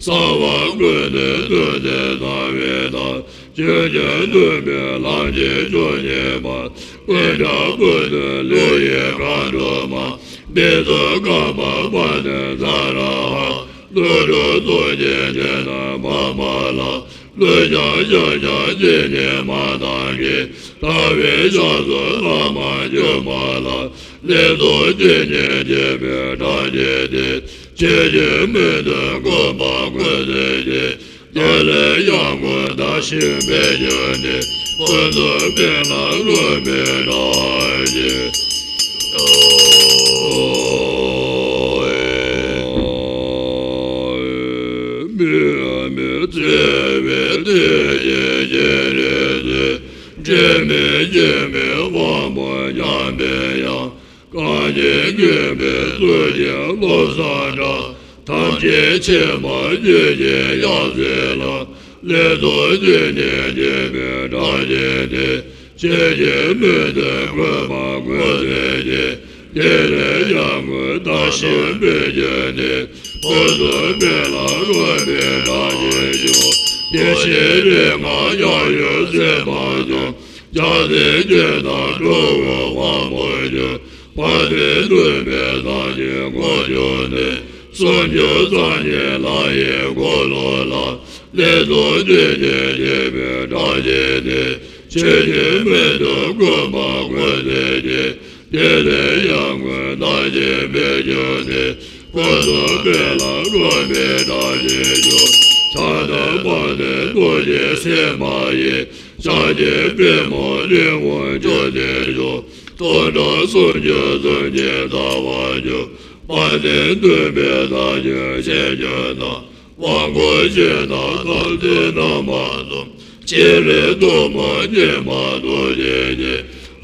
གསང་བ་ཀུན་ནས་བཏུལ་ཏེ་གསང་བའི་ཐབས། ཆོས་ཀྱི་ནུས་པས་ལམ་གྱི་ཕྱོགས་གཉིས་པ། ཀུན་ཀྱང་ཀུན་ཏུ་ལུས་ཡིན་གང་འགྲོ་མ། མི་ཚུགས་རྐང་པ་སྤངས་ནས་ས་ར་ཧ། ལྷུན་གྲུབ་ཚོགས་ཀྱི་རྗེས་གནང་མ་མ་ལགས། ལུས་ཀྱང་ཤ་ཞེན་ཅན་ཉིད་མ་བཏང་གིས། ལྟ་བའི་ཞབས་སུ་བླ་མ་འཇུག་མ་ལགས། ལེགས་ཚོགས་ཇི་སྙེད་བགྱིས་པའི་བཀྲ་ཤིས་དེས། ཆོས་ཀྱི་མུན་དུ་འགོམ་པ་ཀུན་སེལ་གྱིས། རྒྱལ་བའི་ཡར་ངོའི་ཟླ་བཞིན་འཕེལ་གྱུར་ནས། ཀུན་ཏུ་སྤེལ་ལ་རོལ་མོའི་སྒྲ་ཆེ། མི་མི་བརྩེ་བའི་གཏེར་གྱི་སྤྱན་རས་གཟིགས། འབྲལ་མེད་སྐྱེ་མེད་དབང་པོ་འཇམ་པའི་དབྱངས། གང་ཉིད་མཁྱེན་པའི་ཚུལ་གྱིས་བློ་བཟང་གྲགས། ཐམས་ཅད་མཁྱེན་པ་ཆོས་ཀྱི་དབྱངས་ཟེར་ལ། ལེགས་ཚོགས་ཇི་སྙེད་བགྱིས་པའི་བཀྲ་ཤིས་དེས། ཆོས་ཀྱི་མུན་དུ་འགོམ་པ་ཀུན་སེལ་གྱིས། རྒྱལ་བའི་ཡར་ངོའི་ཟླ་བཞིན་འཕེལ་གྱུར་ནས། ཀུན་ཏུ་སྤེལ་ལ་རོལ་མོའི་སྒྲ་ཆེ་ཤོག། དེ་བཞིན་རིགས་ལྔ་ཡང་ཡོད་སེམས་དཔའ་ཆོས། བྱང་སེམས་ཅན་དང་འགྲོ་བའི་དབང་པོ་ཆོས། དཔལ་ལྡན་འདུས་པའི་སངས་རྒྱས་དཀོན་མཆོག་ནི། སུམ་ཅུ་རྩ་གཉིས་ལྷ་ཡི་འཁོར་ལོ་ལ། ལེགས་ཚོགས་ཇི་སྙེད་བགྱིས་པའི་བཀྲ་ཤིས་དེས། ཆོས་ཀྱི་མུན་དུ་འགོམ་པ་ཀུན་སེལ་གྱིས། རྒྱལ་བའི་ཡར་ངོའི་ཟླ་བཞིན་འཕེལ་གྱུར་ནས། ཀུན་ཏུ་སྤེལ་ལ་རོལ་མོའི་སྒྲ་ཆེ་ཤོག། ཕྱག་ན་པཎྜི་ཏའི་ཐུགས་རྗེའི་སེམས་མ་ཡིས། ཕྱག་རྒྱའི་པདྨོ་ལེགས་འོང་ཅུང་ཟད་ཤོག། སྟོང་ཕྲག་སུམ་ཅུ་སུམ་བརྒྱས་བལྟ་བར་འགྱུར། དཔལ་ལྡན་འདུས་པའི་སངས་རྒྱས་ཞལ་བརྒྱ་དང་། དབང་བསྐུར་ཕྱི་ནང་ཐམས་ཅད་རྣམ་པ་གསུམ། སྤྱན་རས་གཟིགས་མ་སྙེམས་པ་ཐུགས་རྗེ་ཆེ།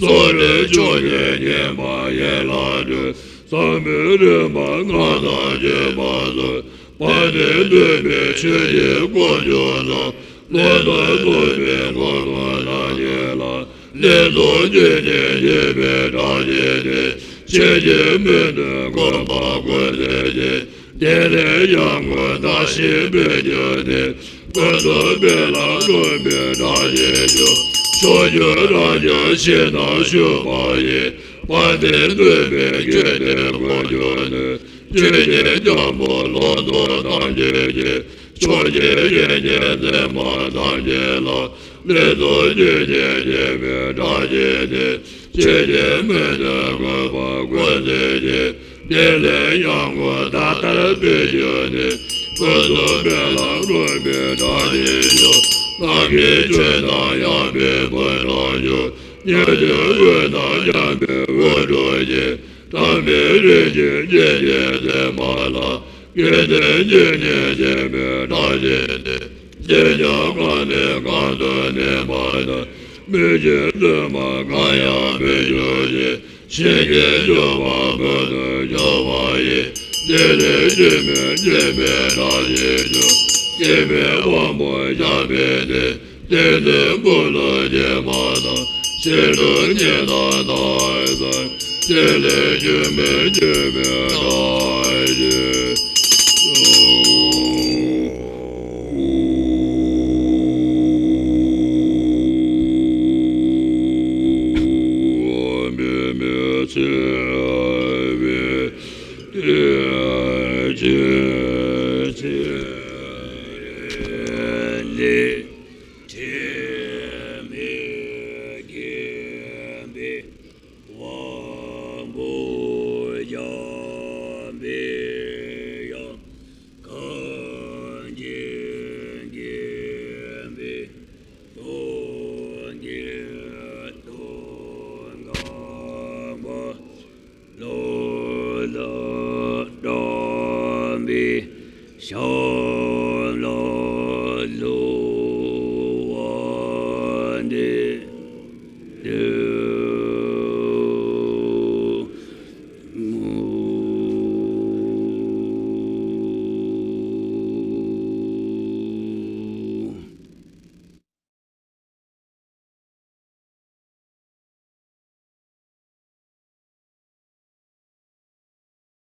རྫོགས་པའི་མཆོག་བརྙེས་མཉམ་པ་ཡན་ལག་བདུན། ཟབ་མོའི་རིམ་པ་སྔགས་དང་བཅས་པ་གསུམ། དཔལ་ལྡན་འདུས་པའི་ཆོས་ཀྱི་དཀོན་མཆོག་རྣམས། ལུང་དང་རྟོགས་པའི་འཁོར་དུ་བདག་གིས་ལ། ལེགས་སོ་སྤྱོད་ཅིང་བགྱིས་པའི་བཀྲ་ཤིས་དེས། ཕྱིར་གྱི་མི་མཐུན་འཁོར་བ་ཀུན་སེལ་ཞིང་། བདེ་ལེགས་ཡར་ངོའི་ཟླ་བཞིན་འཕེལ་འགྱུར་ཏེ། ཀུན་ཏུ་སྤེལ་ལ་སྤྲུལ་པའི་བཀྲ་ཤིས་ཤོག་ཕྱོགས་བཅུ་རབ་འབྱམས་ཞིང་རྣམས་བཞུགས་པ་ཡི། དཔལ་ལྡན་འདུས་པའི་དགེ་འདུན་འཁོར་བསྐྱོད་ནས། ཆོས་ཀྱི་རྒྱལ་པོ་ལོངས་སུ་གཏམས་བྱེད་ཅིང་། ཕྱོགས་བཅུའི་ཡེ་ཤེས་འཛིན་པ་ཐམས་ཅད་ལ། ལེགས་སོ་སྤྱོད་ཅིང་བགྱིས་པའི་བཀྲ་ཤིས་དེས། ཕྱིར་གྱི་མི་མཐུན་འཁོར་བ་ཀུན་སེལ་ཞིང་། བདེ་ལེགས་ཡར་ངོའི་ཟླ་ལྟར་འཕེལ་འགྱུར་ནས། ཀུན་ཏུ་སྤེལ་ལ་སྤྲུལ་པའི་བཀྲ་ཤིས་ཤོག་ལྷ་གི་ཆོས་དང་ཡང་དག་པའི་ཕོ་བྲང་ཡུལ། མྱུར་དུ་འོད་དང་མཉམ་པའི་འོད་འཕྲོ་ཞིང་། བཀྲ་མའི་རིགས་ཀྱི་སྐྱེ་མཆེད་འཛིན་པ་ལ། དགེ་འདུན་བརྒྱུད་ནས་བྱིན་པའི་བཀྲ་ཤིས་ཏེ། སེམས་ཅན་གང་ནས་གང་དུ་གནས་པ་དང་། མི་ཡི་བཙུན་མ་གང་ཡང་མི་འགྱུར་ཞིང་། ཞིང་གི་རྒྱུ་བ་ཀུན་ཏུ་རྒྱུ་བ་ཡི། བདེ་ལེགས་སྐྱེད་མོས་སྐྱེད་པའི་བཀྲ་ཤིས་ཤོག་སྐྱེད་པའི་དབང་པོ་སྐྱབས་པའི་བདེ། བསྟན་འཛིན་ཀུན་ཏུ་རྒྱས་པ་དང་། ཕྱིར་དུ་ཉེ་བར་བདག་ཡི་དང་། བདེ་ལེགས་སྐྱེད་མོས་སྐྱེད་པའི་བཀྲ་ཤིས། མི་མི་ཚེ་བའི་དེ་ཅི་ཚེ་ལས།